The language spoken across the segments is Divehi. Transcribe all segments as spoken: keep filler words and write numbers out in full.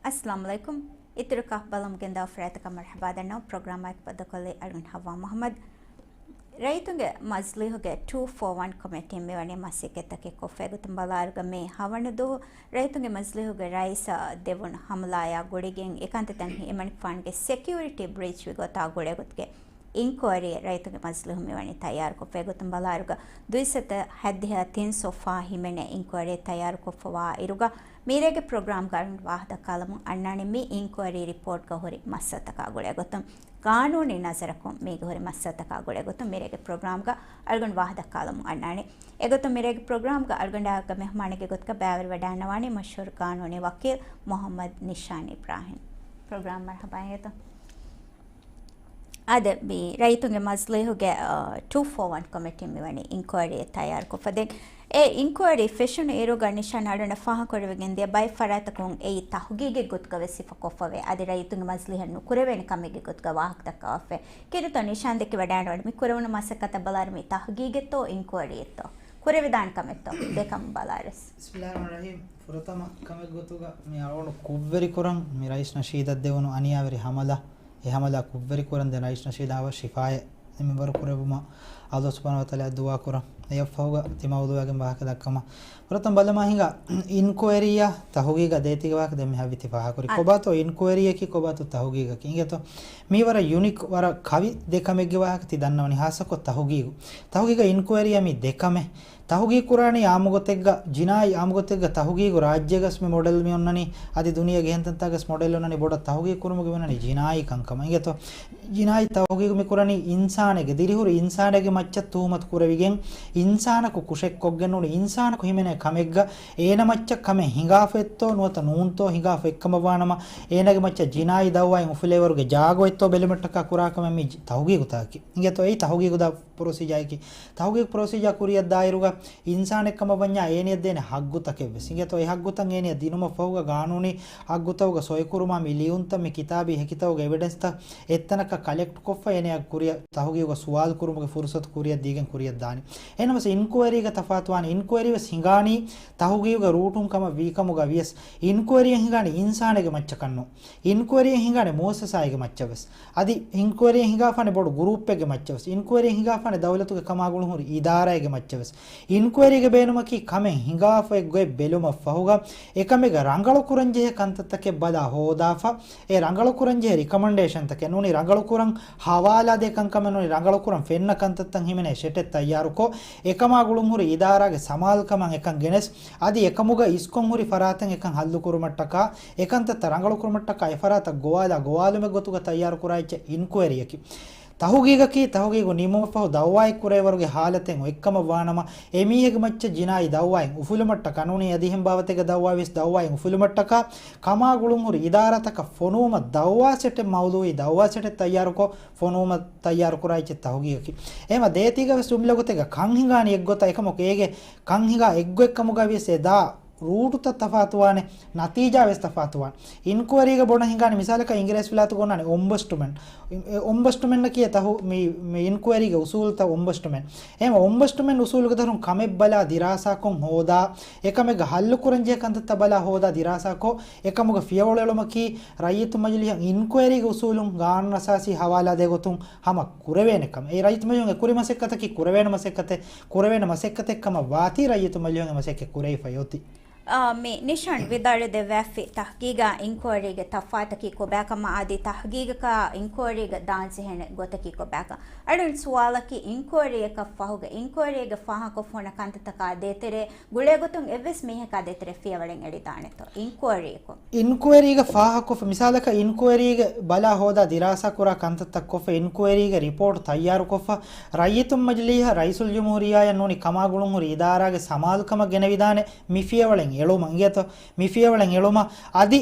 އައްސަލާމު ޢަލައިކުމް. އިތުރު ކަހަލަ ބަލަމުގެންދާ ފަރާތަކަށް މަރުޙަބާ ދަންނަވަން. ޕްރޮގްރާމާއެކު ބައްދަލުކޮށްލީ އަޅުގަނޑު ހައްވާ މުޙައްމަދު. ރައްޔިތުންގެ މަޖިލީހުގެ ޓޫ ފޯ ވަން ކޮމިޓީން މިވަނީ މަސައްކަތްތަކެއް ކޮށްފައި ގޮތުން ބަލާއިރުގަ މޭ ހަވަނަ ދުވަހު ރައްޔިތުންގެ މަޖިލީހުގެ ރައީސަށް ދެވުނު ހަމަލާޔާ ގުޅިގެން އެކަންތައްތައް ހިމަނިފާނުގެ ސެކިއުރިޓީ ބްރީޗް ވި ގޮތާ ގުޅޭ ގޮތުގެ އިންކުއަރީ ރައްޔިތުންގެ މަޖިލީހުން މިވަނީ ތައްޔާރުކޮށްފައި ގޮތުން ބަލާއިރުގަ ދުއިސައްތަ ހަތްދިހަ ތިން ސޮފާ ހިމެނޭ އިންކުއަރީ ތައްޔާރުކޮށްފަވާ އިރުގަ މިރޭގެ ޕްރޮގްރާމްގަ އަޅުގަނޑު ވާހަކަދައްކާލަމުން އަންނާނެ މި އިންކުއަރީ ރިޕޯޓްގަ ހުރި މައްސަލަތަކާ ގުޅޭ ގޮތުން. ގާނޫނީ ނަޒަރަކުން މީގެ ހުރި މައްސަލަތަކާ ގުޅޭ ގޮތުން މިރޭގެ ޕްރޮގްރާމްގަ އަޅުގަނޑު ވާހަކަދައްކާލަމުން އަންނާނެ. އެގޮތުން މިރޭގެ ޕްރޮގްރާމްގަ އަޅުގަނޑާގެ މެހުމާނެއްގެ ގޮތުގަ ބައިވެރިވެވަޑައިގަންނަވާނީ މަޝްހޫރު ގާނޫނީ ވަކީލް މުޙައްމަދު ނިޝާން އިބްރާހިމް. ޕްރޮގްރާމް މަރުޙަބާ އިނގޭތޯ. އާދެ، މި ރައްޔިތުންގެ މަޖިލީހުގެ، އަ، ޓޫ ފޯ ވަން ކޮމިޓީން މިވަނީ އިންކުއަރީއެއް ތައްޔާރުކޮށްފަ ދެން. އެ އިންކުއަރީ ފެށުނު އިރުގަ ނިޝާން އަޅުގަނޑަށް ފާހަގަކުރެވިގެން ދިޔަ ބައެއް ފަރާތަކުން އެއީ ތަހުގީގެއް ގޮތުގަ ވެސް ހިފަކޮށްފަވޭ. އަދި ރައްޔިތުންގެ މަޖިލީހަށް ނުކުރެވޭނެ ކަމެއްގެ ގޮތުގަ ވާހަކަ ދައްކަވާފައި. ކިރިތޯ ނިޝާން ދެކިވަޑައިގަންނަވާނެ މި ކުރެވުނު މަސައްކަތަށް ބަލާއިރު މީ ތަހުގީގެއްތޯ އިންކުއަރީއެއްތޯ؟ ކުރެވިދާނެ ކަމެއްތޯ؟ ދެ ކަމަށް ބަލާއިރުވެސް. ބިސްމިއްލާހިއްރަޙްމާނިއްރަޙީމް. ފުރަތަމަ ކަމެއް ގޮތުގަ މި އަޅުގަނޑު ކުށްވެރިކުރަން މި ރައީސް ނަޝީދަށް ދެވުނު އަނިޔާވެރި ހަމަލާ، އެ ހަމަލާ ކުށްވެރިކުރަން ދެން ރައީސް ނަޝީދަށް އަވަށް ޝިފާއެއް މިންވަރު ކުރެއްވުމަށް އަﷲ ސުބްޙާނަހޫ ވަތަޢާލާ ދުޢާ ކުރަން. އެއަށްފަހުގަ ތި މައުޟޫޢާގެން ވާހަކަ ދައްކަމަށް. ފުރަތަމަ ބަލަމާ ހިނގާ އިންކުއަރީއާ ތަހުގީގާ ދޭތީގެ ވާހަކަ ދެން މި ހަވީ ތި ފާހަގަކުރީ. އަ- ކޮބާތޯ އިންކުއަރީއަކީ ކޮބާތޯ ތަހުގީގަކީ އިނގޭތޯ؟ މީ ވަރަށް ޔުނީކް ވަރަށް ކަވި ދެ ކަމެއްގެ ވާހަކަ ތި ދަންނަވަނީ. ހާއްސަކޮށް ތަހުގީގު. ތަހުގީގާ އިންކުއަރީއާ މީ ދެ ކަމެއް. ތަހުގީގު ކުރާނީ އާއްމުގޮތެއްގަ، ޖިނާއީ އާއްމުގޮތެއްގަ ތަހުގީގު ރާއްޖޭގަސް މި މޮޑެލް މި އޮންނަނީ، އަދި ދުނިޔޭގެ އެހެން ތަންތާގަސް މޮޑެލް އޮންނަނީ ބޮޑަށް ތަހުގީގު ކުރުމުގެ މި އޮންނަނީ ޖިނާއީ ކަންކަމަށް. އިނގޭތޯ؟ ޖިނާއީ ތަހުގީގު މި ކުރަނީ އިންސާނެއްގެ، ދިރިހުރި އިންސާނެއްގެ މައްޗަށް ތުހުމަތު ކުރެވިގެން، އިންސާނަކު ކުށެއްކޮށްގެން ނޫނީ އިންސާނަކު ހިމެނޭ ކަމެއްގަ އޭނަ މައްޗަށް ކަމެއް ހިނގާފައެއްތޯ ނުވަތަ ނޫންތޯ ހިނގާފަ އެއްކަމަށް ވާނަމަ، އޭނަގެ މައްޗަށް ޖިނާއީ ދައުވާއެއް އުފުލޭވަރުގެ ޖާގަ އޮތްތޯ ބެލުމަށްޓަކާ ކުރާ ކަމެއް މި ތަހުގީގު ތަކަކީ. އިނގޭތޯ؟ އެއީ ތަހުގީގު ދަ ޕްރޮސީޖާއަކީ. ތަހުގީގު ޕްރޮސީޖާ ކުރިއަށް ދާއިރުގަ އިންސާނެއް ކަމަށް ވަންޏާ އޭނިއަށް ދޭނެ ހައްގުތަކެއް ވެސް. އިނގޭތޯ؟ އެ ހައްގުތައް އޭނިއަށް ދިނުމަށް ފަހުގަ ގާނޫނީ ހައްގުތަކުގަ ސޮއިކުރުމާ މި ލިޔުންތައް މި ކިތާބީ ހެކިތަކުގެ އެވިޑެންސްތައް އެއްތަނަކަށް ކަލެކްޓް ކޮށްފަ އޭނައަށް ކުރިއަށް ތަހުގީގުގަ ސުވާލު ކުރުމުގެ ފުރުސަތު ކުރިއަށް ދީގެން ކުރިއަށް ދާނީ. އެހެންނަމަވެސް އިންކުއަރީގެ ތަފާތުވާނީ. އިންކުއަރީ ވެސް ހިނގާނީ ތަހުގީގުގެ ރޫޓުން ކަމަށް ވީ ކަމުގަ ވިޔަސް އިންކުއަރީއެއް ހިނގާނީ އިންސާނެއްގެ މައްޗަކަށް ނޫން. އިންކުއަރީއެއް ހިނގާނެ މުއައްސަސާއެއްގެ މައްޗަށް ވެސް. އަދި އިންކުއަރީއެއް ހިނގާފާނެ ބޮޑު ގުރޫޕެއްގެ މައްޗަށް ވެސް. އިންކުއަރީއެއް ހިނގާފާނެ ދައުލަތުގެ ކަމާގުޅުން ހުރި އިދާރާއެއްގެ މައްޗަށް ވެސް. އިންކުއަރީގެ ބޭނުމަކީ ކަމެއް ހިނގާފަ އެއްގޮތް ބެލުމަށް ފަހުގަ އެކަމެއްގަ ރަނގަޅު ކުރަންޖެހޭ ކަންތައްތަކެއް ބަލާ ހޯދާފަ، އެ ރަނގަޅު ކުރަންޖެހޭ ރިކަމަންޑޭޝަންތަކެއް ނޫނީ ރަނގަޅު ކުރަން ހަވާލާދޭ ކަންކަމެއް ނޫނީ ރަނގަޅު ކުރަން ފެންނަ ކަންތައްތައް ހިމެނޭ ޝެޓެއް ތައްޔާރުކޮށް، އެކަމާ ގުޅުން ހުރި އިދާރާގެ ސަމާލުކަމަށް އެކަން ގެނެސް، އަދި އެކަމުގަ އިސްކޮށް ހުރި ފަރާތެއް އެކަން ހައްލު ކުރުމަށްޓަކާ، އެކަންތައްތައް ރަނގަޅު ކުރުމަށްޓަކާ އެފަރާތަށް ގޮވާލާ ގޮވާލުމެއް ގޮތުގަ ތައްޔާރު ކުރާ އެއްޗެއް އިންކުއަރީއަކީ. ތަހުގީގަކީ، ތަހުގީގު ނިމުމަށްފަހު ދައުވާއެއް ކުރެވޭވަރުގެ ހާލަތެއް އޮތްކަމަށް ވާނަމަ، އެމީހެއްގެ މައްޗަށް ޖިނާއީ ދައުވާއެއް އުފުލުމަށްޓަކާ ނޫނީ އަދި އެހެން ބާވަތެއްގެ ދައުވާ ވިޔަސް ދައުވާއެއް އުފުލުމަށްޓަކާ، ކަމާ ގުޅުން ހުރި އިދާރާތަކަށް ފޮނުވުމަށް ދައުވާ ސެޓެއް މައުޟޫޢީ ދައުވާ ސެޓެއް ތައްޔާރުކޮށް، ފޮނުވުމަށް ތައްޔާރު ކުރާ އެއްޗެއް ތަހުގީގަކީ. އެހެމަ ދޭތީގަ ވެސް ޖުމްލަ ގޮތެއްގަ ކަން ހިނގާނީ އެއްގޮތަށް އެކަމަކު އޭގެ ކަން ހިނގާ އެއްގޮތްކަމުގަ ވިޔަސް އެ ދާ ރޫޓުތައް ތަފާތުވާނެ، ނަތީޖާ ވެސް ތަފާތުވާނެ. އިންކުއަރީގަ ބޮޑަށް ހިނގާނެ މިސާލަކަށް އިނގިރޭސި ވިލާތުގަ އޮންނާނެ އޮމްބަސްޓުމެންޓް. އެ، އޮމްބަސްޓުމެންޓް ކިޔޭ ތަހު-، މި، މި އިންކުއަރީގެ އުސޫލުތައް އޮމްބަސްޓުމެންޓް. އެހެމަ އޮމްބަސްޓުމެންޓް އުސޫލުގެ ދަށުން ކަމެއް ބަލާ ދިރާސާކޮށް ހޯދާ، އެކަމެއްގަ ހައްލު ކުރަންޖެހޭ ކަންތައްތައް ބަލާ ހޯދާ ދިރާސާކޮށް، އެކަމުގަ ފިޔަވަޅު އެޅުމަކީ ރައްޔިތު މަޖިލީހަށް އިންކުއަރީގެ އުސޫލުން ގާނޫނު އަސާސީ ހަވާލާދޭ ގޮތުން ހަމަ ކުރެވޭނެ ކަމެއް. އެ ރައްޔިތު މަޖިލީހުން އެ ކުރި މަސައްކަތަކީ ކުރެވޭނެ މަސައްކަތެއް، ކުރެވޭނެ މަސައްކަތެއް ކަމަށް ވާތީ ރައްޔިތު މަޖިލީހުން އެ މަސައްކަތް ކުރެވިފައި އޮތީ. އާ، މި ނިޝާން ވިދާޅުވެދެއްވާފި ތަހުގީގާ އިންކުއަރީގެ ތަފާތަކީ ކޮބާކަމާ އަދި ތަހުގީގަކާ އިންކުއަރީގަ ދާންޖެހޭނެ ގޮތަކީ ކޮބާކަން. އަޅުގަނޑު ސުވާލަކީ އިންކުއަރީއަކަށް ފަހުގަ އިންކުއަރީގަ ފާހަގަކޮށްފަ ހުންނަ ކަންތައްތަކާ ދޭތެރޭ ގުޅޭގޮތުން އެއްވެސް މީހަކާ ދޭތެރޭ ފިޔަވަޅެއް އެޅިދާނެތޯ އިންކުއަރީއަކުން؟ އިންކުއަރީގަ ފާހަގަކޮށްފަ، މިސާލަކަށް އިންކުއަރީގެ ބަލާ ހޯދާ ދިރާސާކުރާ ކަންތައްތައް ކޮށްފަ، އިންކުއަރީގެ ރިޕޯޓް ތައްޔާރުކޮށްފަ، ރައްޔިތުން މަޖިލީހަށް ރައީސުލްޖުމްހޫރިއްޔާއަށް ނޫނީ ކަމާގުޅުން ހުރި އިދާރާގެ ސަމާލުކަމަށް ގެނެވިދާނެ މި ފިޔަވަޅެއް އެޅުމަށް އިނގޭތޯ؟ މި ފިޔަވަޅެއް އެޅުމަށް އަދި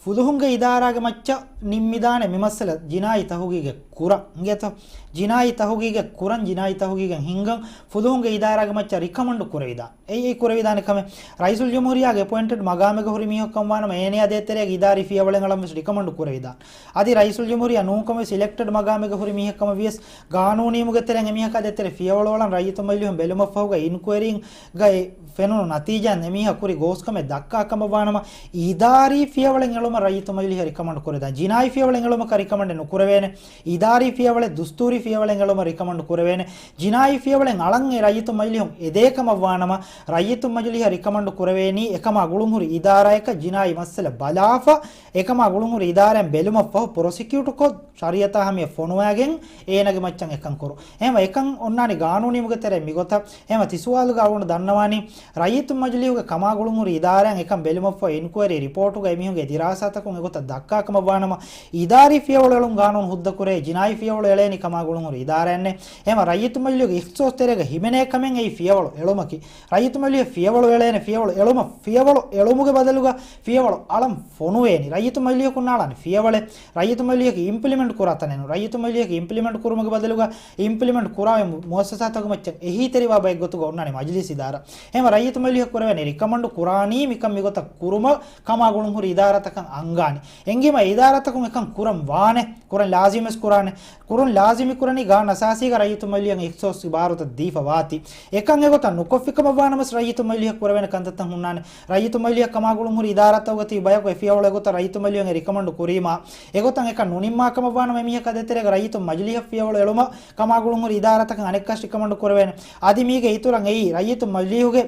ފުލުހުންގެ އިދާރާގެ މައްޗަށް ނިންމިދާނެ މި މައްސަލަ ޖިނާއީ ތަހުގީގެއް ކުރަން އިނގޭތޯ؟ ޖިނާއީ ތަހުގީގެއް ކުރަން، ޖިނާއީ ތަހުގީގެއް ހިންގަން ފުލުހުންގެ އިދާރާގެ މައްޗަށް ރިކަމަންޑު ކުރެވިދާނެ. އެއީ ކުރެވިދާނެ ކަމެއް. ރައީސުލްޖުމްހޫރިއްޔާގެ އެޕޮއިންޓެޑް މަގާމެއްގަ ހުރި މީހަކު ކަމަށް ވާނަމަ، އޭނަޔާ ދޭތެރޭގެ އިދާރީ ފިޔަވަޅެއް އަޅަން ވެސް ރިކަމަންޑު ކުރެވިދާނެ. އަދި ރައީސުލްޖުމްހޫރިއްޔާ ނޫންކަމުގެ ސިލެކްޓެޑް މަގާމެއްގަ ހުރި މީހެއް ކަމަށް ވިޔަސް، ގާނޫނީމުގެ ތެރެއިން އެމީހަކާ ދޭތެރޭ ފިޔަވަޅު އަޅަން ރައްޔިތު މަޖިލީހުން ބެލުމަށްފަހުގަ އިންކުއަރީގައި ފެނުނު ނަތީޖާއިން އެމީހާ ކުރި ގޯސް ކަމެއް ދައްކާ ކަމަށް ވާނަމަ، އިދާރީ ފިޔަވަޅެއް އެޅުމަށް ރައްޔިތު މަޖިލީހަށް ރިކަމަންޑް ކުރެވޭ. ދާ ޖިނާއީ ފިޔަވަޅެއް އެޅުމަކަށް ރިކަމަންޑެއް ނުކުރެވޭނެ. އިދާރީ ފިޔަވަޅެއް، ދުސްތޫރީ ފިޔަވަޅެއް އެޅުމަށް ރިކަމަންޑް ކުރެވޭނެ. ޖިނާއީ ފިޔަވަޅެއް އަޅަން އެ ރައްޔިތު މަޖިލީހުން އެދޭ ކަމަށް ވާނަމަ، ރައްޔިތު މަޖިލީހަށް ރިކަމަންޑް ކުރެވޭނީ އެކަމާ ގުޅުންހުރި އިދާރާޔަކަށް ޖިނާއީ މައްސަލަ ބަލާފަ، އެކަމާ ގުޅުންހުރި އިދާރާއިން ބެލުމަށްފަހު ޕްރޮސިކިއުޓް ކޮށް، ޝަރީއަތާ ހަމަޔަށް ފޮނުވާގެން އޭނާގެ މައްޗަށް އެކަން ކުރު. އެހެންވެ އެކަން އޮންނާނީ ގާނޫނީމުގެ ތެރެއިން މިގޮތަށް. އެހެންވެ ތި ސުވާލުގަ އަޅުގަނޑު ދަންނަވާނީ، ރައްޔިތު މަޖިލީހުގެ ކަމާ ގުޅުންހުރި އިދާރާއިން އެކަން ބެލުމަށްފަހު އިންކުއަރީ ރިޕޯޓުގައި މީހުންގެ ދިރާސާތަކުން އެގޮތަށް ދައްކާ ކަމަށް ވާނަމަ، އިދާރީ ފިޔަވަޅު އެޅުން ގާނޫނު ހުއްދަ ކުރޭ، ޖިނާއީ ފިޔަވަޅު އެޅޭނީ ކަމާ ގުޅުންހުރި އިދާރާއިންނޭ. އެހެންވެ ރައްޔިތު މަޖިލީހުގެ އިޚްތިޞާޞް ތެރޭގަ ހިމެނޭ ކަމެއް އެއީ ފިޔަވަޅު އެޅުމަކީ. ރައްޔިތު މަޖިލީހަށް ފިޔަވަޅު އެޅޭނެ، ފިޔަވަޅު އެޅުމަށް، ފިޔަވަޅު އެޅުމުގެ ބަދަލުގަ ފިޔަވަޅު އަޅަން ފޮނުވޭނީ. ރައްޔިތު މަޖިލީހަކުންނާޅާނެ ފިޔަވަޅެއް. ރައްޔިތު މަޖިލީހަކީ އިމްޕްލިމެންޓް ކުރާ ތަނެއް ނޫން. ރައްޔިތު މަޖިލީހަކީ އިމްޕްލިމެންޓް ކުރުމުގެ ބަދަލުގަ އިމްޕްލިމެންޓް ކުރާ މުއައްސަސާތަކުގެ މައްޗަށް އެހީތެރިވާ ބައެއް ގޮތުގަ އޮންނާނެ މަޖިލީސް އިދާރާ. އެހެންވެ ރައްޔިތު މަޖިލީހަށް ކުރެވޭނެ ރިކަމަންޑު ކުރާނީ މިކަން މިގޮތަށް ކުރުމަށް ކަމާ ގުޅުންހުރި އިދާރާތަކަށް އަންގާނީ. އެނގީމަ އެ އިދާރާތަކުން އެކަން ކުރަން ވާނެ، ކުރަން ލާޒިމްވެސް ކުރާނެ. ކުރުން ލާޒިމީ ކުރަނީ ގާނޫނު އަސާސީގަ ރައްޔިތު މަޖިލީހަށް އިޚްތިޞާޞް އިބާރުތައް ދީފަ ވާތީ. އެކަން އެގޮތަށް ނުކޮށްފި ކަމަށް ވާނަމަސް ރައްޔިތު މަޖިލީހަށް ކުރެވޭނެ ކަންތައްތައް ހުންނާނެ. ރައްޔިތު މަޖިލީހަށް ކަމާ ގުޅުންހުރި އިދާރާތަކުގަ ތިބި ބަޔަކު އެ ފިޔަވަޅު އެގޮތަށް ރައްޔިތު މަޖިލީހަށް އެ ރިކަމަންޑު ކުރީމާ، އެގޮތަށް އެކަން ނުނިންމާ ކަމަށް ވާނަމަ އެމީހަކާ ދޭތެރޭގަ ރައްޔިތު މަޖިލީހަށް ފިޔަވަޅު އެޅުމަށް ކަމާ ގުޅުންހުރި އިދާރާތަކަށް އަނެއްކާސް ރިކަމަންޑު ކުރެވޭނެ. އަދި މީގެ އިތުރަށް އެއީ ރައްޔިތު މަޖިލީހުގެ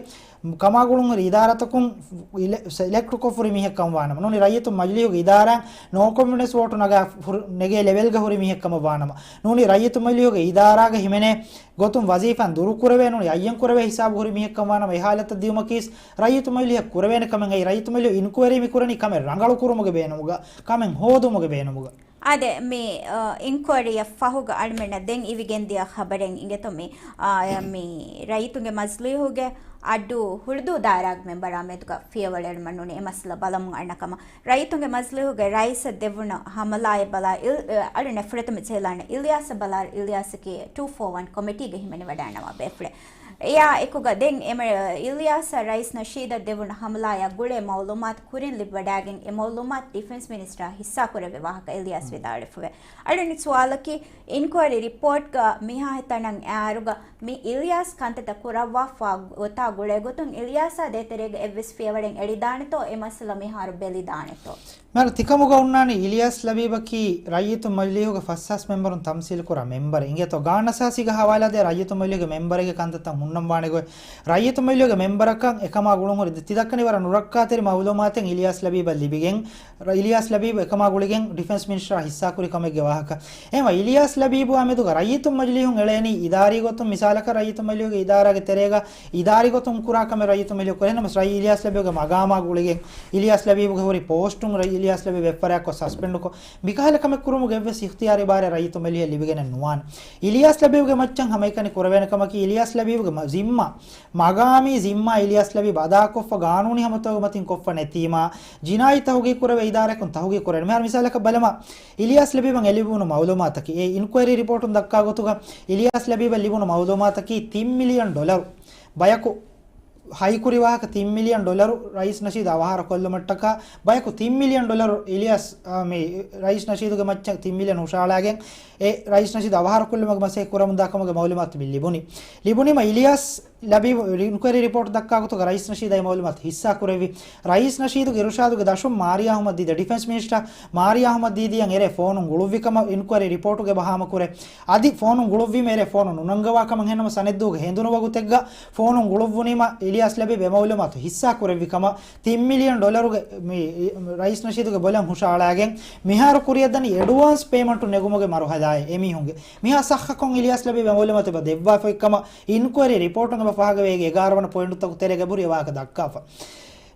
ކަމާގުޅުންހުރި އިދާރާތަކުން އިލެ-، ސެލެކްޓްކޮށް ހުރި މީހެއް ކަމަށް ވާނަމަ، ނޫނީ ރައްޔިތު މަޖިލީހުގެ އިދާރާއިން ނޯ ކޮންފިޑެންސް ވޯޓު ނަގާ ހުރި، ނެގޭ ލެވެލްގަ ހުރި މީހެއް ކަމަށް ވާނަމަ، ނޫނީ ރައްޔިތު މަޖިލީހުގެ އިދާރާގަ ހިމެނޭ ގޮތުން ވަޒީފާއިން ދުރުކުރެވޭ، ނޫނީ އައްޔަން ކުރެވޭ ހިސާބު ހުރި މީހެއް ކަމަށް ވާނަމަ، އެ ހާލަތަށް ދިޔުމަކީސް ރައްޔިތު މަޖިލީހަށް ކުރެވޭނެ ކަމެއް އެއީ. ރައްޔިތު މަޖިލީހު އިންކުއަރީ މި ކުރަނީ ކަމެއް ރަނގަޅު ކުރުމުގެ ބޭނުމުގަ، ކަމެއް ހޯދުމުގެ ބޭނުމުގަ. އާދެ، މި، އަ، އިންކުއަރީއަށް ފަހުގަ އަޅުމެންނަށް ދެން އިވިގެންދިޔަ ޚަބަރެއް އިނގޭތޯ މި، އާ، މި ރައްޔިތުންގެ މަޖިލީހުގެ އައްޑޫ ހުޅުދޫ ދާއިރާގެ މެންބަރާ މެދުގަ ފިޔަވަޅު އެޅުމަށް ނޫނީ އެ މައްސަލަ ބަލަމުން އަންނަ ކަމަށް. ރައްޔިތުންގެ މަޖިލީހުގެ ރައީސަށް ދެވުނު ހަމަލާއެއް ބަލާ އިލް-، އަ، އަޅުގަނޑު ފުރަތަމަ ޖެހިލާނެ އިލްޔާސަށް ބަލާ، އިލްޔާސަކީ ޓޫ ފޯ ވަން ކޮމިޓީގަ ހިމެނިވަޑައިގަންނަވާ ބޭފުޅެއް. އެޔާ އެކުގަ ދެން އެމެ-، އިލްޔާސަށް ރައީސް ނަޝީދަށް ދެވުނު ހަމަލާޔާ ގުޅޭ މައުލޫމާތު ކުރިން ލިބިވަޑައިގެން، އެ މައުލޫމާތު ޑިފެންސް މިނިސްޓަރ ހިއްސާކުރެއްވި ވާހަކަ އިލްޔާސް ވިދާޅުވެފަވޭ. އަޅުގަނޑު ސުވާލަކީ، އިންކުއަރީ ރިޕޯޓްގަ މިހާ ހިތަނަން އާރުގަ މި އިލްޔާސް ކަންތައްތައް ކުރައްވާފަ ގޮތާ ގުޅޭ ގޮތުން އިލްޔާސާ ދޭތެރޭގަ އެއްވެސް ފިޔަވަޅެއް އެޅިދާނެތޯ، އެ މައްސަލަ މިހާރު ބެލިދާނެތޯ؟ މިހާރު ތިކަމުގަ އޮންނާނީ އިލްޔާސް ލަބީބަކީ ރައްޔިތު މަޖިލީހުގެ ފަސްހާސް މެންބަރުން ތަމްސީލުކުރާ މެންބަރެއް. އިނގޭތޯ ގާނޫނު އަސާސީގެ ހަވާލާދޭ ރައްޔިތު މަޖިލީހުގެ މެންބަރެއްގެ ކަންތައްތައް ހުންނަން ވާނެ ގޮތް. ރައްޔިތު މަޖިލީހުގެ މެންބަރަކަށް އެކަމާ ގުޅުންހުރި ތި ދައްކަނީ ވަރަށް ނުރައްކާތެރި މައުލޫމާތެއް އިލްޔާސް ލަބީބަށް ލިބިގެން، ރަ-، އިލްޔާސް ލަބީބު އެކަމާ ގުޅިގެން ޑިފެންސް މިނިސްޓަރ ހިއްސާކުރި ކަމެއްގެ ވާހަކަ. އެހެންވެ އިލްޔާސް ލަބީބުއާ މެދުގަ ރައްޔިތު މަޖިލީހުން އެޅޭނީ އިދާރީ ގޮތުން، މިސާލަކަށް ރައްޔިތު މަޖިލީހުގެ އިދާރާގެ ތެރޭގަ އިދާރީ ގޮތުން ކުރާ ކަމެއް ރައްޔިތު މަޖިލީހުން ކުރޭ. ނަމަވެސް ރައްޔި-، އިލްޔާސް ލަބީބުގެ މަގާމާ ގުޅިގެން އިލްޔާސް ލަބީބުގެ ހުރި ޕޯސްޓުން ރައްޔި-، އިލްޔާސް ލަބީބު އެއްފަރާތްކޮށް ސަސްޕެންޑްކޮށް، މިކަހަލަ ކަމެއް ކުރުމުގެ އެއްވެސް އިޚްތިޔާރީ ބާރެއް ރައްޔިތު މަޖިލީހަށް ލިބިގެނެއް ނުވާނެ. އިލްޔާސް ލަބީބުގެ މައްޗަށް ހަމައެކަނި ކުރެވޭނެ ކަމަކީ އިލްޔާސް ލަބީބުގެ މަ-، ޒިންމާ، މަގާމީ ޒިންމާ އިލްޔާސް ލަބީބު އަދާކޮށްފަ ގާނޫނީ ހަމަތަކުގެ މަތިން ކޮށްފަ ނެތީމާ، ޖިނާއީ ތަހުގީގު ކުރެވޭ އިދާރާއަކުން ތަހުގީގު ކުރޭނެ. މިހާރު މިސާލަކަށް ބަލަމާ، އިލްޔާސް ލަބީބަށް އެ ލިބުނު މައުލޫމާތަކީ، އެ އިންކުއަރީ ރިޕޯޓުން ދައްކާ ގޮތުގަ އިލްޔާސް ލަބީބަށް ލިބުނު މައުލޫމާތަކީ ތިން މިލިއަން ޑޮލަރު ބަޔަކު ހައިކުރި ވާހަކަ، ތިން މިލިއަން ޑޮލަރު ރައީސް ނަޝީދު އަވަހާރަ ކޮށްލުމަށްޓަކާ، ބަޔަކު ތިން މިލިއަން ޑޮލަރު އިލްޔާސް، އާ، މި ރައީސް ނަޝީދުގެ މައްޗަށް ތިން މިލިއަން ހުށަހަޅާގެން، އެ ރައީސް ނަޝީދު އަވަހާރަ ކޮށްލުމުގެ މަސައްކަތް ކުރަމުންދާ ކަމުގެ މައުލޫމާތު މި ލިބުނީ. ލިބުނީމަ އިލްޔާސް ލަބީބު އިންކުއަރީ ރިޕޯޓް ދައްކާ ގޮތުގަ ރައީސް ނަޝީދު އެ މައުލޫމާތު ހިއްސާ ކުރެއްވި. ރައީސް ނަޝީދުގެ އިރުޝާދުގެ ދަށުން މާރިޔާ އަޙްމަދު ދީދާ، ޑިފެންސް މިނިސްޓަރ މާރިޔާ އަޙްމަދު ދީދީއަށް އެރޭ ފޯނުން ގުޅުއްވި ކަމަށް އިންކުއަރީ ރިޕޯޓުގެ ބަހާމަ ކުރޭ. އަދި ފޯނުން ގުޅުއްވީމަ އެރޭ ފޯނު ނުނަންގަވާ ކަމަށް. އެހެންނަމަ ސަނެއްދޫގެ ހެނދުނު ވަގުތެއްގަ ފޯނުން ގުޅުއްވުނީމަ އިލްޔާސް ލަބީބު އެ މައުލޫމާތު ހިއްސާ ކުރެއްވި ކަމަށް. ތިން މިލިއަން ޑޮލަރުގެ މި ރައީސް ނަޝީދުގެ ބޮލަށް ހުށަހަޅާގެން މިހާރު ކުރިއަށް ދަނީ އެޑްވާންސް ޕޭމަންޓު ނެގުމުގެ މަރުހަލާއެއް އެމީހުންގެ. މިހާ ސައްހަކޮށް އިލްޔާސް ލަބީބު އެ މައުލޫމާތު އެބަ ދެއްވާފައި ކަމަށް އިންކުއަރީ ރިޕޯޓުން އެބަ ފާހަގަވޭ. އޭގެ އެގާރަ ވަނަ ޕޮއިންޓުތަކުގެ ތެރޭގަ އެބަހުރި އެ ވާހަކަ ދައްކާފަ.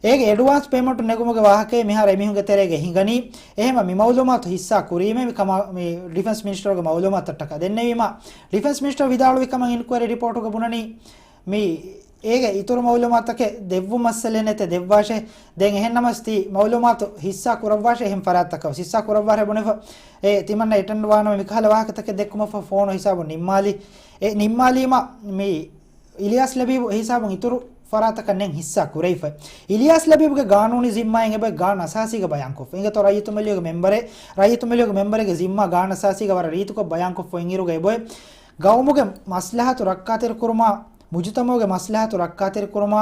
އޭގެ އެޑްވާންސް ޕޭމަންޓު ނެގުމުގެ ވާހަކައެއް މިހާރު އެމީހުންގެ ތެރޭގަ ހިނގަނީ. އެހެންވެ މި މައުލޫމާތު ހިއްސާ ކުރީމޭ މި ކަމާ-، މި ޑިފެންސް މިނިސްޓަރުގެ މައުލޫމާތަށްޓަކާ ދެންނެވީމަ، ޑިފެންސް މިނިސްޓަރު ވިދާޅުވި ކަމަށް އިންކުއަރީ ރިޕޯޓުގަ ބުނަނީ މި އޭގެ އިތުރު މައުލޫމާތުތަކެއް ދެއްވުން މައްސަލައެއް ނެތޭ، ދެއްވާށޭ. ދެން އެހެންނަމަސް ތި މައުލޫމާތު ހިއްސާ ކުރައްވާށޭ، އެހެން ފަރާތްތަކަށް ވެސް ހިއްސާ ކުރައްވާށޭ ބުނެފަ. އެ ތިމަންނަ އެޓެންޑް ވާނަމަ މިކަހަލަ ވާހަކަތަކެއް ދެއްކުމަށްފަހު ފޯނު ހިސާބުން ނިންމާލި. އެ ނިންމާލީމަ މި އިލްޔާސް ލަބީބު އެ ހިސާބުން އިތުރު ފަރާތަކަށް ނެތް ހިއްސާ ކުރެވިފަ. އިލްޔާސް ލަބީބުގެ ގާނޫނީ ޒިންމާއިން އެބައޮތް ގާނޫނު އަސާސީގަ ބަޔާންކޮށްފަ. އިނގޭތޯ ރައްޔިތު މަޖިލީހުގެ މެންބަރެއް، ރައްޔިތު މަޖިލީހުގެ މެންބަރެއްގެ ޒިންމާ ގާނޫނު އަސާސީގަ ވަރަށް ރީތިކޮށް ބަޔާންކޮށްފަ އިންއިރުގަ އެބައޮތް ގައުމުގެ މަސްލަހަތު ރައްކާތެރިކުރުމާ، މުޖުތަމަޢުގެ މަސްލަހަތު ރައްކާތެރިކުރުމާ،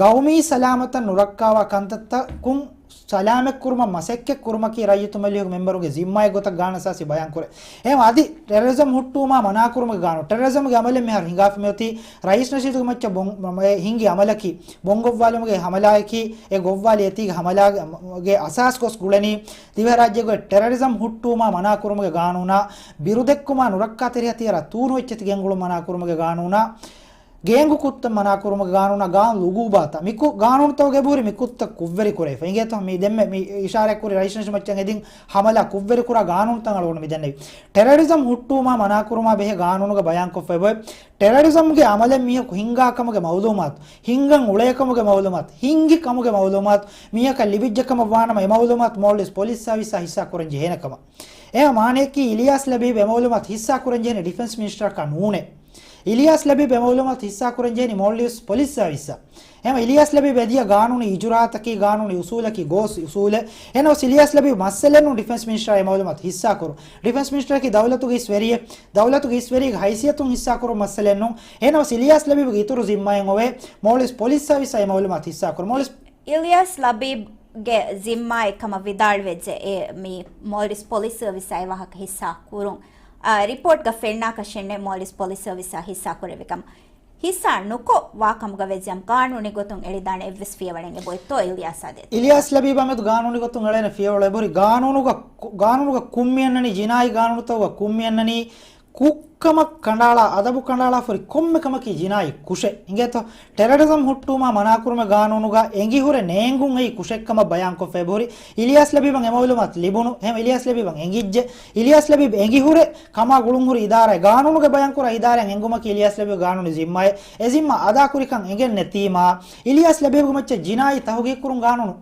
ގައުމީ ސަލާމަތަށް ނުރައްކާވާ ކަންތައްތަކުން ސަލާމަތްކުރުމަށް މަސައްކަތްކުރުމަކީ ރައްޔިތު މަޖިލީހުގެ މެމްބަރުންގެ ޒިންމާއެއް ގޮތަށް ގާނޫނުއަސާސީ ބަޔާންކުރޭ. އެހެން އަދި ޓެރަރިޒަމް ހުއްޓުވުމާ މަނާކުރުމުގެ ގާނޫނު، ޓެރަރިޒަމްގެ އަމަލެއް މިހާރު ހިނގާފަ މިއޮތީ ރައީސް ނަޝީދުގެ މައްޗަށް ބޮން-، މަ-، މަ-، ހިނގި އަމަލަކީ، ބޮންގޮއްވާލުމުގެ ހަމަލާއަކީ، އެ ގޮއްވާލި އެތީގެ ހަމަލާގެ އަސާސް ގޮސް ގުޅެނީ ދިވެހިރާއްޖޭގެ ޓެރަރިޒަމް ހުއްޓުވުމާ މަނާކުރުމުގެ ގާނޫނާ، ބިރުދެއްކުމާ ނުރައްކާތެރި ހަތިޔާރާ ތޫނު އެއްޗެތި ގެންގުޅުން މަނާކުރުމުގެ ގާނޫނާ، ގޭންގު ކުށްތައް މަނާކުރުމުގެ ގާނޫނާ، ގާނޫނު އުގޫބާތައް، މި ކު-، ގާނޫނުތަކުގެ އެބަހުރި މި ކުށްތައް ކުށްވެރި ކުރެވިފަ. އިނގޭތޯ މި ދެންމެ މި އިޝާރާތް ކުރި ރައީސް ނަޝީދު މައްޗަށް އެދިން ހަމަލާ ކުށްވެރި ކުރާ ގާނޫނުތައް އަޅުގަނޑު މި ދެންނެވި. ޓެރަރިޒަމް ހުއްޓުވުމާ މަނާކުރުމާ ބެހޭ ގާނޫނުގަ ބަޔާންކޮށްފައި އޮތް، ޓެރަރިޒަމްގެ އަމަލެއް މީހަކު ހިންގާ ކަމުގެ މައުލޫމާތު، ހިންގަން އުޅޭ ކަމުގެ މައުލޫމާތު، ހިންގި ކަމުގެ މައުލޫމާތު މީހަކަށް ލިބިއްޖެ ކަމަށް ވާނަމަ، އެ މައުލޫމާތު މޯލްޑިވްސް ޕޮލިސް ސާވިސްއާ ހިއްސާ ކުރަން ޖެހޭނެ ކަމަށް. އެހެން މާނައަކީ އިލްޔާސް ލަބީބް އެ މައުލޫމާތު ހިއްސާ ކުރަން ޖެހޭނީ ޑިފެންސް މިނިސްޓަރަކާ ނޫނޭ. އިލްޔާސް ލަބީބް އެ މައުލޫމާތު ހިއްސާ ކުރަން ޖެހޭނީ މޯލްޑިވްސް ޕޮލިސް ސާވިސްއަށް. އެހެން އިލްޔާސް ލަބީބް އެދިޔަ ގާނޫނީ އިޖުރާއަތަކީ، ގާނޫނީ އުސޫލަކީ، ގޯސް އުސޫލެއް. އެހެނަސް އިލްޔާސް ލަބީބް މައްސަލައެއް ނޫން ޑިފެންސް މިނިސްޓަރ އެ މައުލޫމާތު ހިއްސާ ކުރުން. ޑިފެންސް މިނިސްޓަރަކީ ދައުލަތުގެ އިސް ވެރިއެއް. ދައުލަތުގެ އިސް ވެރިއެއްގެ ހައިސިއްޔަތުން ހިއްސާ ކުރުން މައްސަލައެއް ނޫން. އެހެނަސް އިލްޔާސް ލަބީބްގެ އިތުރު ޒިންމާއެއް އޮވޭ މޯލްޑިވްސް ޕޮލިސް ސާވިސްއަށް އެ މައުލޫމާތު ހިއްސާ ކުރުން. މޯލްޑިވްސް އިލްޔާސް ލަބީބްގެ ޒިންމާއެއް ކަމަށް ވިދާޅުވެއްޖެ އެ މި މޯލްޑިވްސް ޕޮލިސް ސަރވިސްއާ އެ ވާހަކަ ހިއްސާ ކުރުން. އާ، ރިޕޯޓްގަ ފެންނާކަށެއްނެ މޯލްޑިވްސް ޕޮލިސް ސަރވިސްއާ ހިއްސާ ކުރެއްވިކަމަށް. ހިއްސާ ނުކޮށް ވާ ކަމުގަ ވެއްޖެއްޔާ ގާނޫނީ ގޮތުން އެޅިދާނެ އެއްވެސް ފިޔަވަޅެއް އެބައޮތްތޯ އިލްޔާސާ ދޭތޯ؟ އިލްޔާސް ލަބީބާ މެދު ގާނޫނީ ގޮތުން އެޅޭނެ ފިޔަވަޅު އެބަހުރި. ގާނޫނުގަ ކު-، ގާނޫނުގަ ކުން މިއަންނަނީ، ޖިނާއީ ގާނޫނުތަކުގަ ކުން މިއަންނަނީ، ކުށްކަމަށް ކަނޑައަޅާ، އަދަބު ކަނޑައަޅާފަހުރި ކޮންމެ ކަމަކީ ޖިނާއީ ކުށެއް. އިނގޭތޯ؟ ޓެރަރިޒަމް ހުއްޓުވުމާ މަނާކުރުމުގެ ގާނޫނުގަ އެނގިހުރެ ނޭނގުން އެއީ ކުށެއްކަމަށް ބަޔާންކޮށްފަ އެބަހުރި. އިލްޔާސް ލަބީބަށް އެ މައުލޫމާތު ލިބުނު. އެހެން އިލްޔާސް ލަބީބަށް އެނގިއްޖެ. އިލްޔާސް ލަބީބް އެނގިހުރެ ކަމާ ގުޅުންހުރި އިދާރާއެއް، ގާނޫނުގަ ބަޔާންކުރާ އިދާރާއެއް އެނގުމަކީ އިލްޔާސް ލަބީބް ގާނޫނީ ޒިންމާއެއް. އެ ޒިންމާ އަދާކުރިކަން އެނގެން ނެތީމާ، އިލްޔާސް ލަބީބްގެ މައްޗަށް ޖިނާއީ ތަހުގީގު ކުރުން ގާނޫނު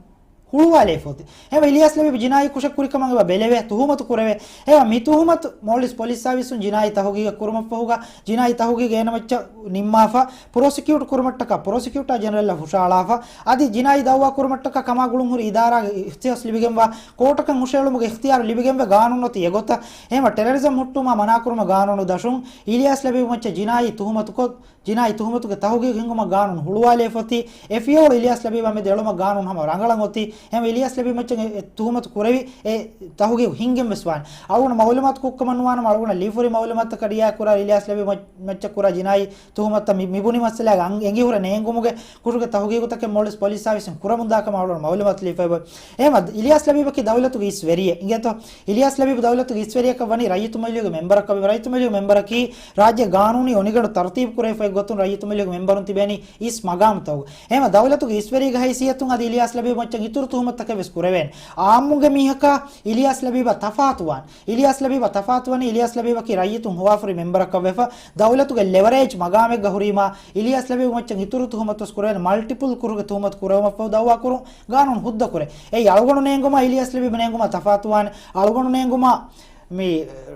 ހުޅުވާލެވިފަ އޮތީ. އެހެން އިލްޔާސް ލަބީބް ޖިނާއީ ކުށެއް ކުރިކަމަށް އެބަ ބެލެވޭ، ތުހުމަތު ކުރެވޭ. އެހެން މި ތުހުމަތު މޯލްޑިވްސް ޕޮލިސް ސާވިސުން ޖިނާއީ ތަހުގީގެއް ކުރުމަށްފަހުގަ، ޖިނާއީ ތަހުގީގެއް އޭނަ މައްޗަށް ނިންމާފަ، ޕްރޮސިކިއުޓް ކުރުމަށްޓަކާ ޕްރޮސިކިއުޓާ ޖެނެރަލްއަށް ހުށައަޅާފަ، އަދި ޖިނާއީ ދައުވާ ކުރުމަށްޓަކާ ކަމާ ގުޅުންހުރި އިދާރާގެ އިޚްތިޔާސް ލިބިގެންވާ، ކޯޓަކަށް ހުށައެޅުމުގެ އިޚްތިޔާރު ލިބިގެންވޭ ގާނޫނު އޮތީ އެގޮތަށް. އެހެން ޓެރަރިޒަމް ހުއްޓުވުމާ މަނާކުރުމުގެ ގާނޫނު ދަށުން އިލްޔާސް ލަބީބް މައްޗަށް ޖިނާއީ ތުހުމަތުކޮށް، ޖިނާއީ ތުހުމަތުގެ ތަހުގީގު ހިންގުމަށް ގާނޫނު ހުޅުވާލެވިފަ އޮތީ. އެ ފިޔަވަޅު އިލްޔާސް ލަބީބާ މެދު އެޅުމަށް ގާނޫނު ހަމަ ރަނގަޅަށް އޮތީ. އެހެން އިލްޔާސް ލަބީބް މައްޗަށް އެ، އެ ތުހުމަތު ކުރެވި އެ ތަހުގީގު ހިންގެން ވެސް ވާނެ. އަޅުގަނޑު މައުލޫމާތު ކުށްކަމަށް ނުވާނަމަ، އަޅުގަނޑަށް ލިޔެފަހުރި މައުލޫމާތުތަކަށް ރިއާޔަތް ކުރާ އިލްޔާސް ލަބީބް މައްޗަށް ކުރާ ޖިނާއީ ތުހުމަތަށް މި، މި ބުނި މައްސަލައިގަ އަން-، އެނގިހުރެ ނޭނގުމުގެ ކުށުގެ ތަހުގީގުތަކެއް މޯލްޑިވްސް ޕޮލިސް ސާވިސުން ކުރަމުންދާ ކަމަށް އަޅުގަނޑު މައުލޫމާތު ލިޔެފައި އޮތް. އެހެން އިލްޔާސް ލަބީބަކީ ދައުލަތުގެ އިސް ވެރިއެއް. އިނގޭތޯ؟ އިލްޔާސް ލަބީބު ދައުލަތުގެ އިސްވެރިޔަކަށް ވަނީ ރައްޔިތު މަޖިލީހުގެ މެމްބަރަކަށް. ރައްޔިތު މަޖިލީހުގެ މެމްބަރަކީ ރާއްޖޭ ގާނޫނީ އޮނިގަނޑު ތަރުތީބު ކުރެވިފައި ގޮތުން ރައްޔިތު މަޖިލީހުގެ މެމްބަރުން ތިބޭނީ އިސް މަގާމުތަކުގަ. އެހެން ދައުލަތުގެ އިސްވެރީގެ ހައިސިއްޔަތުން އަދި އިލްޔާސް ލަބީބު މައްޗަށް އިތުރު ތުހުމަތުތަކެއް ވެސް ކުރެވޭނެ. އާއްމުގެ މީހަކާ އިލްޔާސް ލަބީބާ ތަފާތުވާނެ. އިލްޔާސް ލަބީބާ ތަފާތުވަނީ، އިލްޔާސް ލަބީބަކީ ރައްޔިތުން ހޮވާފަހުރި މެމްބަރަކަށް ވެފަ، ދައުލަތުގެ ލެވަރޭޖް މަގާމެއްގަ ހުރީމާ، އިލްޔާސް ލަބީބު މައްޗަށް އިތުރު ތުހުމަތު ވެސް ކުރެވޭނެ. މަލްޓިޕަލް ކުށުގެ ތުހުމަތު ކުރެވުމަށްފަހު ދައުވާ ކުރުން ގާނޫނު ހުއްދަ ކުރޭ. އެއީ އަޅުގަނޑު ނޭނގުމާ، އިލްޔާސް ލަބީބު ނޭނގުމާ ތަފާތުވާނެ. އަޅުގަނޑު ނޭނގުމާ، މި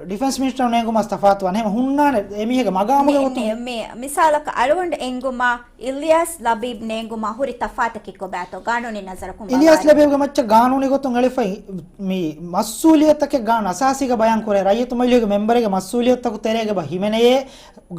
ޑިފެންސް މިނިސްޓަރު ނޭނގުމާ ތަފާތުވާނެ. ހަމަ ހުންނާނެ އެމީހެއްގެ މަގާމުގެ މި، ގޮތުން. މި، މި، މިސާލަކަށް އަޅުގަނޑު އެނގުމާ، އިލްޔާސް ލަބީބް ނޭނގުމާ ހުރި ތަފާތަކީ ކޮބާތޯ؟ ގާނޫނީ ނަޒަރަކުން އިލްޔާސް ބަލާއިރު. ލަބީބްގެ މައްޗަށް ގާނޫނީ ގޮތުން އެޅިފައި މި މަސްއޫލިއްޔަތުތަކެއް ގާނޫނު އަސާސީގަ ބަޔާން ކުރޭ. ރައްޔިތު މަޖިލީހުގެ މެމްބަރެއްގެ މަސްއޫލިއްޔަތުތަކުގެ ތެރޭގަ އެބަ ހިމެނެޔޭ،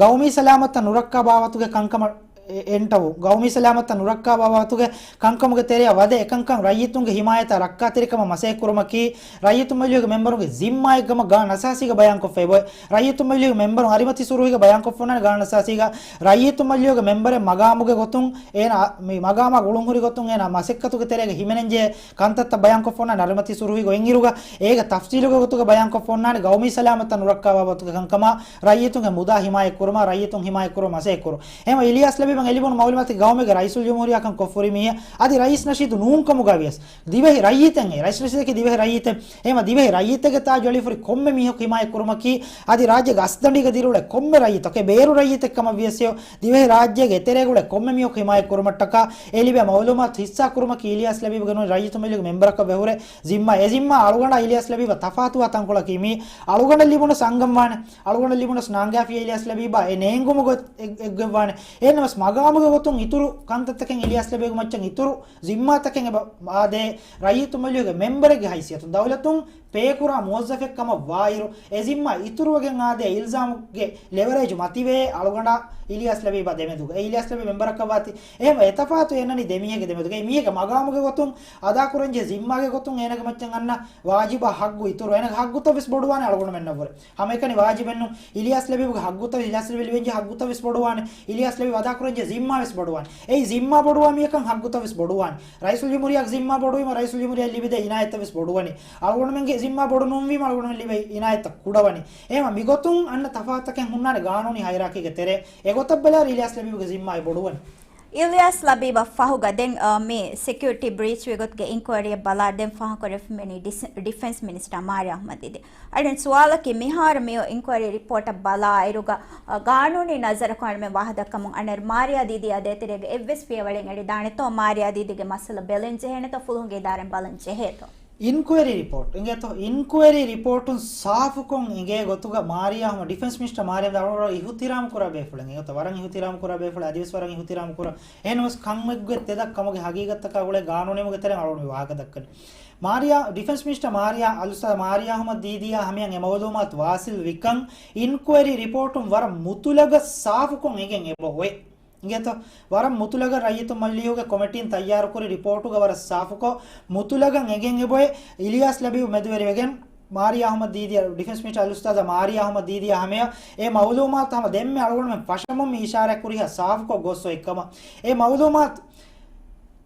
ގައުމީ ސަލާމަތްތައް ނުރައްކާ ބާވަތުގެ ކަންކަމަށް އެ-، އެންޓަވު. ގައުމީ ސަލާމަތްތައް ނުރައްކާ ބާވަތުގެ ކަންކަމުގެ ތެރެއަށް ވަދެ އެކަންކަން ރައްޔިތުންގެ ހިމާޔަތާ ރައްކާތެރިކަމަށް މަސައްކަތްކުރުމަކީ، ރައްޔިތު މަޖިލީހުގެ މެމްބަރުންގެ ޒިންމާއެއް ކަމަށް ގާނޫނު އަސާސީގަ ބަޔާންކޮށްފައި އޮތް. ރައްޔިތު މަޖިލީހުގެ މެމްބަރުން އަރިމަތި ސުރުހީގަ ބަޔާންކޮށްފަ އޮންނާނެ ގާނޫނު އަސާސީގަ، ރައްޔިތު މަޖިލީހުގެ މެމްބަރެއް މަގާމުގެ ގޮތުން އޭނަ މި މަގާމާ ގުޅުންހުރި ގޮތުން އޭނަ މަސައްކަތުގެ ތެރޭގަ ހިމެނެންޖެހޭ ކަންތައްތައް ބަޔާންކޮށްފަ އޮންނާނެ އަރިމަތި ސުރުހީގަ އޮތްއިރުގަ، އޭގެ ތަފްސީލުގެ ގޮތުގަ ބަޔާންކޮށްފަ އޮންނާނެ ގައުމީ ސަލާމަތްތައް ނުރައްކާ ބާވަތުގެ ކަންކަމާ، ރައްޔިތުންގެ މުދާ ހިމާޔަތްކުރުމާ، ރައްޔިތުން ހިމާޔަތްކުރުމަށް މަސައްކަތްކުރުން. އެހެންވެ އިލްޔާސް ލަބީބަށް އެ ލިބުނު މައުލޫމާތު ގައުމެއްގެ ރައީސުލްޖުމްހޫރިއްޔާކަން ކޮށްފަހުރި މީހެއް، އަދި ރައީސް ނަޝީދު ނޫންކަމުގަ ވިޔަސް، ދިވެހި ރައްޔިތެއް، ރައީސް ނަޝީދަކީ ދިވެހި ރައްޔިތެއް. އެހެންވެ ދިވެހި ރައްޔިތެއްގެ ތާޖު އެޅިފަހުރި ކޮންމެ މީހަކު ހިމާޔަތްކުރުމަކީ، އަދި ރާއްޖޭގެ އަސްދަނޑީގަ ދިރިއުޅޭ ކޮންމެ ރައްޔިތަކެއް، ބޭރު ރައްޔިތެއް ކަމަށް ވިޔަސް، ދިވެހި ރާއްޖޭގެ އެތެރޭގަ އުޅޭ ކޮންމެ މީހަކު ހިމާޔަތްކުރުމަށްޓަކާ އެ ލިބޭ މައުލޫމާތު ހިއްސާކުރުމަކީ އިލްޔާސް ލަބީބުގެ ނޫނީ ރައްޔިތު މަޖިލީހުގެ މެމްބަރަކަށް ވެހުރޭ ޒިންމާ. އެ ޒިންމާ އަޅުގަނޑާ އިލްޔާސް ލަބީބަށް ތަފާތުވާ ތަންކޮޅަކީ މީ. އަޅުގަނޑަށް ލިބުނަސް އަންގަންވާނެ، އަޅުގަނޑަށް ލިބުނަސް ނާންގާފިޔޭ އިލްޔާސް ލަބީބާ އެ ނޭނގުމުގަ އެ-، އެއްގޮވާނެ. އެހެންނަމަވެސް މަގާމުގެ ގޮތުން އިތުރު ކަންތައްތަކެއް އިލްޔާސް ލަބީބު މައްޗަށް އިތުރު ޒިންމާތަކެއް އެބަ އާދޭ، ރައްޔިތު މަޖިލީހުގެ މެމްބަރެއްގެ ހައިސިއްޔަތުން ދައުލަތުން ޕޭކުރާ މުވައްޒަފެއް ކަމަށް ވާއިރު، އެ ޒިންމާ އިތުރުވެގެން އާދޭ އިލްޒާމުގެ ލެވަރޭޖު މަތިވޭ އަޅުގަނޑާ އިލްޔާސް ލަބީބާ ދެމެދުގަ. އެ އިލްޔާސް ލަބީބު މެމްބަރަކަށް ވާތީ. އެހެންވެ އެ ތަފާތު އެންނަނީ ދެ މީހެއްގެ ދެމެދުގަ. އެ މީހެއްގެ މަގާމުގެ ގޮތުން އަދާކުރަންޖެހޭ ޒިންމާގެ ގޮތުން އޭނަގެ މައްޗަށް އަންނަ ވާޖިބާ ހައްގު އިތުރު. އޭނަގެ ހައްގުތައް ވެސް ބޮޑުވާނެ އަޅުގަނޑުމެންނަށްވުރެ. ހަމައެކަނި ވާޖިބެއްނު. އިލްޔާސް ލަބީބުގެ ހައްގުތައް، އިލްޔާސް ލަބީބު ލިބިންޖެހޭ ހައްގުތައް ވެސް ބޮޑުވާނެ. އިލްޔާސް ލަބީބު އަދާކުރަންޖެހޭ ޒިންމާ ވެސް ބޮޑުވާނެ. އެއީ ޒިންމާ ބޮޑުވާ މީހަކަށް ހައްގުތައް ވެސް ބޮޑުވާނެ. ރައީސުލްޖުމްހޫރިއްޔާގެ ޒިންމާ ބޮޑުވީމަ ރައީސުލްޖުމްހޫރިއްޔާ ލިބިދޭ އިނާޔަތްތައް ވެސް ބޮޑުވަނީ. އަޅުގަނޑުމެންގެ ޒިންމާ ބޮޑު ނުވީމަ އަޅުގަނޑުމެން ލިބޭ އިނާޔަތްތައް ކުޑަވަނީ. އެހެންވެ މިގޮތުން އަންނަ ތަފާތުތަކެއް ހުންނާނެ ގާނޫނީ ހައިރާކީގެ ތެރޭ. އެގޮތަށް ބަލާއިރު އިލްޔާސް ލަބީބުގެ ޒިންމާއެއް ބޮޑުވަނީ. އިލްޔާސް ލަބީބަށް ފަހުގަ ދެން، އަ، މި ސެކިއުރިޓީ ބްރީޗް ވިގޮތުގެ އިންކުއަރީއަށް ބަލާ ދެން ފާހަގަކުރެވިފައިވަނީ ޑިސ-، ޑިފެންސް މިނިސްޓަރ މާރިޔާ އަޙްމަދު ދީދީ. އަދި ސުވާލަކީ މިހާރު މި އިންކުއަރީ ރިޕޯޓަށް ބަލާއިރުގަ، އަ، ގާނޫނީ ނަޒަރަކުން އަންނަ ވާހަކަދައްކަމުން އަނެއް މާރިޔާ ދީދީއާ ދޭތެރޭގަ އެއްވެސް ފިޔަވަޅެއް އެޅިދާނެތޯ؟ މާރިޔާ ދީދީގެ މައްސަލަ ބެލެން ޖެހޭނެތޯ؟ ފުލުހުންގެ އިދާރާއިން ބަލަން ޖެހޭތޯ؟ އިންކުއަރީ ރިޕޯޓް އިނގޭތޯ؟ އިންކުއަރީ ރިޕޯޓުން ސާފުކޮށް އިނގޭ ގޮތުގަ މާރިޔާ ހަމަ ޑިފެންސް މިނިސްޓަރ މާރިޔާ އަޅުގަނޑު އިހުތިރާމް ކުރާ ބޭފުޅެއް އިނގޭތޯ؟ ވަރަށް އިހުތިރާމް ކުރާ ބޭފުޅެއް، އަދިވެސް ވަރަށް އިހުތިރާމް ކުރާ. އެހެންވެސް ކަންއެއްގެ ތެދަށް ކަމުގެ ހަގީގަތަކާ ގުޅޭ ގާނޫނީމުގެ ތެރެއިން އަޅުގަނޑު މި ވާހަކަ ދައްކަނީ. މާރިޔާ، ޑިފެންސް މިނިސްޓަރ މާރިޔާ، އަލްއުސްތާޛް މާރިޔާ އަޙްމަދު ދީދީއާ ހަމަޔަށް އެ މައުލޫމާތު ވާސިލް ވިކަން އިންކުއަރީ ރިޕޯޓުން ވަރަށް މުތުލަގަށް ސާފުކޮށް އެނގެން އެބަ އޮތް. އިނގޭތޯ؟ ވަރަށް މުތުލަގަށް ރައްޔިތު މަޖިލީހުގެ ކޮމިޓީން ތައްޔާރުކުރި ރިޕޯޓުގަ ވަރަށް ސާފުކޮށް މުތުލަގަށް އެނގެން އެބައޮތް. އިލްޔާސް ލަބީބު މެދުވެރިވެގެން މާރިޔާ އަޙްމަދު ދީދީ، ޑިފެންސް މިނިސްޓަރ އަލްއުސްތާޛާ މާރިޔާ އަޙްމަދު ދީދީއާ ހަމަޔަށް އެ މައުލޫމާތު ހަމަ ދެންމެ އަޅުގަނޑުމެން ފަށަމުން މި އިޝާރާތް ކުރިހާ ސާފުކޮށް ގޮސް އޮތް ކަމަށް. އެ މައުލޫމާތު،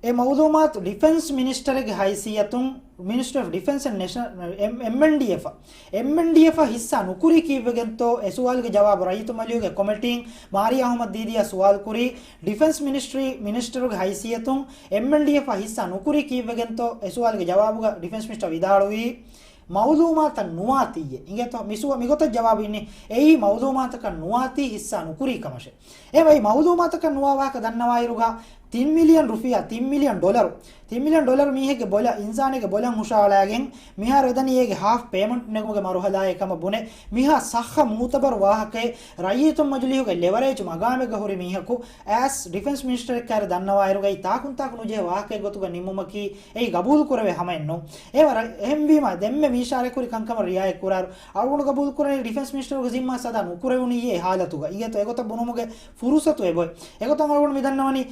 އެ މައުލޫމާތު ޑިފެންސް މިނިސްޓަރެއްގެ ހައިސިއްޔަތުން، މިނިސްޓްރީ އޮފް ޑިފެންސް އެންޑް ނޭޝަނަލް، އެމް-، އެމްއެންޑީއެފަށް، އެމްއެންޑީއެފަށް ހިއްސާ ނުކުރީ ކީއްވެގެންތޯ؟ އެ ސުވާލުގެ ޖަވާބު ރައްޔިތު މަޖިލީހުގެ ކޮމިޓީން މާރިޔާ އަޙްމަދު ދީދީއާ ސުވާލު ކުރީ، ޑިފެންސް މިނިސްޓްރީ މިނިސްޓަރުގެ ހައިސިއްޔަތުން އެމްއެންޑީއެފަށް ހިއްސާ ނުކުރީ ކީއްވެގެންތޯ؟ އެ ސުވާލުގެ ޖަވާބުގަ ޑިފެންސް މިނިސްޓަރ ވިދާޅުވީ، މައުލޫމާތަށް ނުވާތީއޭ. އިނގޭތޯ؟ މި ސުވ-، މިގޮތަށް ޖަވާބު އިންނީ، އެއީ މައުލޫމާތަކަށް ނުވާތީ ހިއްސާ ނުކުރީ ކަމަށޭ. އެ ވައި މައުލޫމާތަކަށް ނުވާ ވާހަކަ ދަންނަވާއިރުގަ ތިން މިލިއަން ރުފިޔާ، ތިން މިލިއަން ޑޮލަރު، ތިން މިލިއަން ޑޮލަރު މީހެއްގެ ބޮލަށް، އިންސާނެއްގެ ބޮލަށް ހުށަހަޅާގެން މިހާރު އެދަނީ އޭގެ ހާފް ޕޭމަންޓް ނެގުމުގެ މަރުހަލާއެއް ކަމަށް ބުނެ، މިހާ ސައްހަ މުއުތަބަރު ވާހަކައެއް ރައްޔިތު މަޖިލީހުގެ ލެވަރޭޖް މަގާމެއްގަ ހުރި މީހަކު އެސް ޑިފެންސް މިނިސްޓަރެއްކާއިރު ދަންނަވާއިރުގައި ތާކުންތާކު ނުޖެހޭ ވާހަކައެއް ގޮތުގަ ނިންމުމަކީ އެއީ ގަބޫލު ކުރެވޭ ހަމައެއްނޫން. އެ ވަރަށް އެހެންވީމަ ދެންމެ މި އިޝާރާތްކުރި ކަންކަމަށް ރިއާޔަތް ކުރާއިރު، އަޅުގަނޑު ގަބޫލު ކުރަނީ ޑިފެންސް މިނިސްޓަރުގެ ޒިންމާ ސަދާ ނުކުރެވުނީ އެ ހާލަތުގަ. އިނގޭތޯ އެގޮތަށް ބުނުމުގެ ފުރުސަތު އެބޮތް. އެގޮތަށް އަޅުގަނޑު މި ދަންނަވަނީ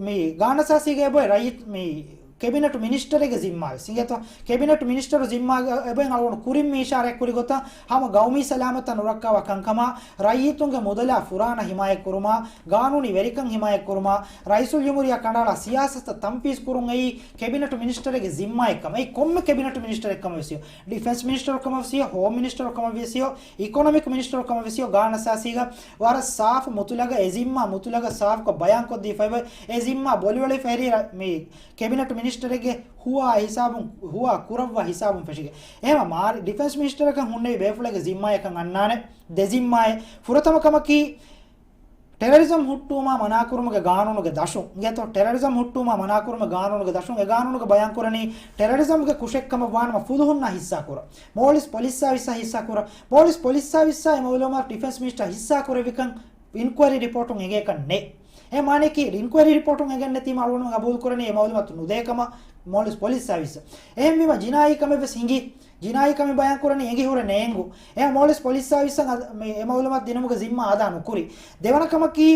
މި ގާނަސާސީގަ އެބޮތް ރައްޔިތު މި ކެބިނެޓު މިނިސްޓަރެއްގެ ޒިންމާވެސް. އިނގޭތޯ ކެބިނެޓު މިނިސްޓަރު ޒިންމާ އެބޮތް އަޅުގަނޑު ކުރިން މި އިޝާރާތްކުރި ގޮތަށް ހަމަ ގައުމީ ސަލާމަތްތައް ނުރައްކާވާ ކަންކަމާ، ރައްޔިތުންގެ މުދަލާ ފުރާނަ ހިމާޔަތްކުރުމާ، ގާނޫނީ ވެރިކަން ހިމާޔަތްކުރުމާ، ރައީސުލްޖުމްހޫރިއްޔާ ކަނޑައަޅާ ސިޔާސަތަށް ތަންފީޒް ކުރުން އެއީ ކެބިނެޓު މިނިސްޓަރެއްގެ ޒިންމާއެއްކަމަށް. އެއީ ކޮންމެ ކެބިނެޓު މިނިސްޓަރެއްކަމަށް ވެސް ހެޔޮ، ޑިފެންސް މިނިސްޓަރުކަމަށް ވެސް ހެޔޮ، ހޯމް މިނިސްޓަރުކަމަށް ވެސް ހެޔޮ، އިކޮނޮމިކް މިނިސްޓަރުކަމަށް ވެސް ހެޔޮ، ގާނަސާސީގަ ވަރަށް ސާފު މުތުލަގަށް އެ ޒިންމާ މުތުލަގަށް ސާފުކޮށް ބަޔާންކޮށްދީފައި އެ ޒިންމާ ބޮލިވަޅިފަ ހެރީ މި ކެބިނެޓު މިނިސްޓަރެއްގެ ހުވާ ހިސާބުން، ހުވާ ކުރައްވާ ހިސާބުން ފެށިގެން. އެހެންވެ މާ-، ޑިފެންސް މިނިސްޓަރަކަށް ހުންނެވި ބޭފުޅެއްގެ ޒިންމާއަކަށް އަންނާނެ ދެ ޒިންމާއެއް. ފުރަތަމަ ކަމަކީ، ޓެރަރިޒަމް ހުއްޓުވުމާ މަނާކުރުމުގެ ގާނޫނުގެ ދަށުން. އިނގޭތޯ ޓެރަރިޒަމް ހުއްޓުވުމާ މަނާކުރުމުގެ ގާނޫނުގެ ދަށުން. އެ ގާނޫނުގަ ބަޔާންކުރަނީ ޓެރަރިޒަމްގެ ކުށެއްކަމަށް ވާނަމަ ފުލުހުންނާ ހިއްސާކުރަން. މޯލިސް ޕޮލިސް ސާވިސްއާ ހިއްސާކުރަން. މޯލިސް ޕޮލިސް ސާވިސްއާ އެ މައުލޫމާތު ޑިފެންސް މިނިސްޓަރ ހިއްސާކުރެއްވިކަން އިންކުއަރީ ރިޕޯޓުން އެނގޭކަށް ނެތް. އެ މާނައަކީ އިންކުއަރީ ރިޕޯޓުން އެނގެން ނެތީމަ އަޅުގަނޑުމެން ގަބޫލުކުރަނީ އެ މައުލޫމާތު ނުދޭކަމަށް މޯލިސް ޕޮލިސް ސާވިސް. އެހެންވީމަ ޖިނާއީ ކަމެއް ވެސް ހިނގި. ޖިނާއީ ކަމެއް ބަޔާންކުރަނީ އެނގި ހުރެ ނޭނގު. އެ މޯލިސް ޕޮލިސް ސާވިސްއަށް އަދ-، މި އެ މައުލޫމާތު ދިނުމުގެ ޒިންމާ އަދާ ނުކުރި. ދެވަނަ ކަމަކީ،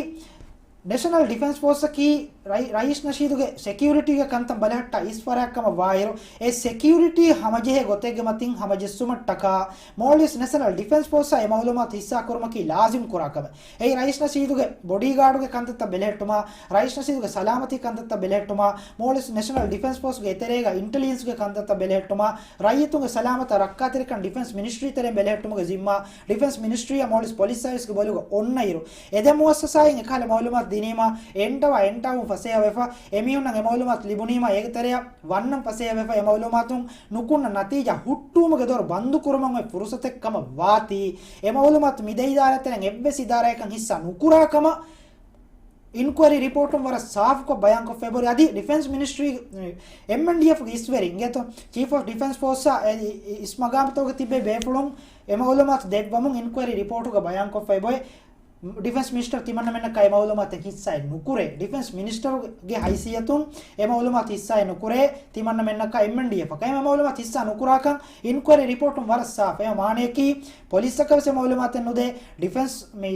ނޭޝަނަލް ޑިފެންސް ފޯސްއަކީ ރައި-، ރައީސް ނަޝީދުގެ ސެކިއުރިޓީގެ ކަންތައް ބަލަހައްޓާ އިސް ފަރާތް ކަމަށް ވާއިރު، އެ ސެކިއުރިޓީ ހަމަޖެހޭ ގޮތެއްގެ މަތިން ހަމަޖެއްސުމަށްޓަކާ، މޯލިސް ނޭޝަނަލް ޑިފެންސް ފޯސްއާ އެ މައުލޫމާތު ހިއްސާ ކުރުމަކީ ލާޒިމް ކުރާ ކަމެއް. އެއީ ރައީސް ނަޝީދުގެ ބޮޑީގާޑުގެ ކަންތައްތައް ބެލެހެއްޓުމާ، ރައީސް ނަޝީދުގެ ސަލާމަތީ ކަންތައްތައް ބެލެހެއްޓުމާ، މޯލިސް ނޭޝަނަލް ޑިފެންސް ފޯސްގެ އެތެރޭގަ އިންޓެލިޖެންސްގެ ކަންތައްތައް ބެލެހެއްޓުމާ، ރައްޔިތުންގެ ސަލާމަތާ ރައްކާތެރިކަން ޑިފެންސް މިނިސްޓްރީ ތެރެއިން ބެލެހެއްޓުމުގެ ޒިންމާ ޑިފެންސް މިނިސްޓްރީއާ މޯލިސް ޕޮލިސް ސާވިސްގެ ބޮލުގަ އޮންނައިރު، އެ ދެ މުއައްސަސާއިން އެކަހަލަ މައުލޫމާތު ދިނީމާ، އެންޓަވާ އެންޓާވުން ފަސޭހަވެފަ، އެމީހުންނަށް އެ މައުލޫމާތު ލިބުނީމާ، އޭގެ ތެރެއަށް ވަންނަން ފަސޭހަވެފަ، އެ މައުލޫމާތުން ނުކުންނަ ނަތީޖާ ހުއްޓުވުމުގެ ދޮރު ބަންދުކުރުމަށް އޮތް ފުރުސަތެއް ކަމަށް ވާތީ، އެ މައުލޫމާތު މި ދެ އިދާރާ ތެރެއިން އެއްވެސް އިދާރާއަކަށް ހިއްސާ ނުކުރާ ކަމަށް އިންކުއަރީ ރިޕޯޓުން ވަރަށް ސާފުކޮށް ބަޔާންކޮށްފައި އެބަހުރި. އަދި ޑިފެންސް މިނިސްޓްރީ، އެމްއެންޑީއެފްގެ އިސްވެރިން އިނގޭތޯ، ޗީފް އޮފް ޑިފެންސް ފޯސްއާ އެ، އި، އި، އިސް މަގާމުތަކުގަ ތިބޭ ބޭފުޅުން އެ މައުލޫމާތު ދެއްވަމުން އިންކުއަރީ ރިޕޯޓުގަ ބަޔާންކޮށްފައި އެބައޮތް. ޑިފެންސް މިނިސްޓަރ ތިމަންނަމެންނަކާ އެ މައުލޫމާތެއް ހިއްސާއެއް ނުކުރޭ. ޑިފެންސް މިނިސްޓަރުގެ ހައިސިއްޔަތުން އެ މައުލޫމާތު ހިއްސާއެއް ނުކުރޭ ތިމަންނަމެންނަކާ އެމްއެންޑީއެފަކަށް. އެ މައުލޫމާތު ހިއްސާ ނުކުރާކަން އިންކުއަރީ ރިޕޯޓުން ވަރަށް ސާފު. އެ މާނަޔަކީ ޕޮލިސްއަކަށް ވެސް އެ މައުލޫމާތެއް ނުދޭ. ޑިފެންސް މި،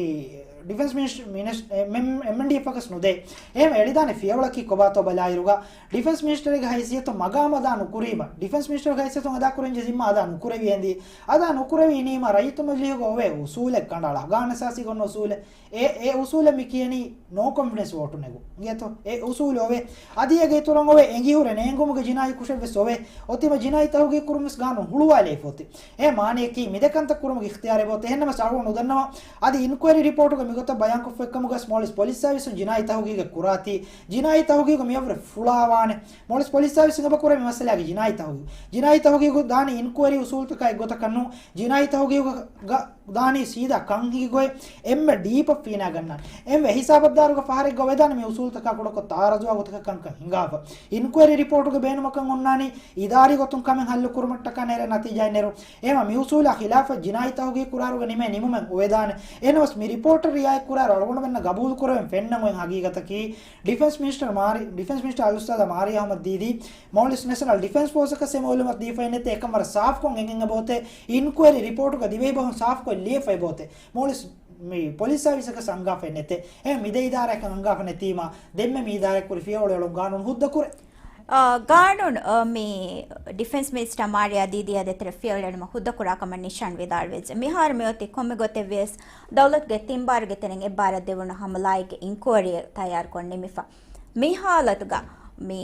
ޑިފެންސް މިނިސް-، މިނިސް-، އެމް-، އެމް-، އެމްއެންޑީއެފަކަށް ނުދޭ. އެހެން އެޅިދާނެ ފިޔަވަޅަކީ ކޮބާތޯ ބަލާއިރުގަ، ޑިފެންސް މިނިސްޓަރެއްގެ ހައިސިއްޔަތުން މަގާމް އަދާ ނުކުރީމަ، ޑިފެންސް މިނިސްޓަރުގެ ހައިސިއްޔަތުން އަދާ ކުރަންޖެހޭ ޒިންމާ އަދާ ނުކުރެވި އެނދީ، އަދާ ނުކުރެވީ ނީމަ ރައްޔިތު މަޖިލީހުގަ އޮވޭ އުސޫލެއް ކަނޑައަޅާ، ގާނޫނު އަސާސީގަ އޮންނަ އުސޫލެއް. އެ، އެ އުސޫލަށް މި ކިޔަނީ ނޯ ކޮންފިޑެންސް ވޯޓު ނެގުން. އިނގޭތޯ؟ އެ އުސޫލު އޮވޭ. އަދި އޭގެ އިތުރަށް އޮވޭ އެނގިހުރެ ނޭނގުމުގެ ޖިނާއީ ކުށެއް ވެސް އޮވޭ. އޮތީމަ ޖިނާއީ ތަހުގީގު ކުރުން ވެސް ގާނޫނު ހުޅުވާލައިފަ އޮތީ. އެ މާނަޔަކީ މި ދެ ކަންތައް ކުރުމުގެ އިޚްތިޔާރެއް އެބައޮތޭ. އެހެންނަމަވެސް އަޅުގަނޑު ނުދަންނަވަން. އަދި އިންކުއަރީ ރިޕޯޓުގަ މިގޮތަށް ބަޔާންކޮށްފައި ކަމުގަ ވެސް މޯލިސް ޕޮލިސް ސާވިސުން ޖިނާއީ ތަހުގީގެއް ކުރާތީ، ޖިނާއީ ތަހުގީގު މިއަށްވުރެ ފުޅާވާނެ. މޯލިސް ޕޮލިސް ސާވިސުން އެބަ ކުރޭ މި މައްސަލާގެ ޖިނާއީ ތަހުގީގު. ޖިނާއީ ތަހުގީގު ދާނީ އިންކުއަރީ އުސޫލުތަކާ އެއްގޮތަކަށް ނޫން. ޖިނާއީ ތަހުގީގުގަ ދާނީ ސީދާ ކަން ހިގިގޮތް އެންމެ ޑީޕަށް ފީނާ ގަންނާނެ. އެންމެ ހިސާބަށްދާއިރުގަ ފަހަރެއްގަ އޮވެދާނެ މި އުސޫލުތަކާ ކުޑަކޮށް ތާރަޖުވާ ގޮތަކަށް ކަންކަން ހިނގާފަ. އިންކުއަރީ ރިޕޯޓުގެ ބޭނުމަކަށް އޮންނާނީ އިދާރީ ގޮތުން ކަމެއް ހައްލު ކުރުމަށްޓަކާ ނެރެ ނަތީޖާއެއް ނެރު. އެހެންވީމަ މި އުސޫލާ ޚިލާފަށް ޖިނާއީ ތަހުގީގު ކުރާއިރުގަ ނިމޭ ނިމުމެއް އޮވެދާނެ. އެހެނަސް މި ރިޕޯޓަށް ރިއާޔަތް ކުރާއިރު އަޅުގަނޑުމެންނަށް ގަބޫލު ކުރެވެން ފެންނަން އޮތް ހަގީގަތަކީ ޑިފެންސް މިނިސްޓަރ މާރި-، ޑިފެންސް މިނިސްޓަރ އަލްއުސްތާޛު މާރިޔާ އަޙްމަދު ދީދީ މޯލިސް ނޭޝަނަލް ޑިފެންސް ފޯސަކަށް އެ މައުލޫމާތު ދީފައެއް ނެތޭ. އެކަން ވަރަށް ސާފުކޮށް އެނގެން އެބައޮތޭ. އިންކުއަރީ ރިޕޯޓުގަ ދިވެހިބަހުން ސާފުކޮށް ލިޔެފަ އެބައޮތޭ. މޯލިސް މި ޕޮލިސް ސާވިސަކަށް އަންގާފައެއް ނެތޭ. އެ މި ދެ އިދާރާއަކަށް އަންގާފަ ނެތީމަ، ދެންމެ މި އިދާރާއަށް ކުރި ފިޔަވަޅު އެޅުން ގާނޫނު ހުއްދަ ކުރޭ. އާ، ގާނޫނު، އާ، މި ޑިފެންސް މިނިސްޓަރ މާރިޔާ ދީދީއާ ދޭތެރޭ ފިޔަވަޅު އެޅުމަށް ހުއްދަ ކުރާ ކަމަށް ނިޝާން ވިދާޅުވެއްޖެ. މިހާރު މިއޮތީ ކޮންމެ ގޮތެއް ވިޔަސް ދައުލަތުގެ ތިން ބާރުގެ ތެރެއިން އެއް ބާރަށް ދެވުނު ހަމަލާއެއްގެ އިންކުއަރީއެއް ތައްޔާރުކޮށް ނިމިފަ. މި ހާލަތުގަ މި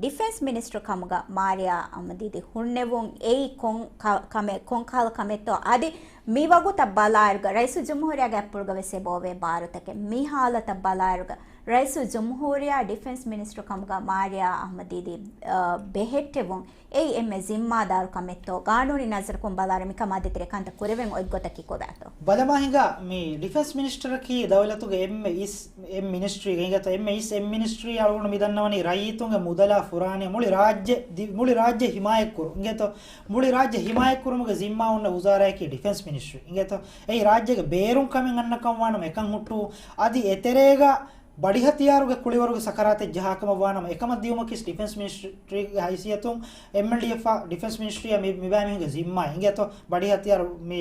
ޑިފެންސް މިނިސްޓަރު ކަމުގަ މާރިޔާ އަޙްމަދު ދީދީ ހުންނެވުން އެއީ ކޮން ކަ-، ކަމެއް، ކޮން ކަހަލަ ކަމެއްތޯ؟ އަދި މި ވަގުތަށް ބަލާއިރުގަ ރައީސުލްޖުމްހޫރިއްޔާގެ އަތްޕުޅުގަ ވެސް އެބައޮވޭ ބާރުތަކެއް. މި ހާލަތަށް ބަލާއިރުގަ ރައީސުލްޖުމްހޫރިއްޔާ ޑިފެންސް މިނިސްޓަރު ކަމުގަ މާރިޔާ އަޙްމަދު ދީދީ، އަ، ބެހެއްޓެވުން އެއީ އެންމެ ޒިންމާދާރު ކަމެއްތޯ؟ ގާނޫނީ ނަޒަރަކުން ބަލާއިރު މިކަމާ ދޭތެރޭ ކަންތައް ކުރެވެން އޮތް ގޮތަކީ ކޮބާތޯ؟ ބަލަމާ ހިނގާ، މި ޑިފެންސް މިނިސްޓަރަކީ ދައުލަތުގެ އެންމެ އިސް އެއް މިނިސްޓްރީގެ އިނގޭތޯ، އެންމެ އިސް އެއް މިނިސްޓްރީ އަޅުގަނޑު މިދަންނަވަނީ ރައްޔިތުންގެ މުދަލާ ފުރާނަ މުޅި ރާއްޖެ ދި-، މުޅި ރާއްޖެ ހިމާޔަތްކުރު އިނގޭތޯ، މުޅި ރާއްޖެ ހިމާޔަތްކުރުމުގެ ޒިންމާ އޮންނަ ވުޒާރާއަކީ ޑިފެންސް މިނިސްޓްރީ އިނގޭތޯ. އެއީ ރާއްޖޭގެ ބޭރުން ކަމެއް އަންނަކަން ވާނަމަ އެކަން ހުއްޓު. އަދި އެތެރޭގަ ބަޑި ހަތިޔާރުގެ ކުޅިވަރުގެ ސަކަރާތެއް ޖަހާކަމަށް ވާނަމަ އެކަމަށް ދިޔުމަކީ ޑިފެންސް މިނިސްޓްރީގެ ހައިސިއްޔަތުން އެމްއެލްޑީއެފް ޑިފެންސް މިނިސްޓްރީއަށް މި-، މިބައިމީހުންގެ ޒިންމާއެއް އިނގޭތޯ. ބަޑި ހަތިޔާރު މި،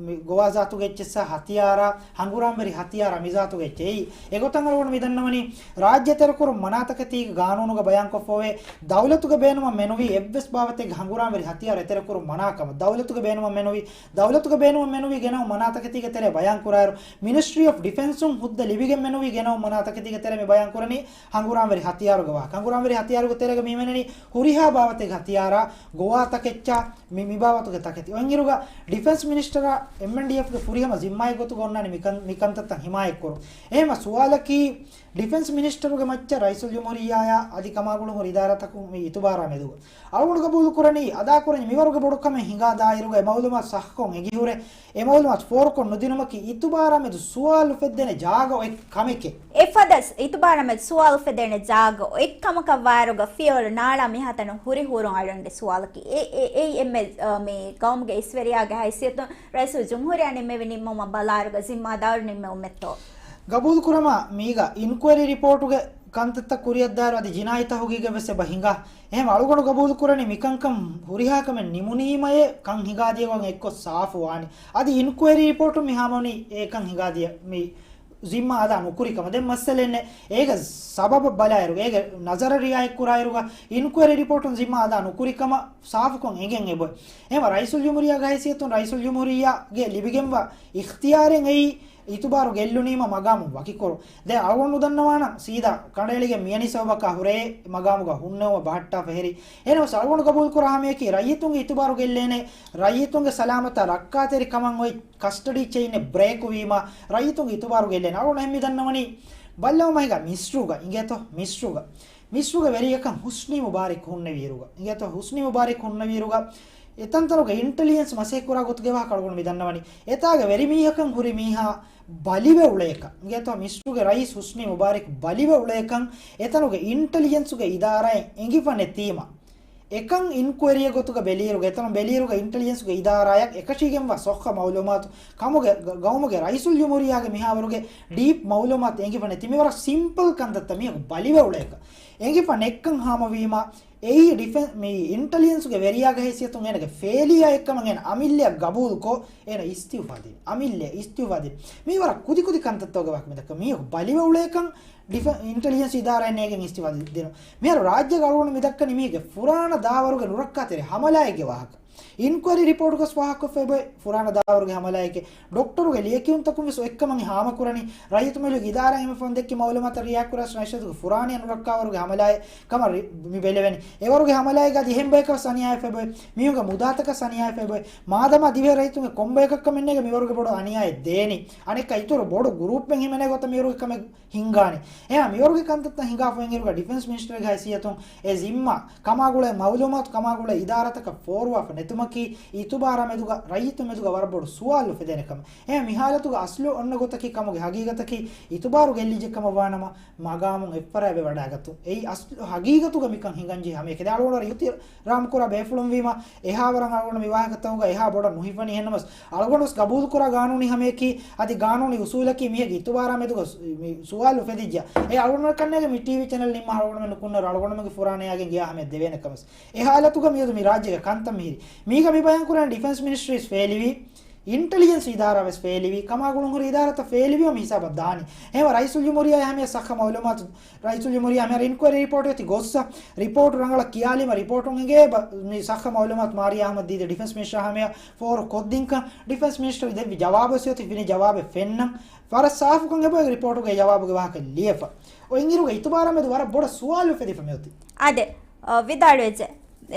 މި ގޮވާ ޒާތުގެ އެއްޗެއްސާ ހަތިޔާރާ، ހަނގުރާމަވެރި ހަތިޔާރާ މި ޒާތުގެ އެއްޗެއް. އެގޮތަށް އަޅުގަނޑު މިދަންނަވަނީ، ރާއްޖެ ތެރެކުރުން މަނާތަކެތީގެ ގާނޫނުގަ ބަޔާންކޮށްފައޮވޭ، ދައުލަތުގެ ބޭނުމަށް މެނުވީ އެއްވެސް ބާވަތެއްގެ ހަނގުރާމަވެރި ހަތިޔާރު އެތެރެކުރުން މަނާކަމަށް. ދައުލަތުގެ ބޭނުމަށް މެނުވީ، ދައުލަތުގެ ބޭނުމަށް މެނުވީ ގެނައު މަނާތަކެތީގެ ތެރޭ ބަޔާންކުރާއިރު، މިނިސްޓްރީ އޮފް ޑިފެންސުން ހުއްދަ ލިބިގެން މެނުވީ ގެނައު މަނާތަކެތީގެ ތެރޭ މި ބަޔާންކުރަނީ ހަނގުރާމަވެރި ހަތިޔާރުގެ ވާހަކަ. ހަނގުރާމަވެރި ހަތިޔާރުގެ ތެރޭގަ މި މެނެނީ ހުރިހާ ބާވަތެއްގެ ހަތިޔާރާ، ގޮވާތަކެއްޗާ، މި، މި ބާވަތުގެ ތަކެތި. އޮތްއިރުގަ ޑިފެންސް މިނިސްޓަރާ އެމްއެންޑީއެފްގެ ފުރިހަމަ ޒިންމާއެއް ގޮތުގަ އޮންނާނެ މިކަން، މިކަންތައްތައް ހިމާޔަތްކުރުން. އެހެންމަ ސުވާލަކީ، ޑިފެންސް މިނިސްޓަރުގެ މައްޗަށް ރައީސުލްޖުމްހޫރިއްޔާއާ އަދި ކަމާގުޅުން ހުރި އިދާރާތަކުން މި އިތުބާރާ މެދުގަ އަޅުގަނޑު ގަބޫލުކުރަނީ، އަދާކުރަނީ މިވަރުގެ ބޮޑު ކަމެއް ހިނގާ ދާއިރުގަ އެ މައުލޫމާތު ސައްހަކޮށް އެނގިހުރެ، އެ މައުލޫމާތު ފޯރުކޮށް ނުދިނުމަކީ އިތުބާރާ މެދު ސުވާލު އުފެއްދޭނެ ޖާގަ އޮތް ކަމެކޭ. އެފަދަ އިތުބާރާ މެދު ސުވާލު އުފެދޭނެ ޖާގަ އޮތް ކަމަކަށް ވާއިރުގަ ފިޔަވަޅު ނާޅާ މިހާތަނަށް ހުރި ހުރުން އަޅުގަނޑުގެ ސުވާލަކީ އެ، އެ، އެއީ އެންމެ، އަ، މި ގައުމުގެ އިސްވެރިޔާގެ ހައިސިއްޔަތުން ރައީސުލްޖުމްހޫރިއްޔާ ނިންމެވި ނިންމުމަށް ބަލާއިރުގަ ޒިންމާދާރު ނިންމެވުމެއްތޯ؟ ގަބޫލުކުރަމާ މީގަ އިންކުއަރީ ރިޕޯޓުގެ ކަންތައްތައް ކުރިއަށްދާއިރު އަދި ޖިނާއީ ތަހުގީގެއް ވެސް އެބަ ހިނގާ. އެހެން އަޅުގަނޑު ގަބޫލުކުރަނީ މިކަންކަން ހުރިހާ ކަމެއް ނިމުނީމަޔޭ ކަން ހިނގާދިޔަ ގޮތް އެއްކޮށް ސާފު ވާނީ. އަދި އިންކުއަރީ ރިޕޯޓުން މި ހާމަވަނީ އެކަން ހިނގާދިޔަ މި ޒިންމާ އަދާ ނުކުރި ކަމަށް. ދެން މައްސަލައެއް ނެތް. އޭގެ ސަބަބަށް ބަލާއިރު، އޭގެ ނަޒަރަށް ރިއާޔަތް ކުރާއިރުގަ އިންކުއަރީ ރިޕޯޓުން ޒިންމާ އަދާ ނުކުރި ކަމަށް ސާފުކޮށް އެނގެން އެބައޮތް. އެހެން ރައީސުލްޖުމްހޫރިއްޔާގެ ހައިސިއްޔަތުން ރައީސުލްޖުމްހޫރިއްޔާގެ ލިބިގެންވާ އިޚްތިޔާރެއް އެއީ އިތުބާރު ގެއްލުނީމަ މަގާމުން ވަކިކުރުން. ދެން އަޅުގަނޑު ދަންނަވާނަން ސީދާ ކަނޑައެޅިގެން މިޔަނި ސަބަބަކާ ހުރެ މަގާމުގަ ހުންނެވުމަށް ބަހައްޓާފަ ހެރި. އެހެނަސް އަޅުގަނޑު ގަބޫލުކުރާ ހަމަޔަކީ ރައްޔިތުންގެ އިތުބާރު ގެއްލޭނެ، ރައްޔިތުންގެ ސަލާމަތާ ރައްކާތެރިކަމަށް އޮތް ކަސްޓަޑީ ޗެއިނެއް ބްރޭކު ވީމަ، ރައްޔިތުންގެ އިތުބާރު ގެއްލޭނެ. އަޅުގަނޑު އެހެން މި ދަންނަވަނީ ބައްލަވަމާ ހިނގާ މިސްރުގަ އިނގޭތޯ، މިސްރުގަ. މިސްރުގެ ވެރިޔަކަށް ހުސްނީ މުބާރިކް ހުންނެވިއިރުގަ އިނގޭތޯ، ހުސްނީ މުބާރިކް ހުންނެވިއިރުގަ އެތަންތަނުގެ އިންޓެލިޖެންސް މަސައްކަތް ކުރާ ގޮތުގެ ވާހަކަ އަޅުގަނޑު މި ދަންނަވަނީ. އެތާގެ ވެރިމީހަކަށް ހުރި މީހާ ބަލިވެ އުޅޭކަން. އިނގޭތޯ، މިސްރުގެ ރައީސް ހުސްނީ މުބާރިކް ބަލިވެ އުޅޭކަން އެތަނުގެ އިންޓެލިޖެންސުގެ އިދާރާއިން އެނގިފަ ނެތީމަ. އެކަން އިންކުއަރީއެއް ގޮތުގަ ބެލިއިރުގަ، އެތަނުން ބެލިއިރުގަ އިންޓެލިޖެންސްގެ އިދާރާއަށް އެކަށީގެންވާ ސޮއްހަ މައުލޫމާތު ކަމުގެ ގަ-، ގައުމުގެ ރައީސުލްޖުމްހޫރިއްޔާގެ މިހާވަރުގެ ޑީޕް މައުލޫމާތު އެނގިފަ ނެތި. މި ވަރަށް ސިމްޕަލް ކަންތައްތައް، މީހަކު ބަލިވެ އުޅޭކަށް އެނގިފަ ނެއްކަން ހާމަވީމަ، އެއީ ޑިފެން-، މި އިންޓެލިޖެންސްގެ ވެރިޔާގެ ހައިސިއްޔަތުން އޭނަގެ ފޭލިއާއެއްކަމަށް އޭނަ އަމިއްލައަށް ގަބޫލުކޮށް، އޭނަ އިސްތިއުފާ ދިން. އަމިއްލައަށް އިސްތިއުފާ ދިން. މީ ވަރަށް ކުދިކުދި ކަންތައްތަކުގެ ވާހަކަ މިދައްކަ. މީހަކު ބަލިވެ އުޅޭކަން ޑިފެ-، އިންޓެލިޖެންސް އިދާރާއެއް ނޭގެން އިސްތިއުފާ ދިނުން. މިހާރު ރާއްޖޭގަ އަޅުގަނޑު މިދައްކަނީ މީގެ ފުރާނަ ދާވަރުގެ ނުރައްކާތެރި ހަމަލާއެއްގެ ވާހަކަ. އިންކުއަރީ ރިޕޯޓުގަސް ފާހަގަކޮށްފައިބޮއެ ފުރާނަ ދާވަރުގެ ހަމަލާއެކޭ. ޑޮކްޓަރުގެ ލިޔެކިޔުންތަކުން ވެސް އޮތްކަމަށް ހާމަކުރަނީ. ރައްޔިތު މަޖިލީހުގެ އިދާރާއިން އެމެފަން ދެއްކި މައުލޫމާތަށް ރިޔާކުރާ ނަޝީދުގެ ފުރާނަޔަށް ނުރައްކާވަރުގެ ހަމަލާއެއް ކަމަށް ރި-، މި ބެލެވެނީ. އެވަރުގެ ހަމަލާއެއްގަ އަދި އެހެން ބަޔަކަށް ސަނިޔާވެފައިބޮއެ. މީހުންގެ މުދާތަކަށް ސަނިޔާވެފައިބޮއެ. މާދަމާ ދިވެހި ރައްޔިތުންގެ ކޮންބަޔަކަށް ކަމެއް ނޭގެ މިވަރުގެ ބޮޑު އަނިޔާއެއް ދޭނީ. އަނެއްކާ އިތުރު ބޮޑު ގުރޫޕެއް ހިމެނޭ ގޮތަށް މިވަރުގެ ކަމެއް ހިންގާނެ. އެހާ މިވަރުގެ ކަންތައްތައް ހިނގާފައި އިރުގަ ޑިފެންސް މިނިސްޓަރގެ ހައިސިއްޔަތުން އެ ޒިންމާ ކަމާގުޅޭ މައުލޫމާތު ކަމާގުޅޭ އިދާރާތަކަށް ފޯރުވާފަ ނެތުމަކީ އިތުބާރާ މެދުގަ ރައްޔިތު މެދުގަ ވަރަށް ބޮޑު ސުވާލު އުފެދޭނެ ކަމެއް. އެހެން މި ހާލަތުގަ އަސްލު އޮންނަ ގޮތަކީ ކަމުގެ ހަގީގަތަކީ އިތުބާރު ގެއްލިއްޖެ ކަމަށް ވާނަމަ މަގާމުން އެއްފަރާ އެބަ ވަޑާގަތުން. އެއީ އަސްލު ހަގީގަތުގަ މިކަން ހިނގަންޖެހޭ ހަމައެކެވެ. އަޅުގަނޑު އިހުތިރާމް ކުރާ ބޭފުޅުން ވީމަ އެހާވަރަށް އަޅުގަނޑު މި ވާހަކަތަކުގަ އެހާ ބޮޑަށް ނުހިފަނީ. އެހެންނަމަސް އަޅުގަނޑުވެސް ގަބޫލުކުރާ ގާނޫނީ ހަމަޔަކީ އަދި ގާނޫނީ އުސޫލަކީ މީހެއްގެ އިތުބާރާ މެދުގަ ސު-، މި ސުވާލު އުފެދިއްޖެ. އެ އަޅުގަނޑު ކަންނޭގެ މި ޓީވީ ޗެނަލް ނިންމާ އަޅުގަނޑުމެން ނުކުންނައިރު އަޅުގަނޑުމެންގެ ފުރާނަޔާގެން ގިޔާ ހަމަޔަށް ދެވޭނެ ކަމަސް. އެ ހާލަތުގަ މިއަދު މި ރާއްޖޭގެ ކަންތައް މިހިރީ. މީގަ މި ބަޔާން ކުރާނެ ޑިފެންސް މިނިސްޓްރީސް ފޭލިވީ، އިންޓެލިޖެންސް އިދާރާ ވެސް ފޭލިވީ، ކަމާގުޅުން ހުރި އިދާރާތައް ފޭލިވީމަ މި ހިސާބަށް ދާނީ. އެހެންވެ ރައީސުލްޖުމްހޫރިއްޔާ ހަމަޔަށް ސައްހަ މައުލޫމާތު، ރައީސުލްޖުމްހޫރިއްޔާ ހަމަޔަށް އިންކުއަރީ ރިޕޯޓް އޮތީ ގޮއްސަ، ރިޕޯޓު ރަނގަޅަށް ކިޔާލީމަ ރިޕޯޓުން އެނގޭ ބަ-، މި ސައްހަ މައުލޫމާތު މާރިޔާ އަޙްމަދު ދީދަ ޑިފެންސް މިނިސްޓަރ ހަމަޔަށް ފޯރު ކޮށްދިންކަން ޑިފެންސް މިނިސްޓަރު ދެއްވި ޖަވާބު ވެސް އޮތީ ފިނި ޖަވާބެއް ފެންނަން. ވަރަށް ސާފުކަން އެބަ ރިޕޯޓުގެ ޖަވާބުގެ ވާހަކަ ލިޔެފަ. އޮތްއިރުގަ އިތުބާރާ މެދު ވަރަށް ބޮޑަށް ސުވާލު އުފެދިފަ މިއޮތީ. އާދެ، އަ، ވިދާޅުވެއްޖެ.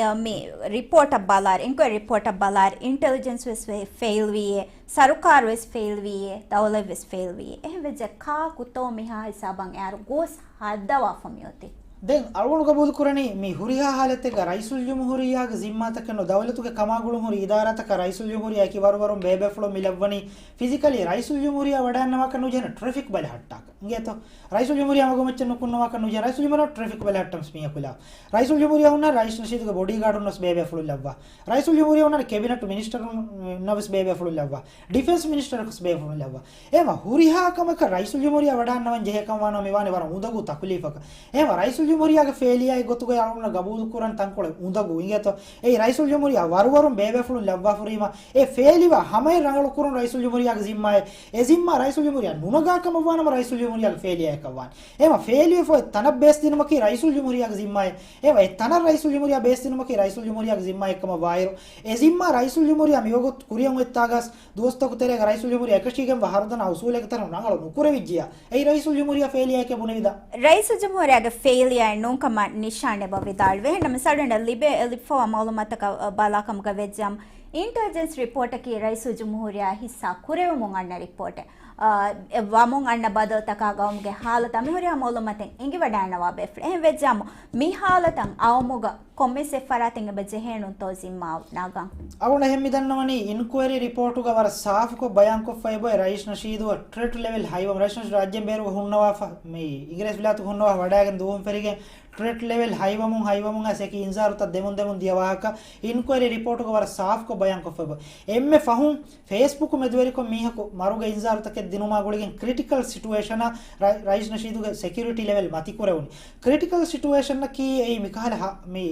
އަ، މި ރިޕޯޓަށް ބަލާއިރު، އިންކުއަރީ ރިޕޯޓަށް ބަލާއިރު، އިންޓެލިޖެންސް ވެސް ފެ-، ފެއިލް ވީއޭ، ސަރުކާރު ވެސް ފެއިލް ވީއޭ، ދައުލަތް ވެސް ފެއިލް ވީއޭ. އެހެން ވެއްޖެ ކާކުތޯ މިހާ ހިސާބަށް އެއާރު ގޯސް ހައްދަވާފަ މިއޮތީ؟ ދެން އަޅުގަނޑު ގަބޫލުކުރަނީ މި ހުރިހާ ހާލަތެއްގަ ރައީސުލްޖުމްހޫރިއްޔާގެ ޒިންމާތަކެއް ނޫން، ދައުލަތުގެ ކަމާގުޅުން ހުރި އިދާރާތަކަށް ރައީސުލްޖުމްހޫރިއްޔާ އެކި ވަރުވަރުން ބޭބޭފުޅުން މި ލައްވަނީ ފިޒިކަލީ ރައީސުލްޖުމްހޫރިއްޔާ ވަޑައިގަންނަވާކަށް ނުޖެހޭނެ ޓްރެފިކް ބަލަހައްޓާކަށް. އިނގޭތޯ؟ ރައީސުލްޖުމްހޫރިއްޔާ މަގުމައްޗަށް ނުކުންނަވާކަށް ނުޖެހޭ. ރައީސުލްޖުމްހޫރިއްޔާ ޓްރެފިކް ބަލަހައްޓަން ވެސް މީހަކު ލައްވާ. ރައީސުލްޖުމްހޫރިއްޔާ ހުންނަ ރައީސް ނަޝީދުގެ ބޮޑީގާޑުންނަށް ވެސް ބޭބޭފުޅުން ލައްވާ. ރައީސުލްޖުމްހޫރިއްޔާ ހުންނަ ކެބިނެޓް މިނިސްޓަރުންނަށް ވެސް ބޭބޭފުޅުން ލައްވާ. ޑިފެންސް މިނިސްޓަރަކަށް ވެސް ބޭބޭފުޅުން ލައްވާ. އެހެންވީމަ ހުރިހާ ކަމަކަށް ރައީސުލްޖުމްހޫރިއްޔާ ވަޑައިގަންނަވަން ޖެހޭ ކަމަށް ވާނަމަ މިވާނެ ވަރަށް އުނދަގޫ ތަކުލީފަކަށް. އެހެންވީމަ ރައީސުލްޖުމްހޫރިއްޔާގެ ފޭލިއާއެއް ގޮތުގައި އަޅުގަނޑަށް ގަބޫލުކުރަން ތަންކޮޅެއް އުނދަގޫ. އިނގޭތޯ؟ އެއީ ރައީސުލްޖުމްހޫރިއްޔާ ވަރުވަރުން ބޭބޭފުޅުން ލައްވާފަ ހުރީމަ އެ ފޭލިވާ ހަމައެއް ރަނގަޅު ކުރުން ރައީސުލްޖުމްހޫރިއްޔާގެ ޒިންމާއެއް. އެ ޒިންމާ ރައީސުލްޖުމްހޫރިއްޔާ ނުނަގާ ކަމަށް ވާނަމަ ރައީސުލްޖުމްހޫރިއްޔާގެ ފޭލިއާއަކަށް ވާނެ. އެހެންވީމަ ފޭލިވެފަ އޮތް ތަނަށް ބޭސް ދިނުމަކީ ރައީސުލްޖުމްހޫރިއްޔާގެ ޒިންމާއެއް. އެހެންވީމަ އެ ތަނަށް ރައީސުލްޖުމްހޫރިއްޔާ ބޭސް ދިނުމަކީ ރައީސުލްޖުމްހޫރިއްޔާގެ ޒިންމާއެއް ކަމަށް ވާއިރު، އެ ޒިންމާ ރައީސުލްޖުމްހޫރިއްޔާ މިވަގުތު ކުރިއަށް އޮތްތާގަސް ދުވަސްތަކު ތެރޭގަ ރައީސުލްޖުމްހޫރިއްޔާ އެކަށީގެންވާ ހަރުދަނާ އުސޫލެއްގެ ތަނުން ރަނގަޅު ނުކުރެވިއްޖިޔާ، އެއީ ރައީސުލްޖުމްހޫރިއްޔާ ފޭލިއާއެކޭ ބުނެވިދާނެ. ރައީސުލްޖުމްހޫރިއްޔާގެ ފެއިލިއާއެއް ނޫން ކަމަށް ނިޝާން އެބަ ވިދާޅުވޭ. އެހެންނަމަވެސް އަޅުގަނޑަށް ލިބޭ، ލިބިފަވާ މައުލޫމާތަކަށް ބަލާކަމުގަ ވެއްޖަމް، އިންޓެލިޖެންސް ރިޕޯޓަކީ ރައީސުލްޖުމްހޫރިއްޔާ ހިއްސާ ކުރެވެމުން އަންނަ ރިޕޯޓެއް. އާ، އެ ވަމުން އަންނަ ބަދަލުތަކާ ގައުމުގެ ހާލަތާ މިހުރިހާ މައުލޫމާތެއް އެނގިވަޑައިގަންނަވާ ބޭފުޅެއް. އެހެން ވެއްޖާމު، މި ހާލަތަށް އައުމުގަ ކޮންމެސް އެއް ފަރާތެއް އެބަ ޖެހޭނުންތޯ ޒިންމާ ނަގަން؟ އަޅުގަނޑަށް އެހެން މި ދަންނަވަނީ އިންކުއަރީ ރިޕޯޓުގަ ވަރަށް ސާފުކޮށް ބަޔާންކޮށްފައި އެބައޮތް ރައީސް ނަޝީދުއަށް ތްރެޓް ލެވެލް ހައިވަމުން، ރައީސް ނަޝީދު ރާއްޖޭން ބޭރުގަ ހުންނަވާފަ މި އިނގިރޭސި ވިލާތު ހުންނަވާ ވަޑައިގެން ދުވަހުން ފެށިގެން ތްރެޓް ލެވެލް ހައިވަމުން، ހައިވަމުން އައިސް އެކި އިންޒާރުތައް ދެމުން ދެމުން ދިޔަ ވާހަކަ އިންކުއަރީ ރިޕޯޓުގަ ވަރަށް ސާފުކޮށް ބަޔާންކޮށްފައި އެބައޮތް. އެންމެ ފަހުން ފޭސްބުކު މެދުވެރިކޮށް މީހަކު މަރުގެ އިންޒާރުތަކެއް ދިނުމާ ގުޅިގެން ކްރިޓިކަލް ސިޓުއޭޝަނަށް ރަ-، ރައީސް ނަޝީދުގެ ސެކިއުރިޓީ ލެވެލް މަތިކުރެވުނީ. ކްރިޓިކަލް ސިޓުއޭޝަނަކީ އެއީ މިކަހަލަ ހަ-، މި،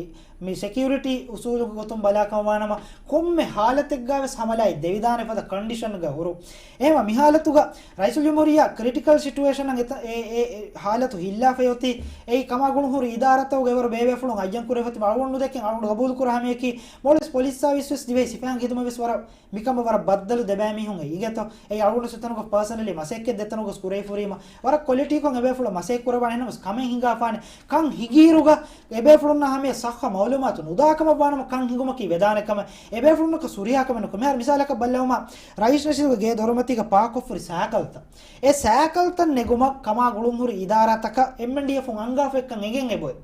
މި ސެކިއުރިޓީ އުސޫލުގެ ގޮތުން ބަލާކަމަށް ވާނަމަ، ކޮންމެ ހާލަތެއްގަ ވެސް ހަމަލާއެއް ދެވިދާނެ ފަދަ ކޮންޑިޝަންގަ ހުރު. އެހެންވީމަ މި ހާލަތުގަ ރައީސުލްޖުމްހޫރިއްޔާ ކްރިޓިކަލް ސިޓުއޭޝަނަށް އެތަ-، އެ، އެ، އެ ހާލަތު ހިއްލާފައި އޮތީ، އެއީ ކަމާގުޅުން ހުރި އިދާރާތަކުގެ އެވަރު ބޭބޭފުޅުން އައްޔަން ކުރެވިފަ ތިބި އަޅުގަނޑު ނުދެކެން އަޅުގަނޑު ގަބޫލުކުރާ ހަމަޔަކީ މޮޅުވެސް ޕޮލިސް ސާވިސް ވެސް ދިވެހި ސިފައިން ޚިދުމަތް ވެސް ވަރަށް މިކަމަށް ވަރަށް ބައްދަލު ދެބައިމީހުން އެ އިނގޭތޯ. އެއީ އަޅުގަނޑު އެތަނުގަ ޕާސަނަލީ މަސައްކަތް ދެތަނުގަސް ކުރެވިފަ ހުރީމަ ވަރަށް ކޮލިޓީކޮށް އެބޭފުޅުން މަސައްކަތް ކުރައްވާނެ. އެހެންނަމަވެސް ކަމެއް ހިނގާފާނެ. ކަން ހިނގިއިރުގަ އެބޭފުޅުންނަށް ހަމަޔަށް ސައްހަ މައުލޫމާތު ނުދާކަމަށް ވާނަމަ ކަން ހިނގުމަކީ ވެދާނެ ކަމެއް. އެބޭފުޅުންނަކަށް ހުރިހާ ކަމެއް ނުކުރޭ. މިހާރު މިސާލަކަށް ބައްލަވުމަށް ރައީސް ނަޝީދުގެ ގޭ ދޮރުމަތީގަ ޕާކްކޮށްފަ ހުރި ސައިކަލްތައް، އެ ސައިކަލްތައް ނެގުމަށް ކަމާ ގުޅުންހުރި އިދާރާތަކަށް އެމްއެންޑީއެފުން އަންގާފައެއްކަން އެނގެން އެބައޮތް.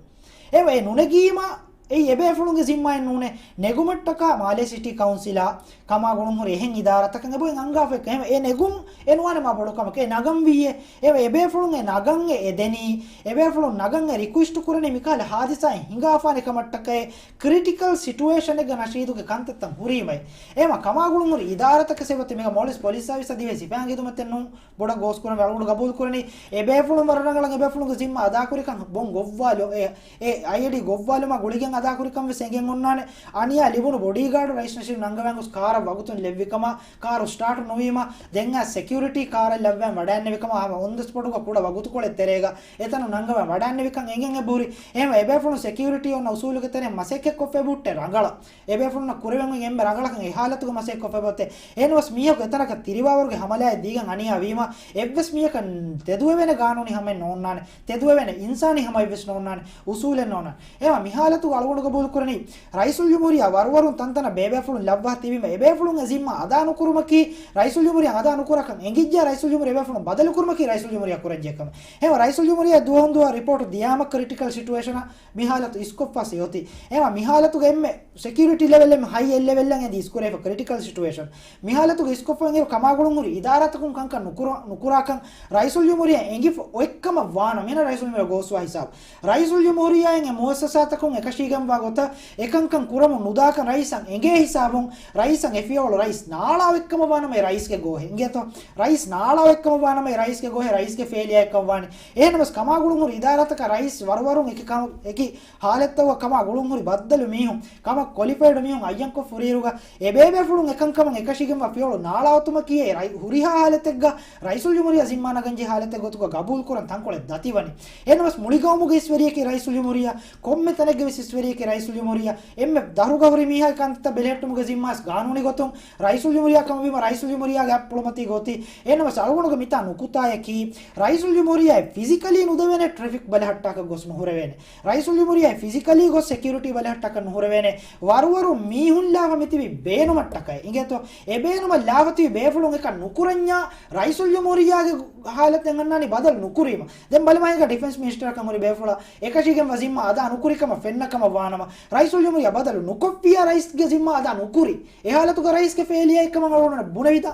އެ ނުނެގީމަ އެއީ އެބޭފުޅުންގެ ޒިންމާއެއް ނޫނޭ. ނެގުމަށްޓަކާ މާލޭ ސިޓީ ކައުންސިލާ ކަމާ ގުޅުންހުރި އެހެން އިދާރާތަކަށް އެބައޮތް އަންގާފައެއް. އެ ނެގުން އެ ނުވާނެ މާ ބޮޑު ކަމަކަށް. އެ ނަގަންވީއޭ. އެ އެބޭފުޅުން އެ ނަގަން އެ އެދެނީ، އެބޭފުޅުން ނަގަން އެ ރިކުއެސްޓް ކުރަނީ މިކަހަލަ ހާދިސާއެއް ހިނގާފާނެ ކަމަށްޓަކައި، ކްރިޓިކަލް ސިޓުއޭޝަނެއްގަ ނަޝީދުގެ ކަންތައްތައް ހުރީމައި. އެމަ ކަމާ ގުޅުންހުރި އިދާރާތަކަށް އެބައޮތް މީގަ މޯލިސް ޕޮލިސް ސާވިސް އަދިވެސް ސިފައިން ހިދުމަތެއް ނޫން. ބޮޑަށް ގޯސްކުރަން އަޅުގަނޑު ގަބޫލުކުރަނީ، އެބޭފުޅުން ވަރަށް ރަނގަޅަށް އެބޭފުޅުންގެ ޒިންމާ އަދާކުރިކަން ބޮން ގޮއްވާލު، އެ، އެ އައިޑީ ގޮއްވާލުމާ ގުޅިގެން އަދާކުރިކަން ވެސް އެނގެން އޮންނާނެ. އަނިޔާ ލިބުނު ބޮޑީގާޑު ރައީސް ނަޝީދު ނަންގަވާން ގޮސް ކާރަށް ވަގުތުން ލެއްވިކަމާ، ކާރު ސްޓާޓު ނުވީމަ، ދެން އައިސް ސެކިއުރިޓީ ކާރަށް ލައްވަން ވަޑައިންނެވިކަމަށް ހަމަ އޮން ދަ ސްޕޮޓުގަ ކުޑަ ވަގުތުކޮޅެއް ތެރޭގަ އެތަނުން ނަންގަވަން ވަޑައިންނެވިކަން އެނގެން އެބަހުރި. އެހެންވެ އެބޭފުޅުން ސެކިއުރިޓީ އޮންނަ އުސޫލުގެ ތެރެއިން މަސައްކަތްކޮށްފައި ބުއްޓެ ރަނގަޅަށް. އެބޭފުޅުންނަށް ކުރެވެން އެންމެ ރަނގަޅަކަށް އެ ހާލަތުގަ މަސައްކަތްކޮށްފައި ބޮތެ. އެހެންވެސް މީހަކު އެތަނަކަށް ތިރިވާވަރުގެ ހަމަލާއެއް ދީގެން އަނިޔާ ވީމަ، އެއްވެސް މީހަކަށް ތެދުވެވޭނެ ގާނޫނީ ހަމައެއް ނޯންނާނެ. ތެދުވެވޭނެ އިންސާނީ ހަމައެއްވެސް ނޯންނާނެ. އުސޫލެއް ނޯންނާނެ. އެމަ މިހާލަތުގަ އަޅުގަނޑު ގަބޫލުކުރަނީ، ރައީސުލްޖުމްހޫރިއްޔާ ވަރުވަރުން ތަންތަނަށް ބޭބޭފުޅުން ލައްވާ ތިބީމަ، އެބޭފުޅުން އެ ޒިންމާ އަދާ ނުކުރުމަކީ، ރައީސުލްޖުމްހޫރިއްޔާ އަދާ ނުކުރާކަން އެނގިއްޖެ، ރައީސުލްޖުމްހޫރިއްޔާ އެބޭފުޅުން ބަދަލުކުރުމަކީ ރައީސުލްޖުމްހޫރިއްޔާ ކުރަންޖެހޭ ކަމެއް. އެމަ ރައީސުލްޖުމްހޫރިއްޔާ ދުވަހުން ދުވަހަށް ރިޕޯޓު ދިޔާމަ ކްރިޓިކަލް ސިޓުއޭޝަނަށް މި ހާލަތު އިސްކޮށްފަސް އޮތީ. އެމަ މި ހާލަތުގަ އެންމެ ސެކިއުރިޓީ ލެވެލް އެންމެ ހައި އެއް ލެވެލްއަށް އެދި އިސްކުރެވިފަ ކްރިޓިކަލް ސިޓުއޭޝަން. މި ހާލަތުގަ އިސްކޮށްފައި އިރު ކަމާގުޅުން ހުރި އިދާރާތަކުން ކަންކަން ނުކުރާ، ނުކުރާކަން ރައީސުލްޖުމްހޫރިއްޔާ އެނގިފަ އޮތްކަމަށް ވާނަމަ، މިހެން ރައީސުލްޖުމްހޫރިއްޔާ ގޯސްވާ ހިސާބު. ރައީސުލްޖުމްހޫރިއްޔާއިން އެ މުއައްސަސާތަކުން އެކަށީގެންވާ ގޮތަށް އެކަންކަން ކުރަމުން ނުދާކަން ރައީސަށް އެނގޭ ހިސާބުން، ރައީސަށް އެ ފިޔަވަޅު ރައީސް ނާޅާ އޮތްކަމަށް ވާނަމަ އެ ރައީސްގެ ގޯހެއް އިނގޭތޯ؟ ރައީސް ނާޅާ އޮތްކަމަށް ވާނަމަ އެ ރައީސްގެ ގޯހެއް ރައީސްގެ ފޭލިއާއެއްކަން ވާނެ. އެހެންނަމަވެސް ކަމާގުޅުން ހުރި އިދާރާތަކަށް ރައީސް ވަރުވަރުން އެކި ކަމަށް، އެކި ހާލަތްތަކުގަ ކަމާ ގުޅުން ހުރި ބައްދަލު މީހުން، ކަމަށް ކޮލިފައިޑް މީހުން އައްޔަންކޮށް ފުރިއިރުގަ، އެބޭބޭފުޅުން އެކަންކަމަށް އެކަށީގެންވާ ފިޔަވަޅު ނާޅާއޮތުމަކީ އެ ރައި-، ހުރިހާ ހާލަތެއްގަ ރައީސުލްޖުމްހޫރިއްޔާ ޒިންމާ ނަގަންޖެހޭ ހާލަތެއް ގޮތުގަ ގަބޫލުކުރަން ތަންކޮޅެއް ދަތިވަނީ. އެހެންނަމަވެސް މުޅި ގައުމުގެ އިސްވެރިޔަކީ ރައީސުލްޖުމްހޫރިއްޔާ، ކޮންމެ ތަނެއްގެ ވެސް އިސްވެރިޔަކީ ރައީސުލްޖުމްހޫރިއްޔާ. އެންމެ ދަށުގަ ހުރި މީހާގެ ކަންތައްތައް ބެލެހެއްޓުމުގެ ޒިންމާ ގާނޫނީ ގޮތުން ރައީސުލްޖުމްހޫރިއްޔާ ކަމަށްވީމަ ރައީސުލްޖުމްހޫރިއްޔާގެ އަތްޕުޅުމަތީ ގޯތި. އެހެންނަމަވެސް އަޅުގަނޑުގެ މިތާ ނުކުތާޔަކީ، ރައީސުލްޖުމްހޫރިއްޔާ ފިޒިކަލީ ނުދެވޭނެ ޓްރެފިކް ބަލަހައްޓާކަށް ގޮސް ނުހުރެވޭނެ. ރައީސުލްޖުމްހޫރިއްޔާ ފިޒިކަލީ ގޮސް ސެކިއުރިޓީ ބަލަހައްޓާކަށް ނުހުރެވޭނެ. ވަރުވަރު މީހުން ލާފަ މިތިބި ބޭނުމަށްޓަކައި އިނގޭތޯ؟ އެ ބޭނުމަށް ލާފަ ތިބި ބޭފުޅުން އެކަން ނުކުރަންޏާ ރައީސުލްޖުމްހޫރިއްޔާގެ ހާލަތެއް އަންނާނީ ބަދަލު ނުކުރީމަ. ދެން ބަލަމާ ހިނގާ ޑިފެންސް މިނިސްޓަރަކަށް ހުރި ބޭފުޅާ އެކަށީގެންވާ ޒިންމާ އަދާ ނުކުރި ކަމަށް ފެންނަ ކަމަށް ވާނަމަ، ރައީސުލްޖުމްހޫރިއްޔާ ބަދަލު ނުކޮށްފިއްޔާ ރައީސްގެ ޒިންމާ އަދާ ނުކުރި. އެ ހާލަތުގަ ރައީސްގެ ފޭލިއާއެއްކަމަށް އަޅުގަނޑަށް ބުނެވިދާ.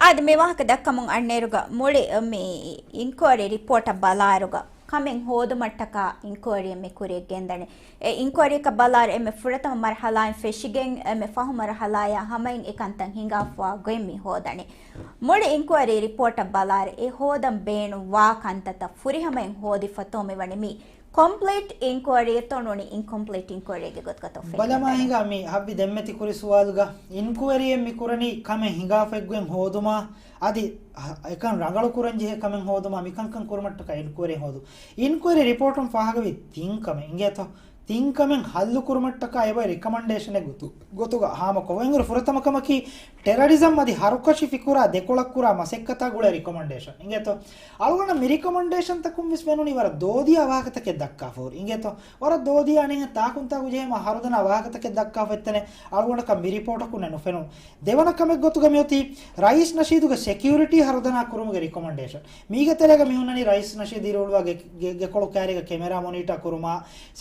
އާދެ، މި ވާހަކަ ދައްކަމުން އަންނައިރުގަ މުޅި މި އިންކުއަރީ ރިޕޯޓަށް ބަލާއިރުގަ ކަމެއް ހޯދުމަށްޓަކާ އިންކުއަރީއެއް މި ކުރިޔަށް ގެންދަނީ. އެ އިންކުއަރީއަކަށް ބަލާއިރު އެންމެ ފުރަތަމަ މަރުހަލާއިން ފެށިގެން އެންމެ ފަހު މަރުހަލާޔާ ހަމައިން އެ ކަންތައް ހިނގާފަވާ ގޮތް މި ހޯދަނީ. މުޅި އިންކުއަރީ ރިޕޯޓަށް ބަލާއިރު އެ ހޯދަން ބޭނުންވާ ކަންތައްތައް ފުރިހަމައިން ހޯދިފަތޯ މިވަނީ މީ ކޮމްޕްލީޓް އިންކުއަރީއެއްތޯ ނޫނީ އިންކޮމްޕްލީޓް އިންކުއަރީގެ ގޮތުގަތޯ ފެންނަނީ. ބަލަމާ ހިނގާ މި ހައްވި ދެންމެ ތި ކުރި ސުވާލުގަ އިންކުއަރީއެއް މި ކުރަނީ ކަމެއް ހިނގާފައިގެން ހޯދުމާ، އަދި އެކަން ރަނގަޅު ކުރަން ޖެހޭ ކަމެއް ހޯދުމާ، މިކަންކަން ކުރުމަށްޓަކާ އިންކުއަރީ ހޯދު. އިންކުއަރީ ރިޕޯޓުން ފާހަގަވި ތިން ކަމެއް އިނގޭތޯ؟ ތިން ކަމެއް ހައްލު ކުރުމަށްޓަކާ އެބައި ރިކަމަންޑޭޝަނެއް ގޮތު، ގޮތުގަ ހާމަކޮށް އެނގުރު ފުރަތަމަ ކަމަކީ، ޓެރަރިޒަމް އަދި ހަރުކަށި ފިކުރާ ދެކޮޅަށް ކުރާ މަސައްކަތާ ގުޅޭ ރިކޮމަންޑޭޝަން އިނގޭތޯ؟ އަޅުގަނޑަށް މި ރިކޮމަންޑޭޝަންތަކުން ވެސް ފެނުނީ ވަރަށް ދޯދިޔާ ވާހަކަތަކެއް ދައްކާފަ ހުރި އިނގޭތޯ؟ ވަރަށް ދޯދިޔާ ނޭނގެ ތާކުންތާކު ޖެހޭ މާ ހަރުދަނާ ވާހަކަތަކެއް ދައްކާފަ އެއްތަނެއް އަޅުގަނޑަކަށް މި ރިޕޯޓަކުންނެއް ނުފެނުނު. ދެވަނަ ކަމެއް ގޮތުގަ މިއޮތީ ރައީސް ނަޝީދުގެ ސެކިއުރިޓީ ހަރުދަނާ ކުރުމުގެ ރިކޮމަންޑޭޝަން. މީގެ ތެރޭގަ މި ހުންނަނީ ރައީސް ނަޝީދު އިރުއުޅުވާ ގެ، ގެ، ގެކޮޅު ކައިރީގަ ކެމެރާ މޮނީޓާ ކުރުމާ،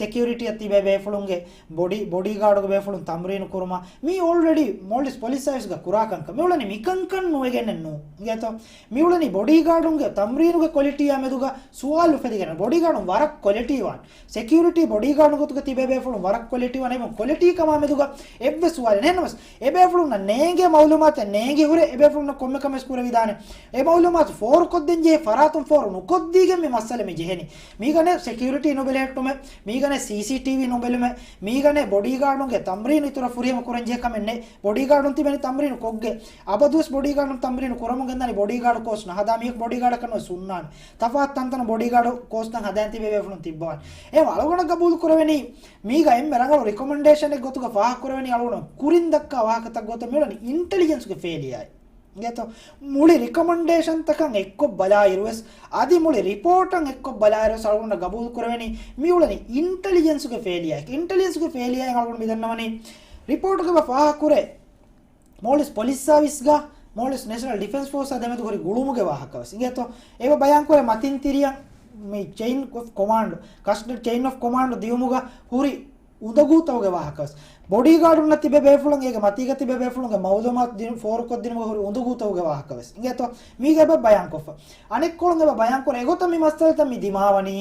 ސެކިއުރިޓީއަށް ތިބޭ ބޭފުޅުންގެ ބޮޑީ، ބޮޑީގާޑުގެ ބޭފުޅުން ތަމްރީނު ކުރުމާ، މީ އޯލްރެޑީ މޯލްޑިވްސް ޕޮލިސް ސާވިސްގަ ކުރާ ކަންކަން. މި އުޅެނީ މިކަންކަން ނުވެގެންނެއް ނޫން. އިނގޭތޯ؟ މި އުޅެނީ ބޮޑީގާޑުންގެ ތަމްރީނުގެ ކޮލިޓީއާ މެދުގަ ސުވާލު އުފެދިގެން. ބޮޑީގާޑުން ވަރަށް ކޮލިޓީވާން. ސެކިއުރިޓީ ބޮޑީގާޑު ގޮތުގަ ތިބޭ ބޭފުޅުން ވަރަށް ކޮލިޓީވާން. އެބަ ކޮލިޓީ ކަމާ މެދުގަ އެއްވެސް ސުވާލެއް ނެއް. ނަމަވެސް އެބޭފުޅުންނަށް ނޭނގޭ މައުލޫމާތެއް ނޭނގި ހުރެ އެބޭފުޅުންނަށް ކޮންމެ ކަމެއް ކުރެވިދާނެ. އެ މައުލޫމާތު ފޯރުކޮށްދޭން ޖެހޭ ފަރާތުން ފޯރު ނުކޮށްދީގެން މި މައްސަލަ މި ޖެހެނީ. މީގަނެ ސެކިއުރިޓީ ނުބެލެހެއްޓުމެއް، މީގަނެ ސީސީޓީވީ ނުބެލުމެއް، މީގަނެ ބޮޑީގާޑުންގެ ތަމްރީނު އިތުރަށް ފުރިހަމަ ކުރަން ޖެހޭ ކަމެއް ނެއް. ބޮޑީގާޑުން ތިބެނީ ތަމްރީނު ކޮށްގެ. އަބަދުވެސް ބޮޑީގާޑުން ތަމްރީނު ކުރަމުން ގެންދާނީ ބޮޑީގާޑު ކޯސް ނަހަދާ މީހަކު ބޮޑީގާޑަކަށް ނުވެސް ހުންނާނެ. ތަފާތު ތަންތަނަށް ބޮޑީގާޑު ކޯސްތައް ހަދައިން ތިބޭ ބޭފުޅުން ތިއްބަވާނެ. އެ އަޅުގަނޑަށް ގަބޫލު ކުރެވެނީ މީގަ އެންމެ ރަނގަޅު ރިކޮމެންޑޭޝަނެއް ގޮތުގަ ފާހަގަ ކުރެވެނީ އަޅުގަނޑު ކުރިން ދައްކާ ވާހަކަތައް ގޮތަށް މިއުޅެނީ އިންޓެލިޖެންސްގެ ފޭލިއާއެއް. އިނގޭތޯ؟ މުޅި ރިކޮމަންޑޭޝަންތަކަށް އެއްކޮށް ބަލާއިރުވެސް، އަދި މުޅި ރިޕޯޓަށް އެއްކޮށް ބަލާއިރުވެސް އަޅުގަނޑަށް ގަބޫލު ކުރެވެނީ މިއުޅެނީ އިންޓެލިޖެންސުގެ ފޭލިއާއެކޭ. އިންޓެލިޖެންސުގެ ފޭލިއާއެއް އަޅުގަނޑު މިދަންނަވަނީ ރިޕޯޓުގަ ފާހަގަކުރޭ މޯލިސް ޕޮލިސް ސާވިސްގަ މޯލިސް ނޭޝަނަލް ޑިފެންސް ފޯސްއާ ދެމެދު ހުރި ގުޅުމުގެ ވާހަކަވެސް. އިނގޭތޯ؟ އެބަ ބަޔާންކުރޭ މަތިން ތިރިއަށް މި ޗެއިން އޮފް ކޮމާންޑް، ކަސްޓް ޗެއިން އޮފް ކޮމާންޑް ދިޔުމުގަ ހުރި އުނދަގޫތަކުގެ ވާހަކަވެސް. ބޮޑީގާޑުންނަށް ތިބޭ ބޭފުޅުން އޭގެ މަތީގަ ތިބޭ ބޭފުޅުންގެ މައުލޫމާތު ދިނު-، ފޯރުކޮށްދިނުމުގެ ހުރި އުނދަގޫތަކުގެ ވާހަކަވެސް. އިނގޭތޯ؟ މީގެ އެބަ ބަޔާންކޮށްފަ. އަނެއްކޮޅުން އެބަ ބަޔާންކުރޭ. އެގޮތަށް މި މައްސަލަތައް މި ދިމާވަނީ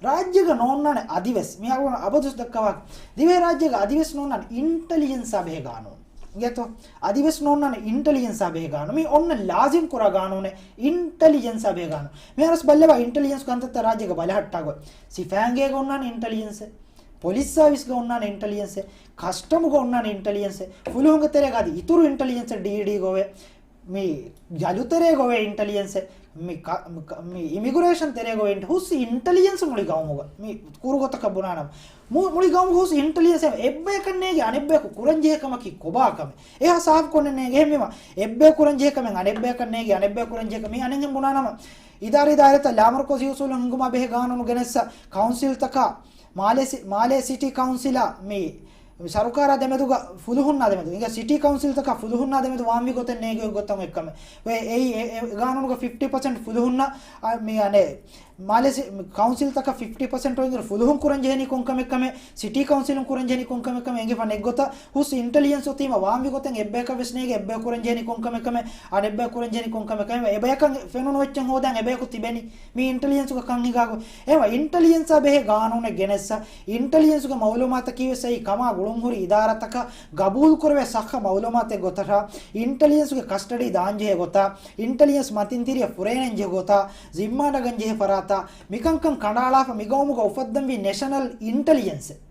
ރާއްޖޭގަ ނޯންނާނެ އަދިވެސް. މިހާރު އަބަދުސް ދައްކަވާ. ދިވެހި ރާއްޖޭގަ އަދިވެސް ނޯންނާނެ އިންޓެލިޖެންސާ ބެހޭ ގާނޫނު. އިނގޭތޯ؟ އަދިވެސް ނޯންނާނެ އިންޓެލިޖެންސާ ބެހޭ ގާނޫނު. މި އޮންނަ ލާޒިމް ކުރާ ގާނޫނެއް އިންޓެލިޖެންސާ ބެހޭ ގާނޫނު. މިހާރުސް ބައްލަވާ އިންޓެލިޖެންސް ކަންތައްތައް ރާއްޖޭގަ ބަލަހައްޓާ ގޮތް. ސިފައިންގޭގަ އޮންނާނެ އިންޓެލިޖެންސެއް. ޕޮލިސް ސާވިސްގަ އޮންނާނެ އިންޓެލިޖެންސެއް. ކަސްޓަމުގަ އޮންނާނެ އިންޓެލިޖެންސެއް. ފުލުހުންގެ ތެރޭގަ އަދި އިތުރު އިންޓެލިޖެންސެއް ޑީޑީގަ އޮވޭ. މި ޖަލު ތެރޭގަ އޮވޭ އިންޓެލިޖެންސެއް. މި ކަ-، މި ކަ-، މި އިމިގްރޭޝަން ތެރޭގަ އޮވޭ އިންޓެ-، ހުސް އިންޓެލިޖެންސް މުޅި ގައުމުގަ. މި ކުރު ގޮތަކަށް ބުނާނަމަ. މު-، މުޅި ގައުމުގަ ހުސް އިންޓެލިޖެންސް އެއް-، އެއްބަޔަކަށް ނޭނގޭ އަނެއްބަޔަކު ކުރަންޖެހޭ ކަމަކީ ކޮބާ ކަމެއް. އެހާ ސާފުކޮށް ނޭނގޭ އެހެންވީމަ. އެއްބަޔަކު ކުރަންޖެހޭ ކަމެއް އަނެއްބަޔަކަށް ނޭނގޭ އަނެއްބަޔަކު ކުރަންޖެހޭ ކަމެއް. މި އަނެއްހެން ބުނާނަމަ. އިދާރީ ދާއިރާތައް ލާމަރުކަޒީ އުސޫލުން ހިންގުމާ ބެހޭ ގާނޫނު ގެނެއްސަ ކައުންސިލްތަކާ މާލޭ ސި-، މާލޭ ސިޓީ ކައުންސިލާ މި ސަރުކާރާ ދެމެދުގަ ފުލުހުންނާ ދެމެދު، އިނގޭ ސިޓީ ކައުންސިލްތަކާ ފުލުހުންނާ ދެމެދު ވާންވީ ގޮތެއް ނޭނގެ ގޮތަށް އެއްކަމެއް. އެ، އެ، އެ ގާނޫނުގަ ފިފްޓީ ޕަސެންޓް ފުލުހުންނަށް، އަ، މި އަނެއް، މާލޭ ސި-، ކައުންސިލްތަކަށް ފިފްޓީ ޕަސެންޓް އޮތްގެ ފުލުހުން ކުރަން ޖެހެނީ ކޮން ކަމެއް ކަމެއް، ސިޓީ ކައުންސިލުން ކުރަން ޖެހެނީ ކޮން ކަމެއް ކަމެއް އެނގިފަ ނެތް ގޮތަށް ހުސް އިންޓެލިޖެންސް އޮތީމަ ވާންވީ ގޮތެއް އެއްބަޔަކަށް ވެސް ނޭނގޭ އެއްބަޔަކު ކުރަން ޖެހެނީ ކޮން ކަމެއް ކަމެއް، އަނެއްބަޔަކު ކުރަން ޖެހެނީ ކޮން ކަމެއް ކަމެއް، އެބަޔަކަށް ފެނުނު އެއްޗެއް ހޯދަން އެބަޔަކު ތިބެނީ. މި އިންޓެލިޖެންސުގަ ކަން ހިނގާ ގޮ-، އެވަ އިންޓެލިޖެންސާ ބެހޭ ގާނޫނެއް ގެނެއްސަ، އިންޓެލިޖެންސުގެ މައުލޫމާތަކީ ވެސް އެއީ ކަމާ ގުޅުންހުރި އިދާރާތަކަށް ގަބޫލުކުރެވޭ ސައްހަ މައުލޫމާތެއް ގޮތަށާ، އިންޓެލިޖެންސުގެ ކަސްޓަޑީ ދާންޖެހޭ ގޮތާ، އިންޓެލިޖެންސް މަތިންތިރިއަށް ފުރޭނެންޖެހޭ ގޮތާ، ޒިންމާ ނަގަންޖެހޭ ފަރާތާ، މިކަންކަން ކަނޑައަޅާފަ މިގައުމުގަ އުފައްދަންވީ ނެޝަނަލް އިންޓެލިޖެންސެއް.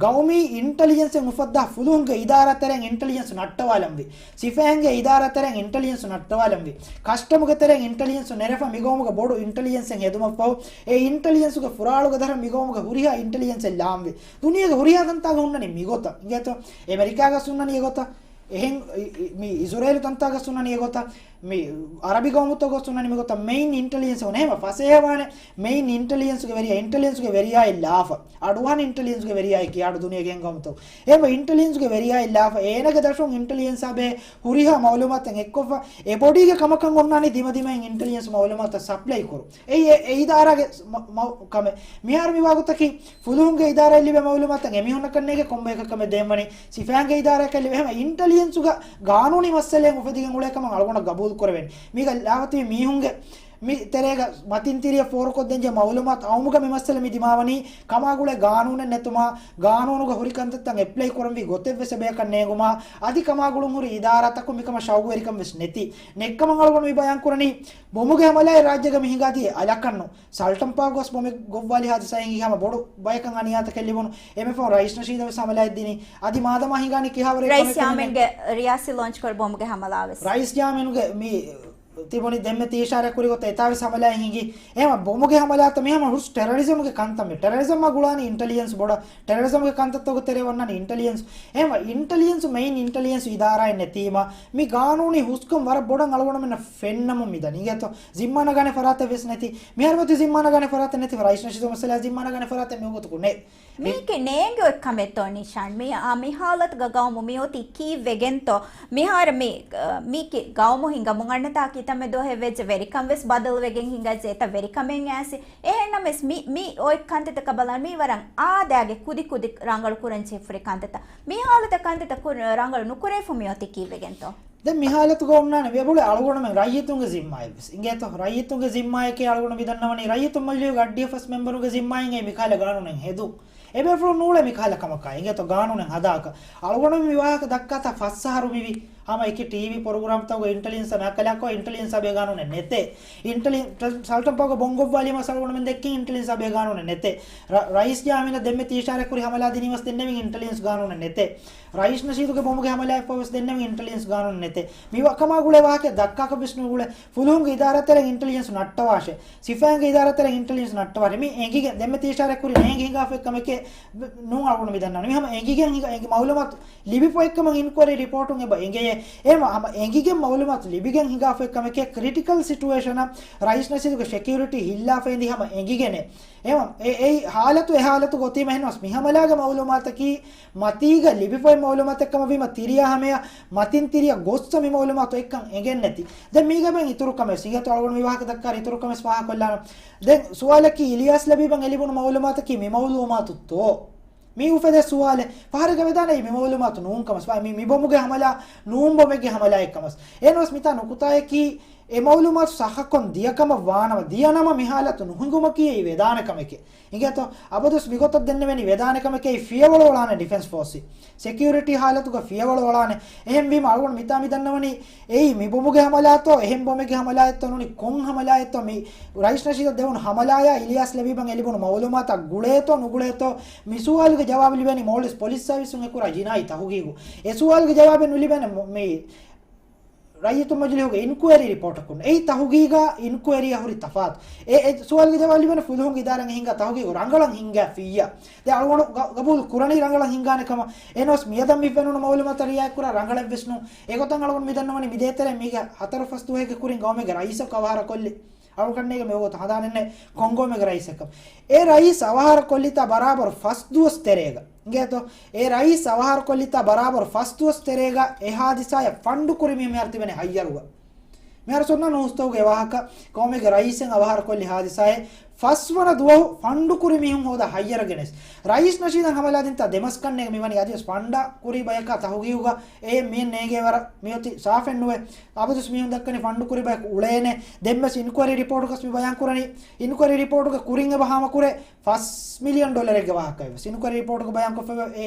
ގައުމީ އިންޓެލިޖެންސެއް އުފައްދާ ފުލުހުންގެ އިދާރާ ތެރެއިން އިންޓެލިޖެންސް ނައްޓަވާލަންވީ. ސިފައިންގެ އިދާރާ ތެރެއިން އިންޓެލިޖެންސް ނައްޓަވާލަންވީ. ކަސްޓަމުގެ ތެރެއިން އިންޓެލިޖެންސް ނެރެފަ މިގައުމުގަ ބޮޑު އިންޓެލިޖެންސެއް ހެދުމަށްފަހު، އެ އިންޓެލިޖެންސުގެ ފުރާޅުގެ ދަށަށް މިގައުމުގެ ހުރިހާ އިންޓެލިޖެންސެއް ލާންވީ. ދުނިޔޭގެ ހުރިހާ ތަންތާގަ ހުންނަނީ މިގޮތަށް. އިނގޭތޯ؟ އެމެރިކާގަސް ހުންނަނީ އެގޮތަށް. އެހެން އި-، އި-، މި އިޒުރޭލު ތަންތާގަސް ހުންނަނީ އެގޮތަށް. މި އަރަބި ގައުމުތަކުގަސް ހުންނަނީ މިގޮތަށް. މެއިން އިންޓެލިޖެންސް އޮންނަ ހަމަ ފަސޭހަވާނެ މެއިން އިންޓެލިޖެންސުގެ ވެރިޔާ، އިންޓެލިޖެންސުގެ ވެރިޔާއެއް ލާފަ. އަޑުއަހަން އިންޓެލިޖެންސުގެ ވެރިޔާއެކޭ އަޑު ދުނިޔޭގެ އެންގައުމުތަކު. އެހެންވެ އިންޓެލިޖެންސުގެ ވެރިޔާއެއް ލާފަ، އޭނަގެ ދަށުން އިންޓެލިޖެންސާ ބެހޭ ހުރިހާ މައުލޫމާތެއް އެއްކޮށްފަ، އެ ބޮޑީގެ ކަމަކަށް އޮންނާނީ ދިމަދިމައިން އިންޓެލިޖެންސް މައުލޫމާތަށް ސަޕްލައި ކުރުން. އެއީ އެ، އެ އިދާރާގެ ސް-، މަ-، މަ-، ކަމެއް. މިހާރު މި ވާގޮތަކީ ފުލުހުންގެ އިދާރާއަށް ލިބޭ މައުލޫމާތަށް އެމީހުންނަކަށް ނޭނގޭ ކޮންބަޔަކަށް ކަމެއް ދޭންވަނީ. ސިފައިންގެ އިދާރާއަކަށް ލިބޭ ހަމަ އިންޓެލިޖެންސުގަ ގާނޫނީ މައްސަލައެއް އުފެދިގެން އުޅޭ ކަމަށް އަޅުގަނޑަށް ގަބޫލު ކުރެވެނީ. މީގަ ލާފަތިވި މީހުންގެ މި ތެރޭގަ މަތިންތިރިއަށް ފޯރުކޮށްދޭންޖެހޭ މައުލޫމާތު އައުމުގަ މި މައްސަލަ މި ދިމާވަނީ ކަމާގުޅޭ ގާނޫނެއް ނެތުމާ، ގާނޫނުގަ ހުރި ކަންތައްތައް އެޕްލައި ކުރަންވީ ގޮތެއްވެސް އެބަޔަކަށް ނޭނގުމާ، އަދި ކަމާގުޅުންހުރި އިދާރާތަކުން މިކަމަށް ޝައުގުވެރިކަން ވެސް ނެތި. ނެއްކަމަށް އަޅުގަނޑު މި ބަޔާން ކުރަނީ، ބޮމުގެ ހަމަލާއެއް ރާއްޖޭގަ މި ހިނގާދިޔަ އަލަކަށްނު. ސަލްޓަން ޕާގު ގޮސް ބޮމެއް ގޮއްވާލި ހާދިސާއެއް ހިނގި ހަމަ ބޮޑު ބަޔަކަށް އަނިޔާތަކެއް ލިބުނު. އެމެފޯން ރައީސް ނަޝީދަށް ވެސް ހަމަލާއެއް ދިނީ. އަދި މާދަމާ ހިނގާނީ ކިހާވަރެއް ރައީސް ކަމެއް ކަމެއް ޔާމެންގެ ރިޔާސީ ލޯންޗް ކުރި ބޮމުގެ ހަމަލާ ވެސް. ރައީސް ޔާމެނުގެ މި ތިބުނި ދެންމެ ތީ އިޝާރާތް ކުރި ގޮތަށް އެތާ ވެސް ހަމަލާއެއް ހިނގި. އެހެންވެ ބޮމުގެ ހަމަލާތައް މި ހަމަ ހުސް ޓެރަރިޒަމްގެ ކަންތައް މި. ޓެރަރިޒަމްއާ ގުޅާނީ އިންޓެލިޖެންސް ބޮޑަށް. ޓެރަރިޒަމްގެ ކަންތައްތަކުގެ ތެރޭ ވަންނާނީ އިންޓެލިޖެންސް. އެހެންވެ އިންޓެލިޖެންސް މެއިން އިންޓެލިޖެންސް އިދާރާއެއް ނެތީމަ މި ގާނޫނީ ހުސްކަން ވަރަށް ބޮޑަށް އަޅުގަނޑުމެންނަށް ފެންނަމުން މިދަނީ. އިނގޭތޯ؟ ޒިންމާ ނަގާނެ ފަރާތެއް ވެސް ނެތި. މިހާރު މަތި ޒިންމާ ނަގާނެ ފަރާތެއް ނެތި. ރައީސް ނަޝީދު މައްސަލައާ ޒިންމާ ނަގާނެ ފަރާތެއް މިވަގުތު ނެތް. މީކެ ނޭނގެ އޮތް ކަމެއްތޯ ނިޝާން؟ މި، އާ، މި ހާލަތުގަ ގައުމު މި އޮތީ ކީއްވެގެންތޯ؟ މިހާރު މި، އާ، މީކެ ގައުމު ހިނގަމުން އަންނަތާ ކިތަންމެ ދުވަހެއް ވެއްޖެ ވެރިކަން ވެސް ބަދަލުވެގެން ހިނގައްޖެ. އެތައް ވެރިކަމެއް އައިސް. އެހެންނަމަވެސް މި، މި އޮތް ކަންތައްތަކަށް ބަލާން މީ ވަރަށް އާދައިގެ ކުދި ކުދި ރަނގަޅު ކުރަން ޖެހިފުރި ކަންތައްތައް. މި ހާލަތަށް ކަންތައްތައް ކުރ-، ރަނގަޅު ނުކުރެވިފަ މި އޮތީ ކީއްވެގެންތޯ؟ ދެން މި ހާލަތުގަ އޮންނާނެ ވެބުޅެ އަޅުގަނޑުމެން ރައްޔިތުންގެ ޒިންމާއެއް ވެސް. އިނގޭތޯ؟ ރައްޔިތުންގެ ޒިންމާއެކޭ އަޅުގަނޑު މި ދަންނަވަނީ ރައްޔިތުން މަޖިލީހުގެ އަށްޑިހަ ފަސް މެމްބަރުގެ ޒިންމާއިން އެ މިކަހަލަ ގާނޫނެއް ހެދުން. އެބޭފުޅުން ނޫޅޭ މިކަހަލަ ކަމަކާ. އިނގޭތޯ؟ ގާނޫނެއް ހަދާކަށް. އަޅުގަނޑު މި ވާހަކަ ދައްކާތާ ފަސް އަހަރު މިވީ. ހަމަ އެކި ޓީވީ ޕްރޮގްރާމްތަކުގަ އިންޓެލިޖެންސް މާކަލާކޮ އިންޓެލިޖެންސް ބޭ ގާނޫނެއް ނެތޭ. އިންޓެލި-، ސަލްޓަން ޕާގު ބޮންގޮއްވާލީމަސް އަޅުގަނޑުމެން ދެއްކިން އިންޓެލިޖެންސް ބޭ ގާނޫނެއް ނެތޭ. ރަ-، ރައީސް ޔާމީނަށް ދެންމެ ތީ އިޝާރާތް ކުރި ހަމަލާ ދިނީމަސް ދެންނެވިން އިންޓެލިޖެންސް ގާނޫނެއް ނެތޭ. ރައީސް ނަޝީދުގެ ބޮމުގެ ހަމަލާއަށްފަހުވެސް ދެންނެވި އިންޓެލިޖެންސް ގާނޫނެއް ނެތޭ. މި ވަ-، ކަމާ ގުޅޭ ވާހަކަ ދައްކާކަށް ވެސް ނުގުޅޭ. ފުލުހުންގެ އިދާރާތެރެ އިންޓެލިޖެންސް ނައްޓަވާށޭ. ސިފައިންގެ އިދާރާތެރެ އިންޓެލިޖެންސް ނައްޓަވާށޭ. މި އެނގިގެން ދެންމެ ތީ އިޝާރާތް ކުރި ނޭނގި ހިނގާފައި ކަމެކޭ ނޫން އަޅުގަނޑު މި ދަންނަވަނީ. މި ހަމަ އެނގިގެން ހިނގާ އެނގި މައުލޫމާތު ލިބިފައި ކަމަށް އިންކުއަރީ ރިޕޯޓުން އެބަ އެނގެޔޭ. އެ މަ-، ހަމަ އެނގިގެން މައުލޫމާތު ލިބިގެން ހިނގާފައި ކަމެކޭ ކްރިޓިކަލް ސިޓުއޭޝަނަށް ރައީސް ނަޝީދުގެ ސެކިއުރިޓީ ހިއްލާފައި އިނދީ ހަމަ އެނގިގެނޭ. އެ މަ-، އެ-، އެއީ ހާލަތު އެ ހާލަތު ގޮތީމަ އެހެންވެސް މި ހަމަލާގެ މައުލޫމާތަކީ މަތީގަ ލިބިފައި މައުލޫމާތެއް ކަމަށް ވީމަ ތިރިޔާ ހަމަޔަށް މަތިން ތިރިޔަށް ގޮއްސަ މި މައުލޫމާތު އެއްކަން އެނގެންނެތި. ދެން މީގަ ބެން އިތުރު ކަމެއް ސިނގޭތޯ އަޅުގަނޑު މި ވާހަކަ ދައްކާ އިތުރު ކަމެއް ފާހަގަކޮށްލާނަން. ދެން ސުވާލަކީ އިލިޔާސް ލަބީބަށް އެ ލިބުނު މައުލޫމާތަކީ މި މައުލޫމާތުތޯ؟ މި އުފެދޭ ސުވާލެއް، ފަހަރެއްގަ ވެދާނެ އެއީ މި މައުލޫމާތު ނޫން ކަމަސް، މި، މި ބޮމުގެ ހަމަލާ ނޫން ބޮމެއްގެ ހަމަލާއެއް ކަމަސް. އެހެންވެސް މިތާ ނުކުތާއަކީ، އެ މައުލޫމާތު ސައްހަކޮން ދިޔަ ކަމަށް ވާނަމަ، ދިޔަ ނަމަ މި ހާލަތު ނުހިނގުމަކީ އެއީ ވެދާނެ ކަމެކޭ. އިނގޭތޯ؟ އަބަދުވެސް މިގޮތަށް ދެންނެވެނީ ވެދާނެ ކަމެކޭ. ފިޔަވަޅު އޮޅާނެ ޑިފެންސް ފޯސް، ސެކިއުރިޓީ ހާލަތުގަ ފިޔަވަޅު އޮޅާނެ. އެހެންވީމަ އަޅުގަނޑު މިތާ މި ދަންނަވަނީ އެއީ މި ބޮމުގެ ހަމަލާތޯ، އެހެން ބޮމެއްގެ ހަމަލާއެއްތޯ، ނޫނީ ކޮން ހަމަލާއެއްތޯ؟ މި ރައީސް ނަޝީދަށް ދެވުނު ހަމަލާޔާ އިލްޔާސް ލަބީބަށް އެ ލިބުނު މައުލޫމާތާ ގުޅޭތޯ ނުގުޅޭތޯ؟ މި ސުވާލުގެ ޖަވާބު ލިބޭނީ މޯލްޑިވްސް ޕޮލިސް ސާވިސުން އެކުރާ ޖިނާއީ ތަހުގީގު. އެ ސުވާލުގެ ޖަވާބެއް ނުލިބޭނެ މު-، މި ރައްޔިތު މަޖިލީހުގެ އިންކުއަރީ ރިޕޯޓަކުން. އެއީ ތަހުގީގާ އިންކުއަރީއާ ހުރި ތަފާތު. އެ، އެ ސުވާލުގެ ޖަވާބު ލިބޭނެ ފުލުހުން އިދާރާއަށް ހިންގާ ތަހުގީގު ރަނގަޅަށް ހިންގާފިއްޔާ. ދެ އަޅުގަނޑު ގަ-، ގަބޫލު ކުރަނީ ރަނގަޅަށް ހިންގާނެ ކަމަށް. އެހެންވެސް މިއަދަށް މި ފެނުނު މައުލޫމާތަށް ރިއާޔަތް ކުރާ ރަނގަޅެއްވެސް ނޫން. އެގޮތަށް އަޅުގަނޑު މި ދަންނަވަނީ މި ދޭތެރޭ މީގެ ހަތަރު ފަސް ދުވަހެއްގެ ކުރިން ގައުމެއްގެ ރައީސަކު އަވަހާރަކޮށްލި. އަޅުގަނޑުގެ މި ވަގުތު ހަނދާނެއް ނެތް ކޮން ގައުމެއްގެ ރައީސަކަށް. އެ ރައީސް އަވަހާރަ ކޮށްލިތާ ބަރާބަރު ފަސް ދުވަސް ތެރޭގަ. އިނގޭތޯ؟ އެ ރައީސް އަވަހާރަ ކޮށްލިތާ ބަރާބަރު ފަސް ދުވަސް ތެރޭގަ އެ ހާދިސާއަށް ފަންޑު ކުރި މީހުން މިހާރު ތިބެނީ ހައްޔަރުގަ. މިހާރު ސުންނަ ނޫސްތަކުގެ ވާހަކަ، ގައުމެއްގެ ރައީސެއް އަވަހާރަ ކޮށްލި ހާދިސާއެއް ފަސްވަނަ ދުވަހު ފަންޑު ކުރި މީހުން ހޯދާ ހައްޔަރުގަ ނެސް. ރައީސް ނަޝީދަށް ހަމަލާ ދިންތާ ދެމަސް ކަންނޭނގެ މިވަނީ އަދިވެސް ފަންޑާ ކުރި ބަޔަކާ ތަހުގީގުގަ އެ މިއެއް ނޭނގޭ ވަރަށް މިއޮތީ ސާފެއް ނުވޭ. އަބަދުސް މީހުން ދައްކަނީ ފަންޑު ކުރި ބަޔަކު އުޅޭނެ. ދެންވެސް އިންކުއަރީ ރިޕޯޓުގަސް މި ބަޔާން ކުރަނީ، އިންކުއަރީ ރިޕޯޓުގެ ކުރިން އެބަ ހާމަކުރޭ ފަސް މިލިއަން ޑޮލަރެއްގެ ވާހަކައެވެސް. އިންކުއަރީ ރިޕޯޓުގަ ބަޔާންކޮށްފައިވޭ އެ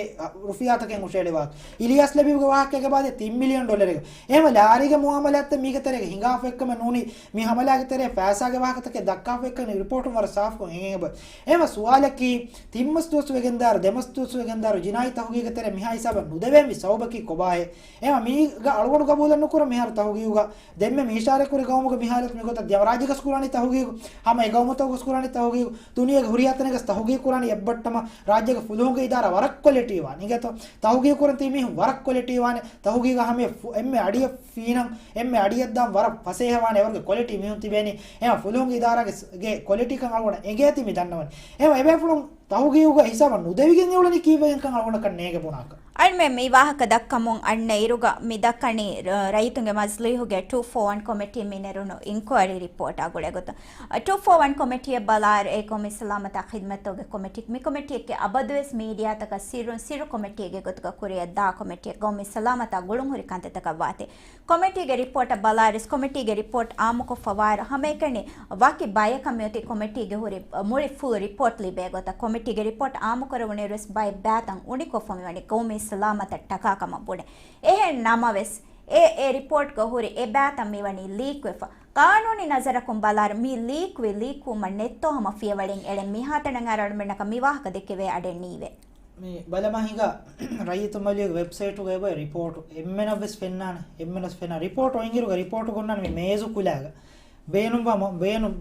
ރުފިޔާތަކެއް ހުށައެޅި ވާހަކަ. އިލްޔާސް ލަބީބުގެ ވާހަކައިގެ ބާދެ ތިން މިލިއަން ޑޮލަރެއް. އެހެންވެ ލާރީގެ މުއާމަލާތްތައް މީގެ ތެރޭގަ ހިނގާފައެއްކަމެއް ނޫނީ. މި ހަމަލާގެ ތެރޭ ފައިސާގެ ވާހަކަތަކެއް ދައްކާފައެއްކަން ރިޕޯޓުން ވަރަށް ސާފުކޮށް އެނގޭ. އެހެންވެ ސުވާލަކީ ތިން މަސް ދުވަސް ވެގެންދާއިރު، ދެ މަސް ދުވަސް ވެގެންދާއިރު ޖިނާއީ ތަހުގީގެ ތެރޭ މިހާ ހިސާބަށް ނުދެވޭންވީ ސަބަބަކީ ކޮބާހޭ؟ އެހެންވެ މީގަ އަޅުގަނޑު ގަބޫލެއް ނުކުރަން މިހާރު ތަހުގީގުގަ ދެންމެ މި އިޝާރަތްކުރި ގައުމުގަ މި ހާލަތު މިގޮތަށް ދިޔަ ރާއްޖޭގަސް ކުރާނީ ތަހުގީގު، ހަމަ އެ ގައުމުތަކުގަސް ކުރާނީ ތަހުގީގު، ދުނިޔޭގެ ހުރިހާ ތަނެއްގަސް ތަހުގީގު ކުރާނީ އެއްބައްޓަމަ، ރާއްޖޭގެ ފުލުހުންގެ އިދާރާ ވަރަށް ކޮލިޓީވާން. އިނގޭތޯ؟ ތަހުގީގު ކުރަން ތިބި މީހުން ވަރަށް ކޮލިޓީވާނެ. ތަހުގީގަށް ހަމަ ފު-، އެންމެ އަޑިއަށް ފީނަން، އެންމެ އަޑިއަށް ދާން ވަރަށް ފަސޭހަވާނެ އެވަރުގެ ކޮލިޓީ މީހުން ތިބޭނީ. އެހެން ފުލުހުންގެ އިދާރާގެ ކޮލިޓީކަން އަޅުގަނޑަށް އެނގޭތީ މި ދަންނަވަނީ. އެހެން އެބޭފުޅުން ތަހުގީގުގެ ހިސާބަށް ނުދެވިގެން އެއުޅެނީ ކީއްވެގެންކަން އަޅުގަނޑަކަށް ނޭނގެ ބުނާކަށް. އަޅުމެން މި ވާހަކަ ދައްކަމުން އަންނަ އިރުގަ މި ދައްކަނީ ރަ-، ރައްޔިތުންގެ މަޖިލީހުގެ ޓޫ ފޯ ވަން ކޮމިޓީ މި ނެރުނު އިންކުއަރީ ރިޕޯޓާ ގުޅޭގޮތުން. ޓޫ ފޯ ވަން ކޮމިޓީއަށް ބަލާއިރު އެ ގައުމީ ސަލާމަތާ ޚިދްމަތުގެ ކޮމިޓީ، މި ކޮމިޓީއަކީ އަބަދުވެސް މީޑިއާތަކަށް ސިއްރުން ސިއްރު ކޮމިޓީގެ ގޮތުގަ ކުރިއަށް ދާ ކޮމިޓީއެއް. ގައުމީ ސަލާމަތާ ގުޅުންހުރި ކަންތައްތަކަށް ވާތީ. ކޮމިޓީގެ ރިޕޯޓަށް ބަލާއިރު، ކޮމިޓީގެ ރިޕޯޓް އާއްމުކޮށްފަވާއިރު، ހަމައެކަނި ވަކި ބަޔަކަށް މިއޮތީ ކޮމިޓީގެ ހުރި މުޅި ފުލް ރިޕޯޓް ލިބޭ ގޮތަށް. ކޮމިޓީގެ ރިޕޯޓް އާއްމުކުރެވުނުއިރުވެސް ބައެއް ބައިތައް އުނިކޮށްފަ މިވަނީ ގައުމީ ސަލާމަތަށް ޓަކާ ކަމަށް ބުނެ. އެހެން ނަމަވެސް، އެ، އެ ރިޕޯޓްގަ ހުރި އެ ބައިތައް މިވަނީ ލީކްވެފަ. ޤާނޫނީ ނަޒަރަކުން ބަލާއިރު، މި ލީކްވި ލީކްވުމަށް ނެތްތޯ ހަމަ ފިޔަވަޅެއް އެޅެން މިހާތަނަށް އަރަން މެންނަކަށް މި ވާހަކަ ދެކެވޭ އަޑެއް ނީވޭ. މި ބަލަމާ ހިނގާ ރައްޔިތު މަޖިލީހުގެ ވެބްސައިޓުގައި އެބައޮތް ރިޕޯޓު އެންމެނަށްވެސް ފެންނާނެ، އެންމެނަށް ފެންނާ ރިޕޯޓު އޮތްއިރުގަ ރިޕޯޓު ގޮންނާނެ މި މޭޒު ކުލައިގަ. ބޭނުންވާ މަ-، ބޭނު-،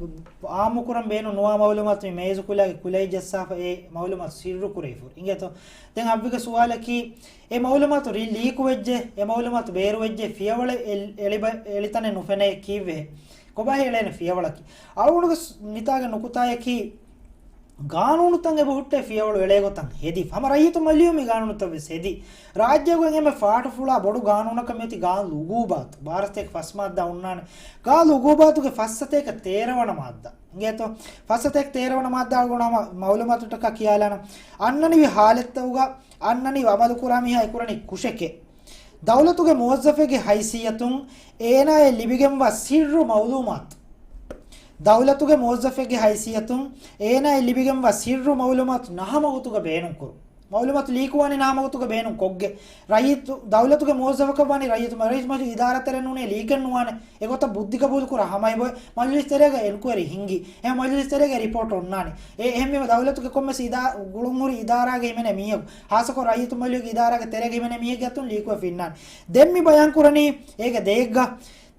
އާއްމުކުރަން ބޭނުން ނުވާ މައުލޫމާތު މި މޭޒު ކުލައިގެ ކުލައި ޖައްސާފަ އެ މައުލޫމާތު ސިއްރު ކުރެވިފަ. އިނގޭތޯ؟ ދެން އަށްވިގަ ސުވާލަކީ، އެ މައުލޫމާތު ރި-، ލީކު ވެއްޖެ، އެ މައުލޫމާތު ބޭރު ވެއްޖެ، ފިޔަވަޅެއް އެ-، އެޅިބަ-، އެޅިތަނެއް ނުފެނޭ ކީއްވެ؟ ކޮބާހޭ އެޅޭނެ ފިޔަވަޅަކީ؟ އަޅުގަނޑުގެ ސް-، މިތާގެ ނުކުތާއަކީ، ގާނޫނުތައް އެބަހުއްޓޭ ފިޔަވަޅު އެޅޭގޮތަށް ހެދިފަ. ހަމަ ރައްޔިތު މަޖިލީހު މި ގާނޫނުތައް ވެސް ހެދީ. ރާއްޖޭގައި އެންމެ ފާޑުފުޅާ ބޮޑު ގާނޫނަކަށް މިއޮތީ ގާނޫނު އުގޫބާތު. ބާރަ ސަތޭކަ ފަސް މާއްދާ އޮންނާނެ. ގާނޫނު އުގޫބާތުގެ ފަސް ސަތޭކަ ތޭރަ ވަނަ މާއްދާ. އިނގޭތޯ؟ ފަސް ސަތޭކަ ތޭރަ ވަނަ މާއްދާ ގުނަ މައުލޫމާތުތަކަށް ކިޔާލާނަން. އަންނަނިވި ހާލަތްތަކުގަ އަންނަނިވި އަމަލުކުރާ މީހާ އެކުރަނީ ކުށެކޭ. ދައުލަތުގެ މުވައްޒަފެއްގެ ހައިސިއްޔަތުން އޭނާއަށް ލިބިގެންވާ ސިއްރު މައުލޫމާތު. ދައުލަތުގެ މުވައްޒަފެއްގެ ހައިސިއްޔަތުން އޭނާއަށް ލިބިގެންވާ ސިއްރު މައުލޫމާތު ނަހަމަގޮތުގަ ބޭނުންކުރުން. މައުލޫމާތު ލީކުވާނީ ނަހަމަގޮތުގަ ބޭނުން ކޮށްގެ. ރައްޔިތު، ދައުލަތުގެ މުވައްޒަފަކަށް ވާނީ ރައްޔިތު، ރައްޔިތު މަޖިލިސް އިދާރާތެރޭ ނޫނޭ ލީކެއް ނުވާނެ. އެގޮތަށް ބުއްދިގަބޫލުކުރާ ހަމަ އެބައޮތް. މަޖިލިސް ތެރޭގަ އެންކުއަރީ ހިންގި. އެ މަޖިލިސް ތެރޭގަ ރިޕޯޓް އޮންނާނެ. އެ އެހެންވީމަ ދައުލަތުގެ ކޮންމެސް އިދާ-، ގުޅުންހުރި އިދާރާގެ ހިމެނޭ މީހަކު. ހާއްސަކޮށް ރައްޔިތު މަޖިލީހުގެ އިދާރާގެ ތެރޭގަ ހިމެނޭ މީހެއްގެ އަތުން ލީކުވެފަ އިންނާނެ. ދެން މި ބަޔާން ކުރަނީ އޭގެ ދެއެއްގަ